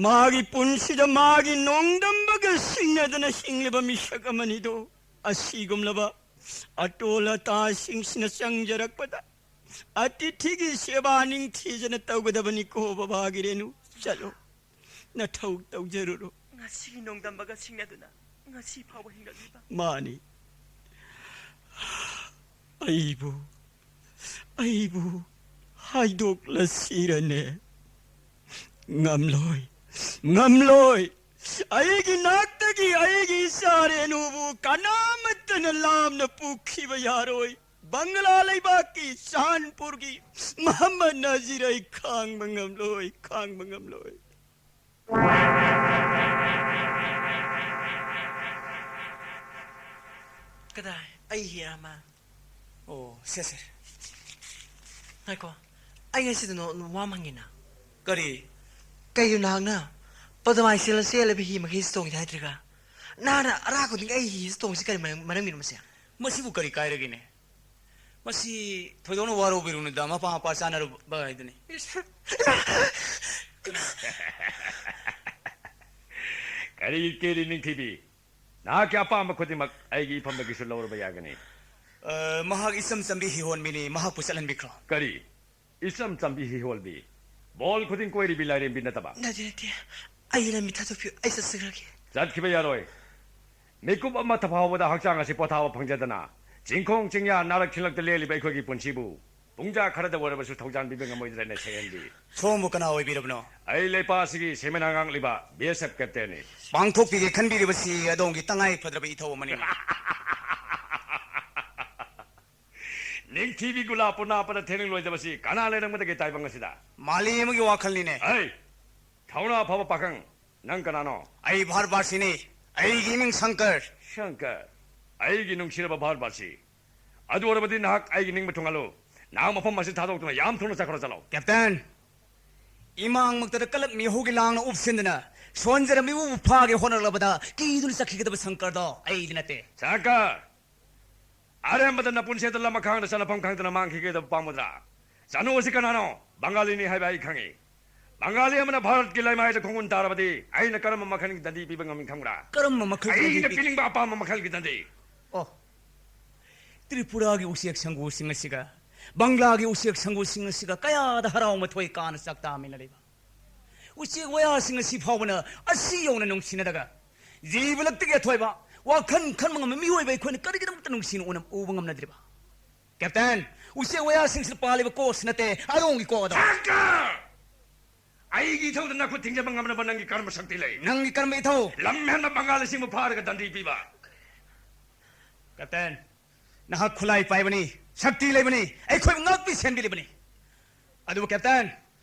ꯃꯥꯒꯤ ꯄꯨꯟꯁꯤꯗ ꯃꯥꯒꯤ ꯅꯣꯡꯗꯝꯕꯒ ꯁꯤꯡꯅꯗꯅ ꯍꯤꯡꯂꯤꯕ ꯃꯤꯁꯛ ꯑꯃꯅꯤꯗꯣ꯫ ꯑꯁꯤꯒꯨꯝꯂꯕ ꯑꯇꯣꯜ ꯑꯇꯥꯁꯤꯡꯁꯤꯅ ꯆꯪꯖꯔꯛꯄꯗ ꯑꯇꯤꯊꯤꯒꯤ ꯁꯦꯕꯥ ꯅꯤꯡꯊꯤꯖꯅ ꯇꯧꯒꯗꯕꯅꯤꯀꯣ, ꯕꯕꯥꯒꯤ ꯔꯦꯅꯨ꯫ ꯆꯠꯂꯣ, ꯅꯊꯧ ꯇꯧꯖꯔꯨꯔꯣ꯫ ꯉꯁꯤꯒꯤ ꯅꯣꯡꯗꯝꯕꯒ ꯁꯤꯡꯅꯗꯨꯅ ꯉꯁꯤ ꯐꯥꯎꯕ ꯍꯤꯡꯂꯛꯂꯤꯕ꯫ ꯃꯥꯅꯤ꯫ ꯑꯩꯕꯨ, ꯑꯩꯕꯨ ꯍꯥꯏꯗꯣꯛꯂꯁꯤꯔꯅꯦ? ꯉꯝꯂꯣꯏ, ꯉꯝꯂꯣꯏ꯫ ꯑꯩꯒꯤ ꯅꯥꯛꯇꯒꯤ ꯑꯩꯒꯤ ꯏꯆꯥ ꯔꯦꯅꯨꯕꯨ ꯀꯅꯥꯃꯠꯇꯅ ꯂꯥꯝꯅ ꯄꯨꯈꯤꯕ ꯌꯥꯔꯣꯏ꯫ ꯕꯪꯒꯂꯥ ꯂꯩꯕꯥꯛꯀꯤ ꯆꯥꯟꯄꯨꯔꯒꯤ ꯃꯍꯝꯃꯗ ꯅꯖꯤꯔ ꯑꯩ ꯈꯥꯡꯕ ꯉꯝꯂꯣꯏ, ꯈꯥꯡꯕ ꯉꯝꯂꯣꯏ꯫ ꯀꯗꯥꯏ? ꯑꯩ ꯍꯤꯔꯥꯃ꯫ ꯑꯣ, ꯁꯦ, ꯁꯦ꯫ ꯉꯥꯏꯈꯣ, ꯑꯩ ꯉꯁꯤꯗ ꯅꯣ-, ꯅꯣ-, ꯋꯥ ꯑꯃ ꯍꯪꯒꯦꯅ꯫ ꯀꯔꯤ? ꯀꯩꯅꯣ ꯅꯍꯥꯛꯅ ꯄꯗꯃꯥꯏ ꯆꯦꯜꯂ ꯆꯦꯜꯂꯕ ꯍꯤ ꯃꯈꯩꯁꯤ ꯇꯣꯡꯉꯤꯗ ꯍꯥꯏꯗ꯭ꯔꯒ? ꯅꯍꯥꯛꯅ ꯑꯔꯥ ꯈꯨꯗꯤꯡꯒꯤ ꯑꯩ ꯍꯤꯁꯤ ꯇꯣꯡꯉꯤꯁꯤ ꯀꯔꯤ ꯃꯔꯝ-, ꯃꯔꯝꯒꯤꯅꯣ ꯃꯁꯦ? ꯃꯁꯤꯕꯨ ꯀꯔꯤ ꯀꯥꯏꯔꯒꯦꯅꯦ? ꯃꯁꯤ ꯊꯣꯏꯗꯣꯛꯅ ꯋꯥꯔꯧꯕꯤꯔꯨꯅꯨꯗ, ꯃꯄꯥ ꯃꯄꯥ ꯆꯥꯅꯔꯨꯕ ꯍꯥꯏꯗꯨꯅꯤ꯫ ꯏꯁ! ꯀꯔꯤ ꯀꯦꯔꯤ ꯅꯤꯡꯊꯤꯕꯤ? ꯅꯍꯥꯛꯀꯤ ꯑꯄꯥꯝꯕ ꯈꯨꯗꯤꯡꯃꯛ ꯑꯩꯒꯤ ꯏꯐꯝꯗꯒꯤꯁꯨ ꯂꯧꯔꯕ ꯌꯥꯒꯅꯤ꯫ ꯑ, ꯃꯍꯥꯛ ꯏꯆꯝ ꯆꯝꯕꯤ ꯍꯤꯍꯣꯟꯕꯤꯅꯤ, ꯃꯍꯥꯛꯄꯨ ꯆꯠꯍꯟꯕꯤꯈ꯭ꯔꯣ꯫ ꯀꯔꯤ? ꯏꯆꯝ ꯆꯝꯕꯤ ꯍꯤꯍꯣꯜꯕꯤ? ꯕꯣꯜ ꯈꯨꯗꯤꯡ ꯀꯣꯏꯔꯤꯕꯤ ꯂꯥꯏꯔꯦꯝꯕꯤ ꯅꯠꯇꯕ? ꯅꯠꯇꯦ, ꯅꯠꯇꯦ꯫ ꯑꯩ ꯂꯝꯕꯤ ꯊꯥꯗꯣꯛꯄꯤꯌꯨ, ꯑꯩ ꯆꯠꯆꯈ꯭ꯔꯒꯦ꯫ ꯆꯠꯈꯤꯕ ꯌꯥꯔꯣꯏ꯫ ꯃꯤꯀꯨꯞ ꯑꯃꯠꯇ ꯐꯥꯎꯕꯗ ꯍꯛꯆꯥꯡ ꯑꯁꯤ ꯄꯣꯊꯥꯕ ꯐꯪꯖꯗꯅ ꯆꯤꯡꯈꯣꯡ ꯆꯤꯡꯌꯥ ꯅꯥꯔꯛ ꯈꯤꯜꯂꯛꯇ ꯂꯦꯜꯂꯤꯕ ꯑꯩꯈꯣꯏꯒꯤ ꯄꯨꯟꯁꯤꯕꯨ ꯄꯨꯡꯖꯥ ꯈꯔꯗ ꯑꯣꯏꯔꯕꯁꯨ ꯊꯧꯖꯥꯟ ꯄꯤꯕ ꯉꯝꯃꯣꯏꯗ꯭ꯔꯅꯦ, ꯁꯍꯦꯟꯕꯤ? ꯁꯣꯝꯕꯨ ꯀꯅꯥ ꯑꯣꯏꯕꯤꯔꯕꯅꯣ? ꯑꯩ ꯂꯩꯄꯥꯛ ꯑꯁꯤꯒꯤ ꯁꯦꯝꯅ ꯉꯥꯛꯂꯤꯕ ꯕꯤ ꯑꯦꯁ ꯑꯦꯐ ꯀꯦꯞꯇꯦꯟꯅꯤ꯫ ꯄꯥꯡꯊꯣꯛꯄꯤꯒꯦ ꯈꯟꯕꯤꯔꯤꯕꯁꯤ ꯑꯗꯣꯝꯒꯤ ꯇꯉꯥꯏ ꯐꯗ꯭ꯔꯕ ꯏꯊꯧ ꯑꯃꯅꯤ꯫ ꯅꯤꯡꯊꯤꯕꯤ ꯒꯨꯂꯥꯞꯄꯨ ꯅꯥꯞꯄꯗ ꯊꯦꯡꯅꯤꯡꯂꯣꯏꯗꯕꯁꯤ ꯀꯅꯥ ꯂꯩꯔꯝꯒꯗꯒꯦ ꯇꯥꯏꯕꯪ ꯑꯁꯤꯗ? ꯃꯥꯂꯦꯝ ꯑꯃꯒꯤ ꯋꯥꯈꯜꯅꯤꯅꯦ꯫ ꯑꯩ, ꯊꯧꯅꯥ ꯐꯕ ꯄꯥꯈꯪ, ꯅꯪ ꯀꯅꯥꯅꯣ? ꯑꯩ ꯚꯥꯔꯠꯕꯥꯁꯤꯅꯤ꯫ ꯑꯩꯒꯤ ꯃꯤꯡ ꯁꯪꯀꯔ꯫ ꯁꯪꯀꯔ, ꯑꯩꯒꯤ ꯅꯨꯡꯁꯤꯔꯕ ꯚꯥꯔꯠꯕꯥꯁꯤ, ꯑꯗꯨ ꯑꯣꯏꯔꯕꯗꯤ ꯅꯍꯥꯛ ꯑꯩꯒꯤ ꯅꯤꯡꯕ ꯊꯨꯡꯍꯜꯂꯨ꯫ ꯅꯍꯥꯛ ꯃꯐꯝ ꯑꯁꯤ ꯊꯥꯗꯣꯛꯇꯨꯅ ꯌꯥꯝ ꯊꯨꯅ ꯆꯠꯈ꯭ꯔꯣ, ꯆꯠꯂꯣ꯫ ꯀꯦꯞꯇꯦꯟ, ꯏꯃꯥꯡꯃꯛꯇꯗ ꯀꯂꯛ ꯃꯤꯍꯧꯒꯤ ꯂꯥꯡꯅ ꯎꯞꯁꯤꯟꯗꯨꯅ ꯁꯣꯟꯖꯔꯝꯃꯤꯕꯨ ꯐꯥꯒꯦ ꯍꯣꯠꯅꯔꯛꯂꯕꯗ ꯀꯤꯗꯨꯅ ꯆꯠꯈꯤꯒꯗꯕ ꯁꯪꯀꯔꯗꯣ ꯑꯩꯗꯤ ꯅꯠꯇꯦ꯫ ꯁꯪꯀꯔ, ꯑꯔꯦꯝꯕꯗ ꯅꯄꯨꯟꯁꯤꯗ ꯂꯝ ꯑꯈꯥꯡꯗ ꯆꯠꯅꯐꯝ ꯈꯪꯗꯅ ꯃꯥꯡꯈꯤꯒꯗꯕ ꯄꯥꯝꯃꯨꯗ꯭ꯔꯥ? ꯆꯅꯨ ꯑꯁꯤ ꯀꯅꯥꯅꯣ? ꯕꯪꯒꯥꯂꯤꯅꯤ ꯍꯥꯏꯕ ꯑꯩ ꯈꯪꯏ꯫ ꯕꯪꯒꯥꯂꯤ ꯑꯃꯅ ꯚꯥꯔꯠꯀꯤ ꯂꯩꯃꯥꯏꯗ ꯈꯣꯡꯒꯨꯟ ꯇꯥꯔꯕꯗꯤ ꯑꯩꯅ ꯀꯔꯝꯕ ꯃꯈꯜꯒꯤ ꯗꯟꯗꯤ ꯄꯤꯕ ꯉꯝꯃꯤ ꯈꯪꯕ꯭ꯔꯥ? ꯀꯔꯝꯕ ꯃꯈꯜꯒꯤ ꯑꯩꯅ ꯗꯟꯗꯤ ꯄꯤ- ꯄꯤꯅꯤꯡꯕ ꯑꯄꯥꯝꯕ ꯃꯈꯜꯒꯤ ꯗꯟꯗꯤ꯫ ꯑꯣ, ꯇ꯭ꯔꯤꯄꯨꯔꯥꯒꯤ ꯎꯆꯦꯛ ꯁꯪꯒꯨꯁꯤꯡ ꯑꯁꯤꯒ ꯕꯪꯒ꯭ꯂꯥꯒꯤ ꯎꯆꯦꯛ ꯁꯪꯒꯨꯁꯤꯡ ꯑꯁꯤꯒ ꯀꯌꯥꯗ ꯍꯔꯥꯎ ꯃꯊꯣꯏ ꯀꯥꯅ ꯆꯥꯛ ꯆꯥꯃꯤꯟꯅꯔꯤꯕ ꯎꯆꯦꯛ ꯋꯥꯌꯥꯁꯤꯡ ꯑꯁꯤ ꯐꯥꯎꯕꯅ ꯑꯁꯤ ꯌꯧꯅ ꯅꯨꯡꯁꯤꯅꯗꯒ ꯖꯤꯕ ꯂꯛꯇꯒꯤ ꯑꯊꯣꯏꯕ ꯋꯥꯈꯜ ꯈꯟꯕ ꯉꯝꯕ ꯃꯤꯑꯣꯏꯕ ꯑꯩꯈꯣꯏꯅ ꯀꯔꯤꯒꯤꯗꯃꯛꯇ ꯅꯨꯡꯁꯤꯅ ꯎꯅ-, ꯎꯕ ꯉꯝꯅꯗ꯭ꯔꯤꯕ? ꯀꯦꯞꯇꯦꯟ, ꯎꯆꯦꯛ ꯋꯥꯌꯥꯁꯤꯡꯁꯤꯗ ꯄꯥꯜꯂꯤꯕ ꯀꯣꯁ ꯅꯠꯇꯦ, ꯑꯗꯣꯝꯒꯤ ꯀꯣ ꯑꯗꯣ꯫ ꯁꯪꯀꯔ! ꯑꯩꯒꯤ ꯏꯊꯧꯗ ꯅꯈꯨꯠ ꯊꯤꯡꯖꯤꯟꯕ ꯉꯝꯅꯕ ꯅꯪꯒꯤ ꯀꯔꯝꯕ ꯁꯛꯇꯤ ꯂꯩ? ꯅꯪꯒꯤ ꯀꯔꯝꯕ ꯏꯊꯧ? ꯂꯝ ꯍꯦꯟꯕ ꯕꯪꯒꯥꯂꯤꯁꯤꯡꯕꯨ ꯐꯥꯔꯒ ꯗꯟꯗꯤ ꯄꯤꯕ꯫ ꯀꯦꯞꯇꯦꯟ, ꯅꯍꯥꯛ ꯈꯨꯠꯂꯥꯏ ꯄꯥꯏꯕꯅꯤ, ꯁꯛꯇꯤ ꯂꯩꯕꯅꯤ, ꯑꯩꯈꯣꯏꯕꯨ ꯉꯥꯛꯄꯤ ꯁꯦꯟꯕꯤꯔꯤꯕꯅꯤ꯫ ꯑꯗꯨꯕꯨ ꯀꯦꯞꯇꯦꯟ,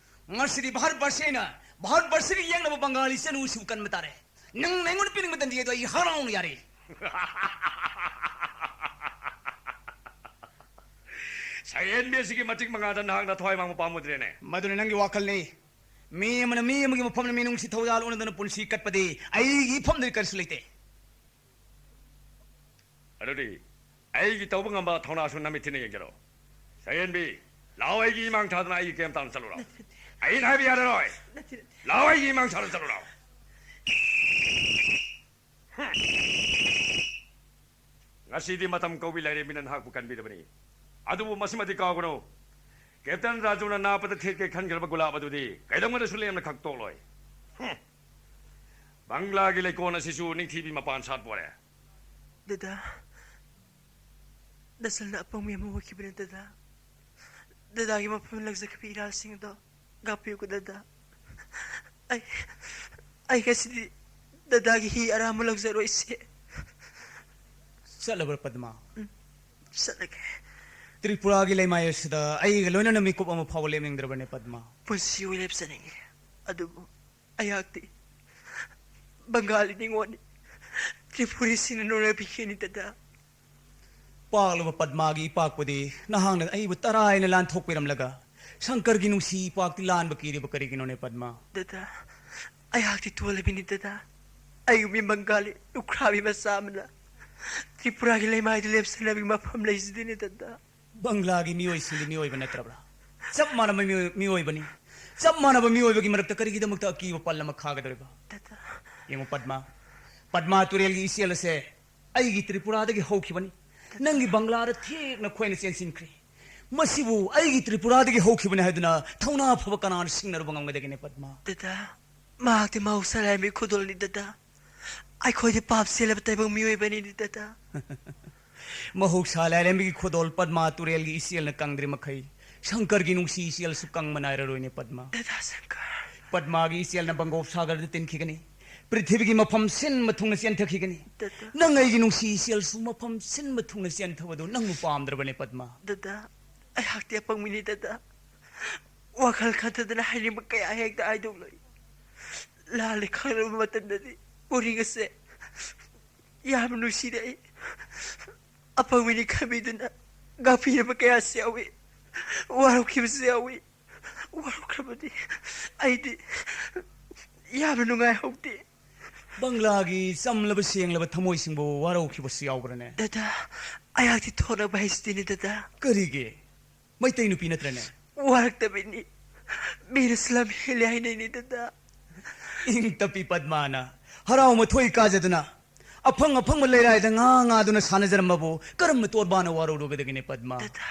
ꯉꯁꯤꯗꯤ ꯚꯥꯔꯠ ꯕꯔꯁꯤ ꯑꯩꯅ ꯚꯥꯔꯠ ꯕꯔꯁꯤꯒ ꯌꯦꯡꯅꯕ ꯕꯪꯒꯥꯂꯤ ꯆꯅꯨꯁꯤꯕꯨ ꯀꯟꯕ ꯇꯥꯔꯦ꯫ ꯅꯪꯅ ꯑꯩꯉꯣꯟꯗ ꯄꯤꯅꯤꯡꯕ ꯗꯟꯗꯤ ꯑꯗꯨ ꯑꯩ ꯍꯔꯥꯎꯅ ꯌꯥꯔꯤ꯫ ꯁꯍꯦꯟꯕꯤ ꯑꯁꯤꯒꯤ ꯃꯇꯤꯛ ꯃꯉꯥꯗ ꯅꯍꯥꯛꯅ ꯊꯋꯥꯏ ꯃꯥꯡꯕ ꯄꯥꯝꯃꯨꯗ꯭ꯔꯦꯅꯦ꯫ ꯃꯗꯨꯅ ꯅꯪꯒꯤ ꯋꯥꯈꯜꯅꯤ꯫ ꯃꯤ ꯑꯃꯅ ꯃꯤ ꯑꯃꯒꯤ ꯃꯐꯝꯗ ꯃꯤꯅꯨꯡꯁꯤ ꯊꯧꯖꯥꯜ ꯎꯅꯗꯅ ꯄꯨꯟꯁꯤ ꯀꯠꯄꯗꯤ ꯑꯩꯒꯤ ꯏꯐꯝꯗꯗꯤ ꯀꯔꯤꯁꯨ ꯂꯩꯇꯦ꯫ ꯑꯗꯨꯗꯤ ꯑꯩꯒꯤ ꯇꯧꯕ ꯉꯝꯕ ꯊꯧꯅꯥꯁꯨ ꯅꯃꯤꯠ ꯊꯤꯅ ꯌꯦꯡꯖꯔꯣ꯫ ꯁꯍꯦꯟꯕꯤ, ꯂꯥꯛꯑꯣ, ꯑꯩꯒꯤ ꯏꯃꯥꯡ ꯊꯥꯗꯨꯅ ꯑꯩꯒꯤ ꯀꯦꯝ ꯇꯥꯅ ꯆꯠꯂꯨꯔꯣ꯫ ꯅꯠꯇꯦ, ꯅꯠꯇꯦ꯫ ꯑꯩꯅ ꯍꯥꯏꯕ ꯌꯥꯔꯔꯣꯏ꯫ ꯅꯠꯇꯦ, ꯅꯠꯇꯦ꯫ ꯂꯥꯛꯑꯣ, ꯑꯩꯒꯤ ꯏꯃꯥꯡ ꯊꯥꯗꯨꯅ ꯆꯠꯂꯨꯔꯣ꯫ ꯉꯁꯤꯗꯤ ꯃꯇꯝ ꯀꯧꯕꯤ ꯂꯩꯔꯦ, ꯃꯤꯅ ꯅꯍꯥꯛꯄꯨ ꯀꯟꯕꯤꯔꯕꯅꯤ꯫ ꯑꯗꯨꯕꯨ ꯃꯁꯤꯃꯗꯤ ꯀꯥꯎꯒꯅꯨ, ꯀꯦꯞꯇꯦꯟ ꯔꯥꯖꯨꯅ ꯅꯥ ꯄꯗ ꯊꯦꯠꯀꯦ ꯈꯟꯈ꯭ꯔꯕ ꯒꯨꯂꯥꯞ ꯑꯗꯨꯗꯤ ꯀꯩꯗꯧꯉꯩꯗꯁꯨ ꯂꯦꯝꯅ ꯈꯛꯇꯣꯛꯂꯣꯏ꯫ ꯍꯨꯝ꯫ ꯕꯪꯒ꯭ꯂꯥꯒꯤ ꯂꯩꯀꯣꯜ ꯑꯁꯤꯁꯨ ꯅꯤꯡꯊꯤꯕꯤ ꯃꯄꯥꯟ ꯁꯥꯠꯄꯣꯔꯦ꯫ ꯗꯗꯥ, ꯅꯁꯜꯅ ꯑꯄꯪꯕꯤ ꯑꯃ ꯑꯣꯏꯈꯤꯕꯅꯤ ꯗꯗꯥ꯫ ꯗꯗꯥꯒꯤ ꯃꯐꯝ ꯂꯪꯖꯈꯤꯕ ꯏꯔꯥꯜꯁꯤꯡ ꯑꯗꯣ ꯉꯥꯛꯄꯤꯌꯨꯀꯣ ꯗꯗꯥ꯫ ꯑꯩ, ꯑꯩ ꯉꯁꯤꯗꯤ ꯗꯗꯥꯒꯤ ꯍꯤ ꯑꯔꯥꯟꯕ ꯂꯧꯖꯔꯣꯏꯁꯦ꯫ ꯆꯠꯂꯕ꯭ꯔꯥ ꯄꯗꯃꯥ? ꯎꯝ, ꯆꯠꯂꯒꯦ꯫ ꯇ꯭ꯔꯤꯄꯨꯔꯥꯒꯤ ꯂꯩꯃꯥꯏ ꯑꯁꯤꯗ ꯑꯩꯒ ꯂꯣꯏꯅꯅ ꯃꯤꯀꯨꯞ ꯑꯃ ꯐꯥꯎꯕ ꯂꯦꯞꯅꯤꯡꯗ꯭ꯔꯕꯅꯦ ꯄꯗꯃꯥ꯫ ꯄꯨꯟꯁꯤ ꯑꯣꯏ ꯂꯦꯞꯆꯅꯤꯡꯉꯤ, ꯑꯗꯨꯕꯨ ꯑꯩꯍꯥꯛꯇꯤ ꯕꯪꯒꯥꯂꯤ ꯅꯤꯉꯣꯜꯅꯤ꯫ ꯇ꯭ꯔꯤꯄꯨꯔꯤꯁꯤꯡꯅ ꯅꯣꯡꯂꯩ ꯄꯤꯈꯤꯅꯤ ꯗꯗꯥ꯫ ꯄꯥꯛꯂꯕ ꯄꯗꯃꯥꯒꯤ ꯏꯄꯥꯛꯄꯨꯗꯤ ꯅꯍꯥꯛꯅ ꯑꯩꯕꯨ ꯇꯔꯥꯏꯅ ꯂꯥꯟꯊꯣꯛꯄꯤꯔꯝꯂꯒ ꯁꯪꯀꯔꯒꯤ ꯅꯨꯡꯁꯤ ꯏꯄꯥꯛꯇꯤ ꯂꯥꯟꯕ ꯀꯤꯔꯤꯕ ꯀꯔꯤꯒꯤꯅꯣꯅꯦ ꯄꯗꯃꯥ? ꯗꯗꯥ, ꯑꯩꯍꯥꯛꯇꯤ ꯇꯣꯜꯂꯕꯤꯅꯤ ꯗꯗꯥ꯫ ꯑꯩꯒꯨꯝꯕꯤ ꯕꯪꯒꯥꯂꯤ ꯂꯨꯈ꯭ꯔꯥꯕꯤ ꯃꯆꯥ ꯑꯃꯅ ꯇ꯭ꯔꯤꯄꯨꯔꯥꯒꯤ ꯂꯩꯃꯥꯏꯗ ꯂꯦꯞꯆꯅꯕꯒꯤ ꯃꯐꯝ ꯂꯩꯖꯗꯦꯅꯦ ꯗꯗꯥ꯫ ꯕꯪꯒ꯭ꯂꯥꯒꯤ ꯃꯤꯑꯣꯏꯁꯤꯡꯗꯤ ꯃꯤꯑꯣꯏꯕ ꯅꯠꯇ꯭ꯔꯕ꯭ꯔꯥ? ꯆꯞ ꯃꯥꯟꯅꯕ ꯃꯤꯑꯣꯏ-, ꯃꯤꯑꯣꯏꯕꯅꯤ꯫ ꯆꯞ ꯃꯥꯟꯅꯕ ꯃꯤꯑꯣꯏꯕꯒꯤ ꯃꯔꯛꯇ ꯀꯔꯤꯒꯤꯗꯃꯛꯇ ꯑꯀꯤꯕ ꯄꯜ ꯑꯃ ꯈꯥꯒꯗꯧꯔꯤꯕ? ꯗꯗꯥ꯫ ꯌꯦꯡꯉꯨ ꯄꯗꯃꯥ, ꯄꯗꯃꯥ ꯇꯨꯔꯦꯜꯒꯤ ꯏꯆꯦꯜ ꯑꯁꯦ ꯑꯩꯒꯤ ꯇ꯭ꯔꯤꯄꯨꯔꯥꯗꯒꯤ ꯍꯧꯈꯤꯕꯅꯤ꯫ ꯅꯪꯒꯤ ꯕꯪꯒ꯭ꯂꯥꯗ ꯊꯦꯡꯅ ꯈꯣꯏꯅ ꯆꯦꯟꯁꯤꯟꯈ꯭ꯔꯦ꯫ ꯃꯁꯤꯕꯨ ꯑꯩꯒꯤ ꯇ꯭ꯔꯤꯄꯨꯔꯥꯗꯒꯤ ꯍꯧꯈꯤꯕꯅꯤ ꯍꯥꯏꯗꯨꯅ ꯊꯧꯅꯥ ꯐꯕ ꯀꯅꯥꯅ ꯁꯤꯡꯅꯔꯨꯕ ꯉꯝꯒꯗꯒꯦꯅꯦ ꯄꯗꯃꯥ? ꯗꯗꯥ, ꯃꯍꯥꯛꯇꯤ ꯃꯍꯧꯁꯥ ꯂꯥꯏꯔꯦꯝꯕꯤ ꯈꯨꯗꯣꯜꯅꯤ ꯗꯗꯥ꯫ ꯑꯩꯈꯣꯏꯗꯤ ꯄꯥꯞ ꯆꯦꯜꯂꯕ ꯇꯥꯏꯕꯪ ꯃꯤꯑꯣꯏꯕꯅꯤꯅꯦ ꯗꯗꯥ꯫ ꯃꯍꯧꯁꯥ ꯂꯥꯏꯔꯦꯝꯕꯤꯒꯤ ꯈꯨꯗꯣꯜ ꯄꯗꯃꯥ ꯇꯨꯔꯦꯜꯒꯤ ꯏꯆꯦꯜꯅ ꯀꯪꯗ꯭ꯔꯤ ꯃꯈꯩ ꯁꯪꯀꯔꯒꯤ ꯅꯨꯡꯁꯤ ꯏꯆꯦꯜꯁꯨ ꯀꯪꯕ ꯅꯥꯏꯔꯔꯣꯏꯅꯦ ꯄꯗꯃꯥ꯫ ꯗꯗꯥ ꯁꯪꯀꯔ꯫ ꯄꯗꯃꯥꯒꯤ ꯏꯆꯦꯜꯅ ꯕꯪꯒꯣꯞ ꯁꯥꯒꯔꯗ ꯇꯤꯟꯈꯤꯒꯅꯤ꯫ ꯄ꯭ꯔꯤꯊꯤꯕꯤꯒꯤ ꯃꯐꯝ ꯁꯤꯟꯕ ꯊꯨꯡꯅ ꯆꯦꯟꯊꯈꯤꯒꯅꯤ꯫ ꯗꯗꯥ꯫ ꯅꯪ ꯑꯩꯒꯤ ꯅꯨꯡꯁꯤ ꯏꯆꯦꯜꯁꯨ ꯃꯐꯝ ꯁꯤꯟꯕ ꯊꯨꯡꯅ ꯆꯦꯟꯊꯕꯗꯨ ꯅꯪꯕꯨ ꯄꯥꯝꯗ꯭ꯔꯕꯅꯦ ꯄꯗꯃꯥ? ꯗꯗꯥ, ꯑꯩꯍꯥꯛꯇꯤ ꯑꯄꯪꯕꯤꯅꯤ ꯗꯗꯥ꯫ ꯋꯥꯈꯜ ꯈꯟꯊꯗꯅ ꯍꯥꯏꯅꯤꯡꯕ ꯀꯌꯥ ꯍꯦꯛꯇ ꯍꯥꯏꯗꯣꯛꯂꯣꯏ꯫ ꯂꯥꯜꯂꯦ ꯈꯪꯂꯕ ꯃꯇꯝꯗꯗꯤ ꯎꯔꯤꯡ ꯑꯁꯦ ꯌꯥꯝꯅ ꯅꯨꯡꯁꯤꯔꯛꯏ꯫ ꯑꯄꯪꯕꯅꯤ ꯈꯟꯕꯤꯗꯨꯅ ꯉꯥꯛꯄꯤꯔꯕ ꯀꯌꯥꯁꯨ ꯌꯥꯎꯏ꯫ ꯋꯥꯔꯧꯈꯤꯕꯁꯨ ꯌꯥꯎꯏ꯫ ꯋꯥꯔꯧꯈ꯭ꯔꯕꯗꯤ ꯑꯩꯗꯤ ꯌꯥꯝꯅ ꯅꯨꯡꯉꯥꯏꯍꯧꯗꯦ꯫ ꯕꯪꯒ꯭ꯂꯥꯒꯤ ꯆꯝꯂꯕ ꯁꯦꯡꯂꯕ ꯊꯃꯣꯏꯁꯤꯡꯕꯨ ꯋꯥꯔꯧꯈꯤꯕꯁꯨ ꯌꯥꯎꯕ꯭ꯔꯅꯦ? ꯗꯗꯥ, ꯑꯩꯍꯥꯛꯇꯤ ꯊꯣꯛꯂꯛꯄ ꯍꯩꯁꯤꯗꯤꯅꯦ ꯗꯗꯥ꯫ ꯀꯔꯤꯒꯤ? ꯃꯩꯇꯩ ꯅꯨꯄꯤ ꯅꯠꯇ꯭ꯔꯅꯦ? ꯋꯥꯔꯛꯇꯕꯩꯅꯤ꯫ ꯃꯤꯅꯁꯨ ꯂꯝ ꯍꯦꯜꯂꯦ ꯍꯥꯏꯅꯩꯅꯦ ꯗꯗꯥ꯫ ꯏꯪ ꯇꯞꯄꯤ ꯄꯗꯃꯥꯅ ꯍꯔꯥꯎ ꯃꯊꯣꯏ ꯀꯥꯖꯗꯨꯅ ꯑꯐꯪ ꯑꯐꯪꯕ ꯂꯩꯔꯥꯏꯗ ꯉꯥ ꯉꯥꯗꯨꯅ ꯁꯥꯟꯅꯖꯔꯝꯕꯕꯨ ꯀꯔꯝꯕ ꯇꯣꯔꯕꯥꯟꯅ ꯋꯥꯔꯧꯔꯨꯒꯗꯒꯦꯅꯦ ꯄꯗꯃ? ꯗꯗꯥ,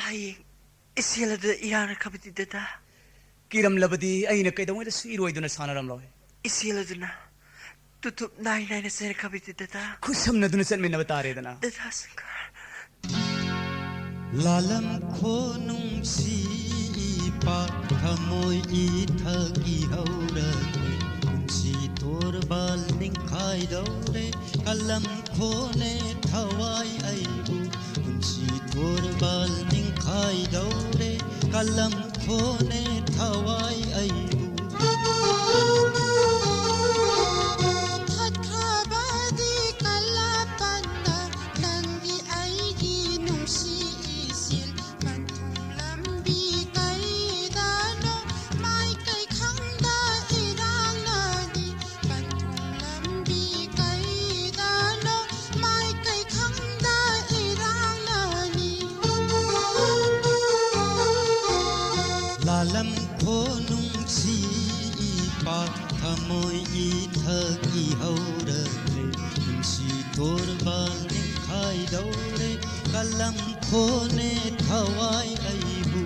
ꯍꯌꯦꯡ ꯏꯆꯦꯜ ꯑꯗꯨꯗ ꯏꯔꯥꯡꯅ ꯈꯕꯗꯤ ꯗꯗꯥ꯫ ꯀꯤꯔꯝꯂꯕꯗꯤ ꯑꯩꯅ ꯀꯩꯗꯧꯉꯩꯗꯁꯨ ꯏꯔꯣꯏꯗꯨꯅ ꯁꯥꯟꯅꯔꯝꯂꯣꯏ꯫ ꯏꯆꯦꯜ ꯑꯗꯨꯅ ꯇꯨꯇꯨꯞ ꯅꯥꯏ ꯅꯥꯏꯅ ꯆꯦꯟꯈꯕꯗꯤ ꯗꯗꯥ꯫ ꯈꯨꯠꯁꯝꯅꯗꯨꯅ ꯆꯠꯃꯤꯟꯅꯕ ꯇꯥꯔꯦꯗꯅ꯫ ꯗꯗꯥ ꯁꯪꯀꯔ꯫ ꯂꯥꯂꯝ ꯈꯣꯅꯨꯡꯁꯤ ꯏꯄꯥ ꯊꯃꯣꯏ ꯏꯊꯛ ꯏꯍꯧꯔꯛꯂꯦ꯫ ꯄꯨꯟꯁꯤ ꯇꯣꯔꯕꯥꯜ ꯅꯤꯡꯈꯥꯏꯗꯧꯔꯦ꯫ ꯀꯂꯝ ꯈꯣꯅꯦ ꯊꯋꯥꯏ ꯑꯩꯕꯨ꯫ ꯄꯨꯟꯁꯤ ꯇꯣꯔꯕꯥꯜ ꯅꯤꯡꯈꯥꯏꯗꯧꯔꯦ꯫ ꯀꯂꯝ ꯈꯣꯅꯦ ꯊꯋꯥꯏ ꯑꯩꯕꯨ꯫ ꯊꯠꯈ꯭ꯔꯕꯗꯤ ꯀꯜꯂꯄꯅ ꯅꯪꯒꯤ ꯑꯩꯒꯤ ꯅꯨꯡꯁꯤ ꯏꯆꯦꯜ꯫ ꯄꯟꯊꯨꯡ ꯂꯝꯕꯤ ꯀꯩꯗꯅꯣ ꯃꯥꯏꯀꯩ ꯈꯪꯗ ꯏꯔꯥꯡꯅꯅꯤ꯫ ꯄꯟꯊꯨꯡ ꯂꯝꯕꯤ ꯀꯩꯗꯅꯣ ꯃꯥꯏꯀꯩ ꯈꯪꯗ ꯏꯔꯥꯡꯅꯅꯤ꯫ ꯂꯥꯂꯝ ꯈꯣꯅꯨꯡꯁꯤ ꯏꯄꯥ ꯊꯃꯣꯏ ꯏꯊꯛ ꯏꯍꯧꯔꯛꯂꯦ꯫ ꯄꯨꯟꯁꯤ ꯇꯣꯔꯕꯥꯜ ꯅꯤꯡꯈꯥꯏꯗꯧꯔꯦ꯫ ꯀꯂꯝ ꯈꯣꯅꯦ ꯊꯋꯥꯏ ꯑꯩꯕꯨ꯫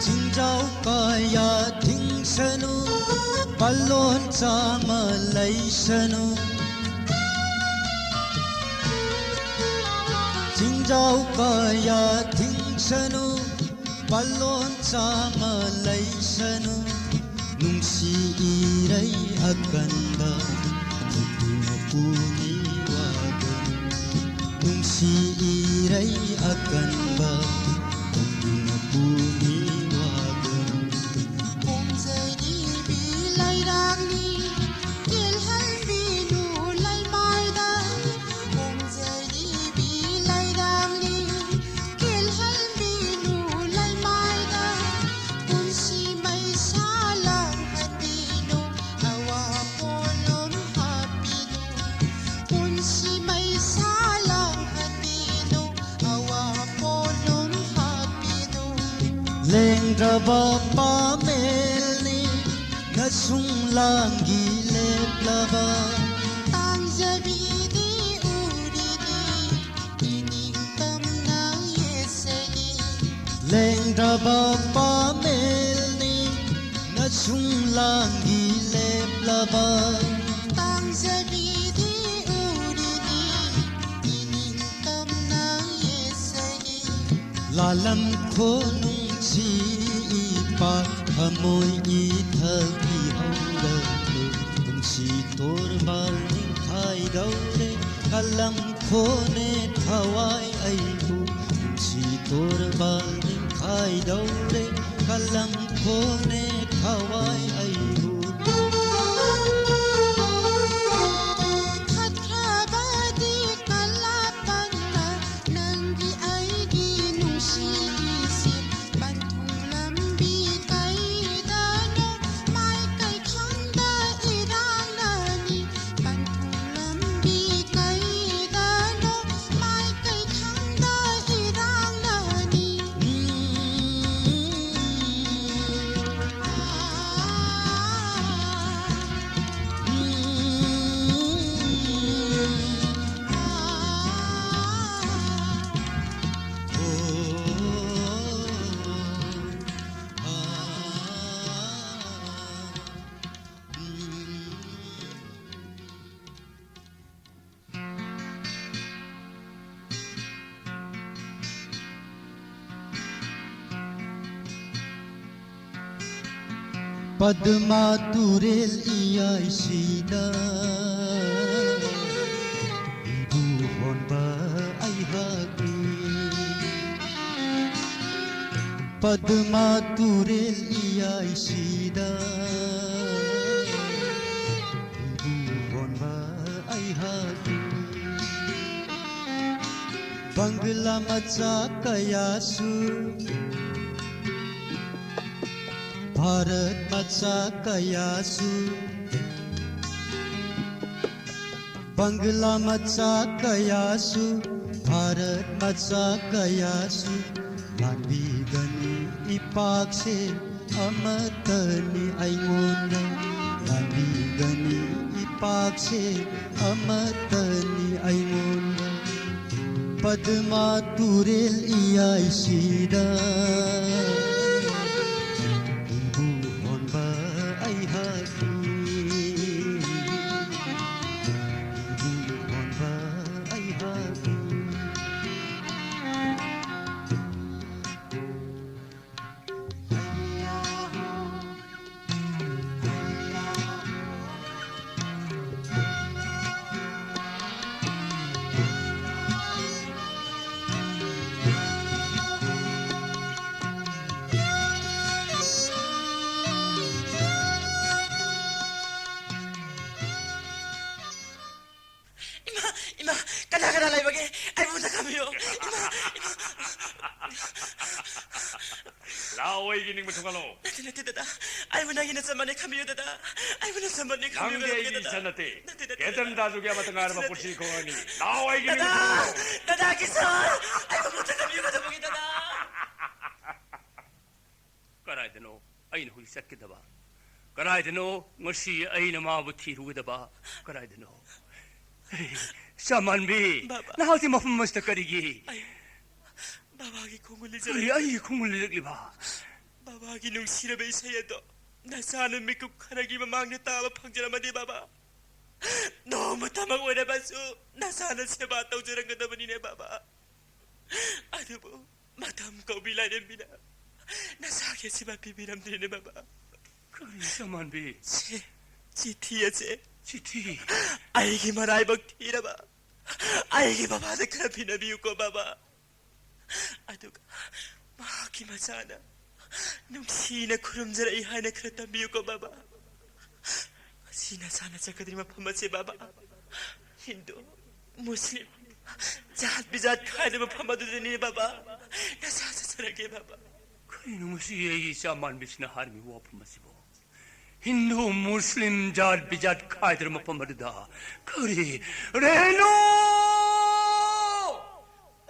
ꯆꯤꯡꯖꯥꯎ ꯀꯌꯥ ꯊꯤꯡꯁꯅꯨ, ꯄꯜꯂꯣꯟ ꯆꯥꯃ ꯂꯩꯁꯅꯨ꯫ ꯆꯤꯡꯖꯥꯎ ꯀꯌꯥ ꯊꯤꯡꯁꯅꯨ, ꯄꯜꯂꯣꯟ ꯆꯥꯃ ꯂꯩꯁꯅꯨ꯫ ꯅꯨꯡꯁꯤ ꯏꯔꯩ ꯑꯀꯟꯕ, ꯄꯨꯛꯅꯤꯡ ꯄꯨꯅꯤ ꯋꯥꯒꯅꯨ꯫ ꯅꯨꯡꯁꯤ ꯏꯔꯩ ꯑꯀꯟꯕ, ꯄꯨꯛꯅꯤꯡ ꯄꯨꯅꯤ ꯋꯥꯒꯅꯨ꯫ ꯈꯣꯡꯖꯩ ꯏꯕꯤ ꯂꯩꯔꯥꯡꯅꯤ, ꯀꯤꯜꯍꯟꯕꯤꯅꯨ ꯂꯩꯃꯥꯏꯗ꯫ ꯈꯣꯡꯖꯩ ꯏꯕꯤ ꯂꯩꯔꯥꯡꯅꯤ, ꯀꯤꯜꯍꯟꯕꯤꯅꯨ ꯂꯩꯃꯥꯏꯗ꯫ ꯄꯨꯟꯁꯤ ꯃꯩꯁꯥ ꯂꯥꯡꯍꯟꯕꯤꯅꯨ ꯂꯦꯡꯗ꯭ꯔꯕ ꯄꯥꯃꯦꯜꯅꯤ ꯅꯁꯨꯡ ꯂꯥꯡꯒꯤ ꯂꯦꯞꯂꯕ꯫ ꯇꯥꯡꯖꯕꯤꯗꯤ ꯎꯔꯤꯗꯤ ꯏꯅꯤꯡꯇꯝꯅ ꯌꯦꯠꯁꯒꯤ꯫ ꯂꯦꯡꯗ꯭ꯔꯕ ꯄꯥꯃꯦꯜꯅꯤ ꯅꯁꯨꯡ ꯂꯥꯡꯒꯤ ꯂꯦꯞꯂꯕ꯫ ꯇꯥꯡꯖꯕꯤꯗꯤ ꯎꯔꯤꯗꯤ ꯏꯅꯤꯡꯇꯝꯅ ꯌꯦꯠꯁꯒꯤ꯫ ꯂꯥꯂꯝ ꯈꯣ ꯅꯨꯡꯁꯤ ꯏꯄꯥ ꯊꯃꯣꯏ ꯏꯊꯛ ꯄꯤꯍꯧꯔꯕ ꯄꯨꯟꯁꯤ ꯇꯣꯔꯕꯥꯜ ꯅꯤꯡꯈꯥꯏꯗꯧꯔꯦ꯫ ꯀꯂꯝ ꯈꯣꯅꯦ ꯊꯋꯥꯏ ꯑꯩꯕꯨ ꯄꯨꯟꯁꯤ ꯇꯣꯔꯕꯥꯜ ꯅꯤꯡꯈꯥꯏꯗꯧꯔꯦ꯫ ꯀꯂꯝ ꯈꯣꯅꯦ ꯊꯋꯥꯏ ꯑꯩꯕꯨ꯫ ꯈꯠꯈ꯭ꯔꯕꯗꯤ ꯀꯂꯥꯄꯟꯅ ꯅꯪꯒꯤ ꯑꯩꯒꯤ ꯅꯨꯡꯁꯤꯒꯤꯁꯤ ꯄꯟꯊꯨꯡ ꯂꯝꯕꯤ ꯀꯩꯗꯅꯣ ꯃꯥꯏꯀꯩ ꯈꯪꯗ ꯏꯔꯥꯡꯅꯅꯤ꯫ ꯄꯟꯊꯨꯡ ꯂꯝꯕꯤ ꯀꯩꯗꯅꯣ ꯃꯥꯏꯀꯩ ꯈꯪꯗ ꯏꯔꯥꯡꯅꯅꯤ꯫ ꯄꯗꯃ ꯇꯨꯔꯦꯜ ꯏꯌꯥꯏꯁꯤꯗ ꯏꯕꯨ ꯍꯣꯟꯕ ꯑꯩꯍꯥꯛꯅꯤ꯫ ꯄꯗꯃ ꯇꯨꯔꯦꯜ ꯏꯌꯥꯏꯁꯤꯗ ꯏꯕꯨ ꯍꯣꯟꯕ ꯑꯩꯍꯥꯛꯀꯤ ꯕꯪꯒꯂꯥ ꯃꯆꯥ ꯀꯌꯥꯁꯨ, ꯚꯥꯔꯠ ꯃꯆꯥ ꯀꯌꯥꯁꯨ, ꯕꯪꯒꯂꯥ ꯃꯆꯥ ꯀꯌꯥꯁꯨ, ꯚꯥꯔꯠ ꯃꯆꯥ ꯀꯌꯥꯁꯨ ꯂꯥꯟꯕꯤꯒꯅꯤ꯫ ꯏꯄꯥꯛꯁꯦ ꯑꯃꯠꯇꯅꯤ ꯑꯩꯉꯣꯟꯗ꯫ ꯂꯥꯟꯕꯤꯒꯅꯤ ꯏꯄꯥꯛꯁꯦ ꯑꯃꯠꯇꯅꯤ ꯑꯩꯉꯣꯟꯗ꯫ ꯄꯗꯃꯥ ꯇꯨꯔꯦꯜ ꯏꯌꯥꯏꯁꯤꯗ ꯏꯕꯨ ꯍꯣꯟꯕ ꯑꯩꯍꯥꯛꯀꯤ, ꯏꯕꯨ ꯍꯣꯟꯕ ꯑꯩꯍꯥꯛꯀꯤ꯫ ꯏꯃꯥ, ꯏꯃꯥ, ꯀꯅꯥ ꯀꯅꯥ ꯂꯩꯕꯒꯦ? ꯑꯩꯕꯨ ꯑꯝꯇ ꯈꯥꯝꯕꯤꯌꯨ꯫ ꯏꯃꯥ, ꯏꯃꯥ꯫ ꯂꯥꯛꯑꯣ, ꯑꯩꯒꯤ ꯅꯤꯡꯕ ꯊꯨꯡꯍꯜꯂꯣ꯫ ꯅꯠꯇꯦ, ꯅꯠꯇꯦ, ꯗꯗꯥ꯫ ꯑꯩꯕꯨ ꯅꯪꯒꯤ ꯅꯆꯟ ꯑꯃꯅꯤ, ꯈꯥꯝꯕꯤꯌꯨ, ꯗꯗꯥ꯫ ꯑꯩꯕꯨ ꯅꯆꯟ ꯑꯃꯅꯤ, ꯈꯥꯝꯕꯤꯌꯨ, ꯅꯪꯗꯤ ꯀꯩꯗꯧꯕꯒꯦ, ꯑꯩꯒꯤ ꯗꯗꯥ? ꯏꯆꯟ ꯅꯠꯇꯦ꯫ ꯅꯠꯇꯦ, ꯅꯠꯇꯦ, ꯀꯦꯇꯟ ꯗꯗꯥ꯫ ꯗꯥꯁꯨꯒꯤ ꯑꯃꯠꯇ ꯉꯥꯏꯔꯕ ꯅꯠꯇꯦ, ꯄꯨꯟꯁꯤ ꯅꯠꯇꯦ꯫ ꯈꯣꯡꯂꯪꯅꯤ꯫ ꯂꯥꯛꯑꯣ, ꯑꯩꯒꯤ ꯅꯤꯡꯕ ꯗꯗꯥ! ꯊꯨꯡꯍꯜꯂꯣ꯫ ꯗꯗꯥ ꯀꯤꯁꯟ! ꯑꯩꯕꯨ ꯑꯝꯇ ꯈꯥꯝꯕꯤꯌꯨ, ꯀꯩꯗꯧꯕꯒꯦ, ꯗꯗꯥ? ꯀꯗꯥꯏꯗꯅꯣ ꯑꯩꯅ ꯍꯧꯖꯤꯛ ꯆꯠꯀꯗꯕ? ꯀꯗꯥꯏꯗꯅꯣ ꯉꯁꯤ ꯑꯩꯅ ꯃꯥꯕꯨ ꯊꯤꯔꯨꯒꯗꯕ? ꯀꯗꯥꯏꯗꯅꯣ? ꯍꯦ, ꯆꯥꯃꯥꯟꯕꯤ, ꯕꯥꯕꯥ꯫ ꯅꯍꯥꯛꯇꯤ ꯃꯐꯝ ꯑꯁꯤꯗ ꯀꯔꯤꯒꯤ? ꯑꯩ ꯕꯥꯕꯥꯒꯤ ꯈꯣꯡꯒꯨꯜ ꯀꯔꯤ ꯂꯤꯖꯔꯛꯏ꯫ ꯑꯩꯒꯤ ꯈꯣꯡꯒꯨꯜ ꯂꯤꯔꯛꯂꯤꯕ? ꯕꯥꯕꯥꯒꯤ ꯅꯨꯡꯁꯤꯔꯕ ꯏꯁꯩ ꯑꯗꯣ ꯅꯆꯥꯅ ꯃꯤꯀꯨꯞ ꯈꯔꯒꯤ ꯃꯃꯥꯡꯗ ꯇꯥꯕ ꯐꯪꯖꯔꯝꯃꯗꯤ, ꯕꯥꯕꯥ, ꯅꯣꯡꯃꯇꯃꯛ ꯑꯣꯏꯔꯕꯁꯨ ꯅꯆꯥꯅ ꯁꯦꯕꯥ ꯇꯧꯖꯔꯝꯒꯗꯕꯅꯤꯅꯦ, ꯕꯥꯕꯥ꯫ ꯑꯗꯨꯕꯨ ꯃꯇꯝ ꯀꯧꯕꯤ ꯂꯥꯏꯔꯦꯝꯕꯤꯅ ꯅꯆꯥꯒꯤ ꯑꯁꯤꯕ ꯄꯤꯕꯤꯔꯝꯗ꯭ꯔꯦꯅꯦ, ꯕꯥꯕꯥ꯫ ꯀꯔꯤ, ꯆꯥꯃꯥꯟꯕꯤ? ꯁꯦ, ꯆꯤꯊꯤ ꯑꯁꯦ꯫ ꯆꯤꯊꯤ? ꯑꯩꯒꯤ ꯃꯔꯥꯏꯕꯛ ꯊꯤꯔꯕ ꯑꯩꯒꯤ ꯕꯥꯕꯥꯗ ꯈꯔ ꯄꯤꯅꯕꯤꯌꯨꯀꯣ, ꯕꯥꯕꯥ꯫ ꯑꯗꯨꯒ ꯃꯍꯥꯛꯀꯤ ꯃꯆꯥꯅ ꯅꯨꯡꯁꯤꯅ ꯈꯨꯔꯨꯝꯖꯔꯛꯏ ꯍꯥꯏꯅ ꯈꯔ ꯇꯝꯕꯤꯌꯨꯀꯣ, ꯕꯥꯕꯥ꯫ ꯉꯁꯤ ꯅꯆꯥꯅ ꯆꯠꯀꯗꯧꯔꯤ ꯃꯐꯝ ꯑꯁꯦ, ꯕꯥꯕꯥ, ꯍꯤꯟꯗꯨ, ꯃꯨꯁꯂꯤꯝ, ꯖꯥꯠ ꯕꯤꯖꯥꯠ ꯈꯥꯏꯗꯕ ꯃꯐꯝ ꯑꯗꯨꯗꯅꯤ, ꯕꯥꯕꯥ꯫ ꯅꯆꯥ ꯆꯠꯆꯔꯒꯦ, ꯕꯥꯕꯥ꯫ ꯀꯔꯤꯅꯣ ꯉꯁꯤ ꯑꯩꯒꯤ ꯏꯆꯥ ꯃꯥꯟꯕꯤꯁꯤꯅ ꯍꯥꯏꯔꯤꯕ ꯋꯥꯐꯝ ꯑꯁꯤꯕꯨ? ꯍꯤꯟꯗꯨ, ꯃꯨꯁꯂꯤꯝ, ꯖꯥꯠ ꯕꯤꯖꯥꯠ ꯈꯥꯏꯗ꯭ꯔ ꯃꯐꯝ ꯑꯗꯨꯗ ꯀꯔꯤ? ꯔꯦꯅꯨ!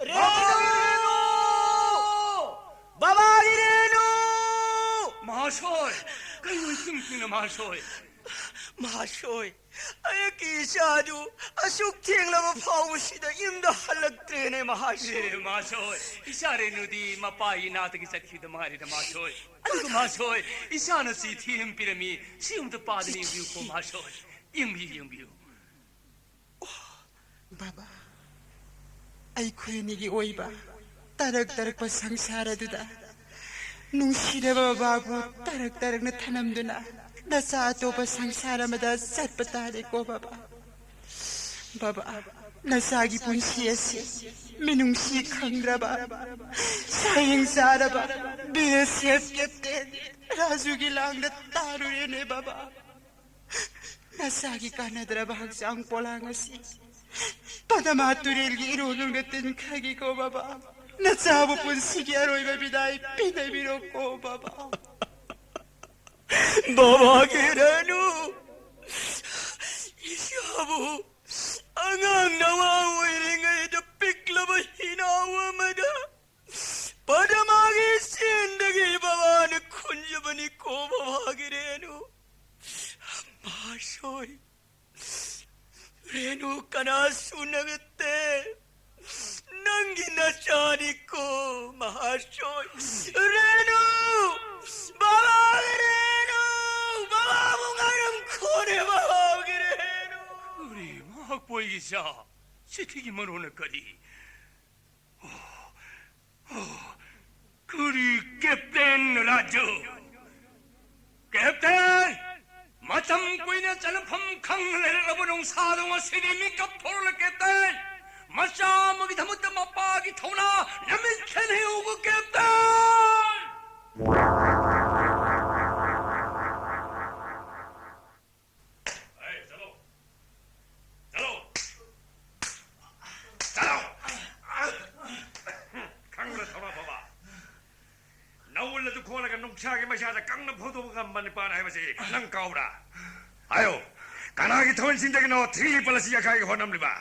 ꯔꯦꯅꯨ! ꯕꯥꯕꯥꯒꯤ ꯔꯦꯅꯨ! ꯃꯍꯥꯁꯣꯏ! ꯀꯩꯅꯣ ꯏꯊꯦꯡ ꯊꯦꯡꯅ, ꯃꯍꯥꯁꯣꯏ? ꯃꯍꯥꯁꯣꯏ, ꯑꯩꯒꯤ ꯏꯆꯥꯗꯨ ꯑꯁꯨꯛ ꯊꯦꯡꯂꯕ ꯐꯥꯎꯕꯁꯤꯗ ꯌꯨꯝꯗ ꯍꯜꯂꯛꯇ꯭ꯔꯦꯅꯦ, ꯃꯍꯥꯁꯣꯏ꯫ ꯑꯦ, ꯃꯍꯥꯁꯣꯏ, ꯏꯆꯥ ꯔꯦꯅꯨꯗꯤ ꯃꯄꯥꯒꯤ ꯏꯅꯥꯛꯇꯒꯤ ꯆꯠꯈꯤꯕꯗ ꯃꯥꯔꯤꯗ, ꯃꯍꯥꯁꯣꯏ꯫ ꯑꯗꯨꯒ ꯃꯍꯥꯁꯣꯏ, ꯏꯆꯥꯅ ꯆꯤꯊꯤ ꯑꯃ ꯄꯤꯔꯝꯃꯤ, ꯁꯤ ꯑꯝꯇ ꯄꯥꯗꯅ ꯌꯦꯡꯕꯤꯌꯨꯀꯣ, ꯃꯍꯥꯁꯣꯏ꯫ ꯌꯦꯡꯕꯤꯌꯨ, ꯌꯦꯡꯕꯤꯌꯨ꯫ ꯕꯥꯕꯥ, ꯑꯩꯈꯣꯏ ꯑꯅꯤꯒꯤ ꯑꯣꯏꯕ ꯇꯔꯛ ꯇꯔꯛꯄ ꯁꯪꯁꯥꯔ ꯑꯗꯨꯗ ꯅꯨꯡꯁꯤꯔꯕ ꯕꯥꯕꯨ ꯇꯔꯛ ꯇꯔꯛꯅ ꯊꯅꯝꯗꯨꯅ ꯅꯆꯥ ꯑꯇꯣꯞꯄ ꯁꯪꯁꯥꯔ ꯑꯃꯗ ꯆꯠꯄ ꯇꯥꯔꯦꯀꯣ ꯕꯥꯕꯥ꯫ ꯕꯥꯕꯥ, ꯅꯆꯥꯒꯤ ꯄꯨꯟꯁꯤ ꯑꯁꯤ ꯃꯤꯅꯨꯡꯁꯤ ꯈꯪꯗ꯭ꯔꯕ, ꯁꯥꯌꯦꯡ ꯆꯥꯔꯕ ꯕꯤꯔ ꯁꯦꯐ ꯀꯦꯞꯇꯦꯟ ꯔꯥꯖꯨꯒꯤ ꯂꯥꯡꯗ ꯇꯥꯔꯨꯔꯦꯅꯦ ꯕꯥꯕꯥ꯫ ꯅꯆꯥꯒꯤ ꯀꯥꯟꯅꯗ꯭ꯔꯕ ꯍꯛꯆꯥꯡ ꯄꯣꯂꯥꯡ ꯑꯁꯤ ꯄꯗꯃꯥ ꯇꯨꯔꯦꯜꯒꯤ ꯏꯔꯣꯜꯅꯨꯡꯗ ꯇꯤꯟꯈ꯭ꯔꯒꯦꯀꯣ ꯕꯥꯕꯥ꯫ ꯅꯆꯥꯕꯨ ꯄꯨꯟꯁꯤꯒꯤ ꯑꯔꯣꯏꯕ ꯕꯤꯗꯥꯏ ꯄꯤꯅꯕꯤꯔꯣꯀꯣ ꯕꯥꯕꯥ꯫ ꯕꯥꯕꯥꯒꯤ ꯔꯦꯅꯨ, ꯏꯆꯥꯕꯨ ꯑꯉꯥꯡ ꯅꯋꯥ ꯑꯣꯏꯔꯤꯉꯩꯗ ꯄꯤꯛꯂꯕ ꯍꯤꯅꯥꯎ ꯑꯃꯗ ꯄꯗꯃꯥꯒꯤ ꯆꯦꯟꯗꯒꯤ ꯕꯕꯥꯅ ꯈꯨꯟꯖꯕꯅꯤꯀꯣ, ꯕꯕꯥꯒꯤ ꯔꯦꯅꯨ꯫ ꯃꯍꯥꯁꯣꯏ, ꯔꯦꯅꯨ ꯀꯅꯥꯁꯨ ꯅꯠꯇꯦ, ꯅꯪꯒꯤ ꯅꯆꯥꯅꯤꯀꯣ, ꯃꯍꯥꯁꯣꯏ꯫ ꯔꯦꯅꯨ! ꯕꯕꯥꯒꯤ ꯔꯦꯅꯨ! ꯕꯕꯥꯕꯨ ꯉꯥꯏꯔꯝꯈꯣꯅꯦ, ꯕꯕꯥꯒꯤ ꯔꯦꯅꯨ! ꯀꯔꯤ ꯃꯍꯥꯛꯄꯨ ꯑꯩꯒꯤ ꯏꯆꯥ? ꯆꯤꯊꯤꯒꯤ ꯃꯔꯣꯟꯅ ꯀꯔꯤ? ꯑꯣ, ꯑꯣ, ꯀꯔꯤ ꯀꯦꯞꯇꯦꯟ ꯔꯥꯖꯨ? ꯀꯦꯞꯇꯦꯟ! ꯃꯇꯝ ꯀꯨꯏꯅ ꯆꯠꯅꯐꯝ ꯈꯪꯅ ꯂꯩꯔꯛꯂꯕ ꯅꯣꯡꯁꯥꯗꯣ ꯉꯁꯤꯗꯤ ꯃꯤꯀꯞ ꯊꯣꯛꯂꯦ, ꯀꯦꯞꯇꯦꯟ! ꯃꯆꯥ ꯑꯃꯒꯤꯗꯃꯛꯇ ꯃꯄꯥꯒꯤ ꯊꯧꯅꯥ ꯅꯃꯤꯠ ꯈꯦꯟꯍꯩ ꯎꯕ, ꯀꯦꯞꯇꯦꯟ! ꯑꯦ, ꯆꯠꯂꯣ꯫ ꯆꯠꯂꯣ꯫ ꯆꯠꯂꯣ꯫ ꯈꯪꯕ꯭ꯔꯥ, ꯊꯧꯅꯥ ꯐꯕ? ꯅꯧ ꯎꯜ ꯑꯗꯨ ꯈꯣꯠꯂꯒ ꯅꯨꯡꯁꯥꯒꯤ ꯃꯩꯁꯥꯗ ꯀꯪꯅ ꯐꯧꯗꯣꯛꯄ ꯉꯝꯕ ꯅꯤꯄꯥꯅꯤ ꯍꯥꯏꯕꯁꯤ ꯅꯪ ꯀꯥꯎꯕ꯭ꯔꯥ? ꯍꯥꯏꯌꯣ, ꯀꯅꯥꯒꯤ ꯊꯋꯥꯏꯁꯤꯡꯗꯒꯤꯅꯣ ꯊꯤꯡꯂꯤ ꯄꯜ ꯑꯁꯤ ꯌꯥꯈꯥꯏꯒꯦ ꯍꯣꯠꯅꯝꯂꯤꯕ?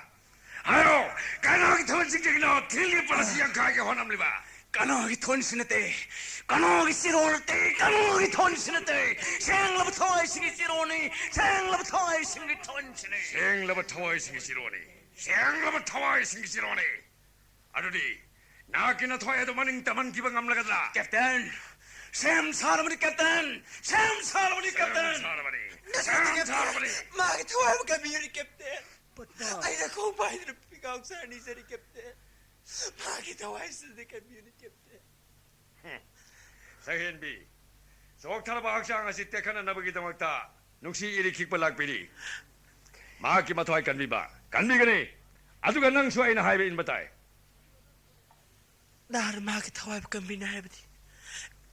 ꯍꯥꯏꯌꯣ, ꯀꯅꯥꯒꯤ ꯊꯋꯥꯏꯁꯤꯡꯗꯒꯤꯅꯣ ꯊꯤꯡꯂꯤ ꯄꯜ ꯑꯁꯤ ꯌꯥꯈꯥꯏꯒꯦ ꯍꯣꯠꯅꯝꯂꯤꯕ? ꯀꯅꯥꯒꯤ ꯊꯣꯟꯁꯨ ꯅꯠꯇꯦ, ꯀꯅꯥꯒꯤ ꯆꯤꯔꯣ ꯅꯠꯇꯦ, ꯀꯅꯥꯒꯤ ꯊꯣꯟꯁꯨ ꯅꯠꯇꯦ꯫ ꯁꯦꯡꯂꯕ ꯊꯋꯥꯏꯁꯤꯡꯒꯤ ꯆꯤꯔꯣꯅꯤ, ꯁꯦꯡꯂꯕ ꯊꯋꯥꯏꯁꯤꯡꯒꯤ ꯊꯣꯟꯁꯤꯅꯤ꯫ ꯁꯦꯡꯂꯕ ꯊꯋꯥꯏꯁꯤꯡꯒꯤ ꯆꯤꯔꯣꯅꯤ, ꯁꯦꯡꯂꯕ ꯊꯋꯥꯏꯁꯤꯡꯒꯤ ꯆꯤꯔꯣꯅꯤ꯫ ꯑꯗꯨꯗꯤ ꯅꯍꯥꯛꯀꯤ ꯅꯊꯋꯥꯏ ꯑꯗꯨ ꯃꯅꯤꯡ ꯇꯝꯍꯟꯈꯤꯕ ꯉꯝꯂꯒꯗ꯭ꯔꯥ? ꯀꯦꯞꯇꯦꯟ, ꯁꯦꯝ ꯁꯥꯔꯕꯅꯤ, ꯀꯦꯞꯇꯦꯟ, ꯁꯦꯝ ꯁꯥꯔꯕꯅꯤ, ꯁꯦꯝ ꯀꯦꯞꯇꯦꯟ꯫ ꯁꯥꯔꯕꯅꯤ, ꯅꯠꯇ꯭ꯔꯗꯤ, ꯁꯦꯝ ꯀꯦꯞꯇꯦꯟ, ꯁꯥꯔꯕꯅꯤ꯫ ꯃꯥꯒꯤ ꯊꯋꯥꯏꯕꯨ ꯀꯟꯕꯤꯌꯨꯅꯤ, ꯀꯦꯞꯇꯦꯟ꯫ ꯄꯗꯃ꯫ ꯑꯩꯅ ꯈꯣꯡ ꯄꯥꯏꯗꯨꯅ ꯄꯤꯀꯥꯎ ꯆꯥꯅꯤ ꯆꯠꯅꯤ, ꯀꯦꯞꯇꯦꯟ꯫ ꯃꯥꯒꯤ ꯊꯋꯥꯏꯁꯤꯗꯤ ꯀꯟꯕꯤꯌꯨꯅꯤ, ꯀꯦꯞꯇꯦꯟ꯫ ꯍꯝ꯫ ꯁꯛꯍꯦꯟꯕꯤ, ꯆꯣꯛꯊꯔꯕ ꯍꯛꯆꯥꯡ ꯑꯁꯤ ꯇꯦꯛꯈꯠꯅꯅꯕꯒꯤꯗꯃꯛꯇ ꯅꯨꯡꯁꯤ ꯏꯔꯤꯛ ꯈꯤꯛꯄ ꯂꯥꯛꯄꯤꯔꯤ꯫ ꯃꯍꯥꯛꯀꯤ ꯃꯊ꯭ꯋꯥꯏ ꯀꯟꯕꯤꯕ, ꯀꯟꯕꯤꯒꯅꯤ꯫ ꯑꯗꯨꯒ ꯅꯪꯁꯨ ꯑꯩꯅ ꯍꯥꯏꯕ ꯏꯟꯕ ꯇꯥꯏ꯫ ꯅꯍꯥꯛꯅ ꯃꯍꯥꯛꯀꯤ ꯊꯋꯥꯏꯕꯨ ꯀꯟꯕꯤꯅꯤ ꯍꯥꯏꯕꯗꯤ,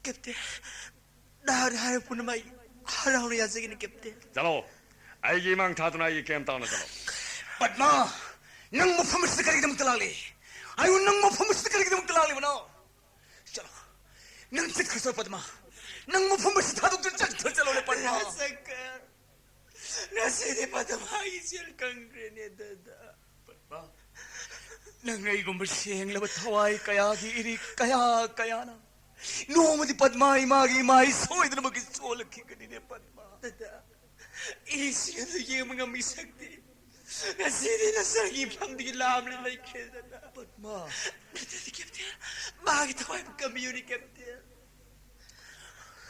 ꯀꯦꯞꯇꯦꯟ, ꯅꯍꯥꯛꯅ ꯍꯥꯏꯔꯤꯕ ꯄꯨꯝꯅꯃꯛ ꯑꯩ ꯍꯔꯥꯎꯅ ꯌꯥꯖꯒꯅꯤ, ꯀꯦꯞꯇꯦꯟ꯫ ꯆꯠꯂꯣ꯫ ꯑꯩꯒꯤ ꯏꯃꯥꯡ ꯊꯥꯗꯨꯅ ꯑꯩꯒꯤ ꯀꯦꯝ ꯇꯥꯎꯅ ꯆꯠꯂꯣ꯫ ꯄꯗꯃ, ꯅꯪ ꯃꯐꯝ ꯑꯁꯤꯗ ꯀꯔꯤꯒꯤꯗꯃꯛꯇ ꯂꯥꯛꯂꯤ? ꯑꯌꯨ, ꯅꯪ ꯃꯐꯝ ꯑꯁꯤꯗ ꯀꯔꯤꯒꯤꯗꯃꯛꯇ ꯂꯥꯛꯂꯤꯕꯅꯣ? ꯆꯠꯂꯣ꯫ ꯅꯪ ꯆꯠꯈ꯭ꯔꯣ, ꯄꯗꯃ꯫ ꯅꯪ ꯃꯐꯝ ꯑꯁꯤ ꯊꯥꯗꯣꯛꯇꯨꯅ ꯆꯠꯈ꯭ꯔꯣ, ꯆꯠꯂꯣꯅꯦ, ꯄꯗꯃ꯫ ꯔꯥꯖꯁꯪꯀꯔ, ꯉꯁꯤꯗꯤ ꯄꯗꯃꯒꯤ ꯁꯦꯜ ꯀꯪꯈ꯭ꯔꯦꯅꯦ, ꯗꯗꯥ꯫ ꯄꯗꯃ, ꯅꯪ ꯑꯩꯒꯨꯝꯕ ꯁꯦꯡꯂꯕ ꯊꯋꯥꯏ ꯀꯌꯥꯒꯤ ꯏꯔꯤꯛ ꯀꯌꯥ ꯀꯌꯥꯅ ꯅꯣꯡꯃꯗꯤ ꯄꯗꯃ ꯏꯃꯥꯒꯤ ꯏꯃꯥꯏ ꯁꯣꯏꯗꯅꯃꯛꯀꯤ ꯆꯣꯜꯂꯛꯈꯤꯒꯅꯤꯅꯦ, ꯄꯗꯃ꯫ ꯗꯗꯥ, ꯏꯁꯤꯡ ꯑꯗꯨ ꯌꯦꯡꯕ ꯉꯝꯃꯤ ꯁꯛꯇꯤ꯫ ꯉꯁꯤꯗꯤ ꯅꯆꯥꯒꯤ ꯏꯐꯝꯗꯒꯤ ꯂꯥꯞꯅ ꯂꯩꯈ꯭ꯔꯦꯗꯅ꯫ ꯄꯗꯃ꯫ ꯅꯠꯇ꯭ꯔꯗꯤ ꯀꯦꯞꯇꯦꯟ, ꯃꯥꯒꯤ ꯊꯋꯥꯏꯕꯨ ꯀꯟꯕꯤꯌꯨꯅꯦ, ꯀꯦꯞꯇꯦꯟ꯫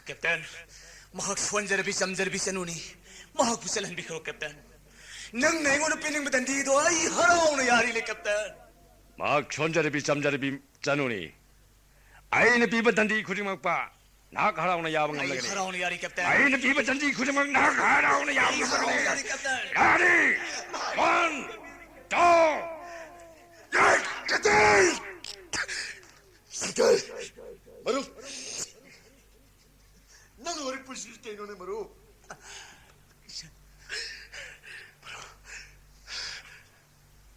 ꯀꯦꯞꯇꯦꯟ, ꯃꯍꯥꯛ ꯁꯣꯟꯖꯔꯕꯤ ꯆꯝꯖꯔꯕꯤ ꯆꯅꯨꯅꯤ꯫ ꯃꯍꯥꯛꯄꯨ ꯆꯠꯍꯟꯕꯤꯈ꯭ꯔꯣ, ꯀꯦꯞꯇꯦꯟ꯫ ꯅꯪꯅ ꯑꯩꯉꯣꯟꯗ ꯄꯤꯅꯤꯡꯕ ꯗꯟꯗꯤꯗꯣ ꯑꯩ ꯍꯔꯥꯎꯅ ꯌꯥꯔꯤꯅꯦ, ꯀꯦꯞꯇꯦꯟ꯫ ꯃꯍꯥꯛ ꯁꯣꯟꯖꯔꯕꯤ ꯆꯝꯖꯔꯕꯤ ꯆꯅꯨꯅꯤ꯫ ꯑꯩꯅ ꯄꯤꯕ ꯗꯟꯗꯤ ꯈꯨꯗꯤꯡꯃꯛꯄ ꯅꯍꯥꯛ ꯍꯔꯥꯎꯅ ꯌꯥꯕ ꯑꯩ ꯉꯝꯂꯒꯅꯤ꯫ ꯍꯔꯥꯎꯅ ꯌꯥꯔꯤ, ꯀꯦꯞꯇꯦꯟ꯫ ꯑꯩꯅ ꯄꯤꯕ ꯗꯟꯗꯤ ꯈꯨꯗꯤꯡꯃꯛ ꯅꯍꯥꯛ ꯍꯔꯥꯎꯅ ꯌꯥꯕ ꯑꯩ ꯉꯝꯂꯒꯅꯤ꯫ ꯍꯔꯥꯎꯅ ꯌꯥꯔꯤ, ꯀꯦꯞꯇꯦꯟ꯫ ꯌꯥꯔꯤ! One, two, yes, captain! Secretary! ꯃꯔꯨꯞ! ꯅꯪ ꯍꯧꯔꯛꯄꯁꯤ ꯀꯩꯅꯣꯅꯦ, ꯃꯔꯨꯞ?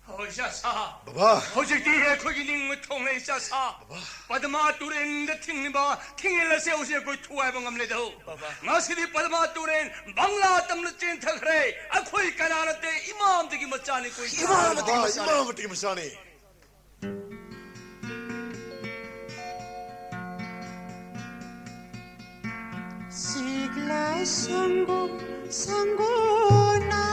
ꯍꯣꯏ, ꯏꯆꯥ ꯁꯥ꯫ ꯕꯕꯥ꯫ ꯍꯧꯖꯤꯛꯇꯤ ꯑꯩꯈꯣꯏꯒꯤ ꯅꯤꯡꯕ ꯊꯨꯡꯂꯦ, ꯏꯆꯥ ꯁꯥ꯫ ꯕꯕꯥ꯫ ꯄꯗꯃꯥ ꯇꯨꯔꯦꯟꯗ ꯊꯤꯡꯂꯤꯕ ꯊꯤꯡꯉꯦꯜ ꯑꯁꯦ ꯍꯧꯖꯤꯛ ꯑꯩꯈꯣꯏ ꯊꯨꯒꯥꯏꯕ ꯉꯝꯂꯦꯗꯣ꯫ ꯕꯕꯥ꯫ ꯉꯁꯤꯗꯤ ꯄꯗꯃꯥ ꯇꯨꯔꯦꯟ ꯕꯪꯂꯥ ꯇꯝꯅ ꯆꯦꯟꯊꯈ꯭ꯔꯦ꯫ ꯑꯩꯈꯣꯏ ꯀꯅꯥ ꯅꯠꯇꯦ, ꯏꯃꯥ ꯑꯃꯗꯒꯤ ꯃꯆꯥꯅꯤ ꯑꯩꯈꯣꯏ꯫ ꯏꯃꯥ ꯑꯃꯗꯒꯤ ꯕꯕꯥ, ꯃꯆꯥꯅꯤ꯫ ꯏꯃꯥ ꯑꯃꯗꯒꯤ ꯃꯆꯥꯅꯤ꯫ ꯁꯤꯛꯂꯥ ꯁꯪꯒꯨ ꯁꯪꯒꯨꯅ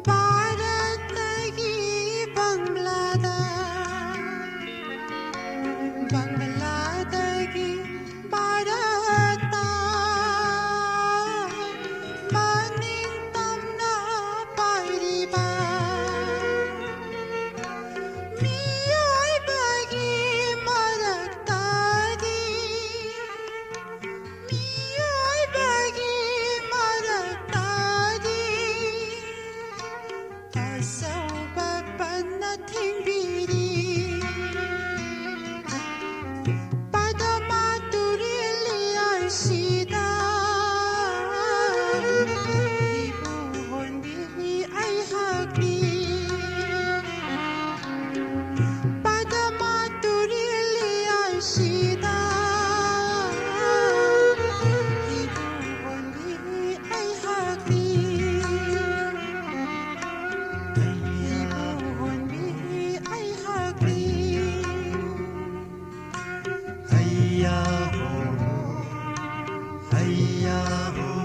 ꯚꯥꯔꯠꯇꯒꯤ ꯕꯪꯒ꯭ꯂꯥꯗ, ꯕꯪꯒ꯭ꯂꯥꯗꯒꯤ ꯚꯥꯔꯠꯇ ꯃꯅꯤꯡ ꯇꯝꯅ ꯄꯥꯏꯔꯤꯕ ꯃꯤꯑꯣꯏꯕꯒꯤ ꯃꯔꯛꯇꯗꯤ, ꯃꯤꯑꯣꯏꯕꯒꯤ ꯃꯔꯛꯇꯗꯤ ꯑꯆꯧꯕ ꯄꯟꯅ ꯊꯤꯡꯕꯤꯔꯤ꯫ ꯄꯗꯃ ꯇꯨꯔꯦꯜ ꯂꯤꯌꯥꯔꯁꯤꯗ ꯏꯕꯨ ꯍꯣꯟꯕꯤ ꯑꯩꯍꯥꯛꯅꯤ꯫ ꯄꯗꯃ ꯇꯨꯔꯦꯜ ꯂꯤꯌꯥꯔꯁꯤꯗ ꯏꯕꯨ ꯍꯣꯟꯕꯤ ꯑꯩꯍꯥꯛꯅꯤ꯫ ꯏꯕꯨ ꯍꯣꯟꯕꯤ ꯑꯩꯍꯥꯛꯅꯤ꯫ ꯍꯩꯌꯥ ꯍꯣ, ꯍꯩꯌꯥ ꯍꯣ꯫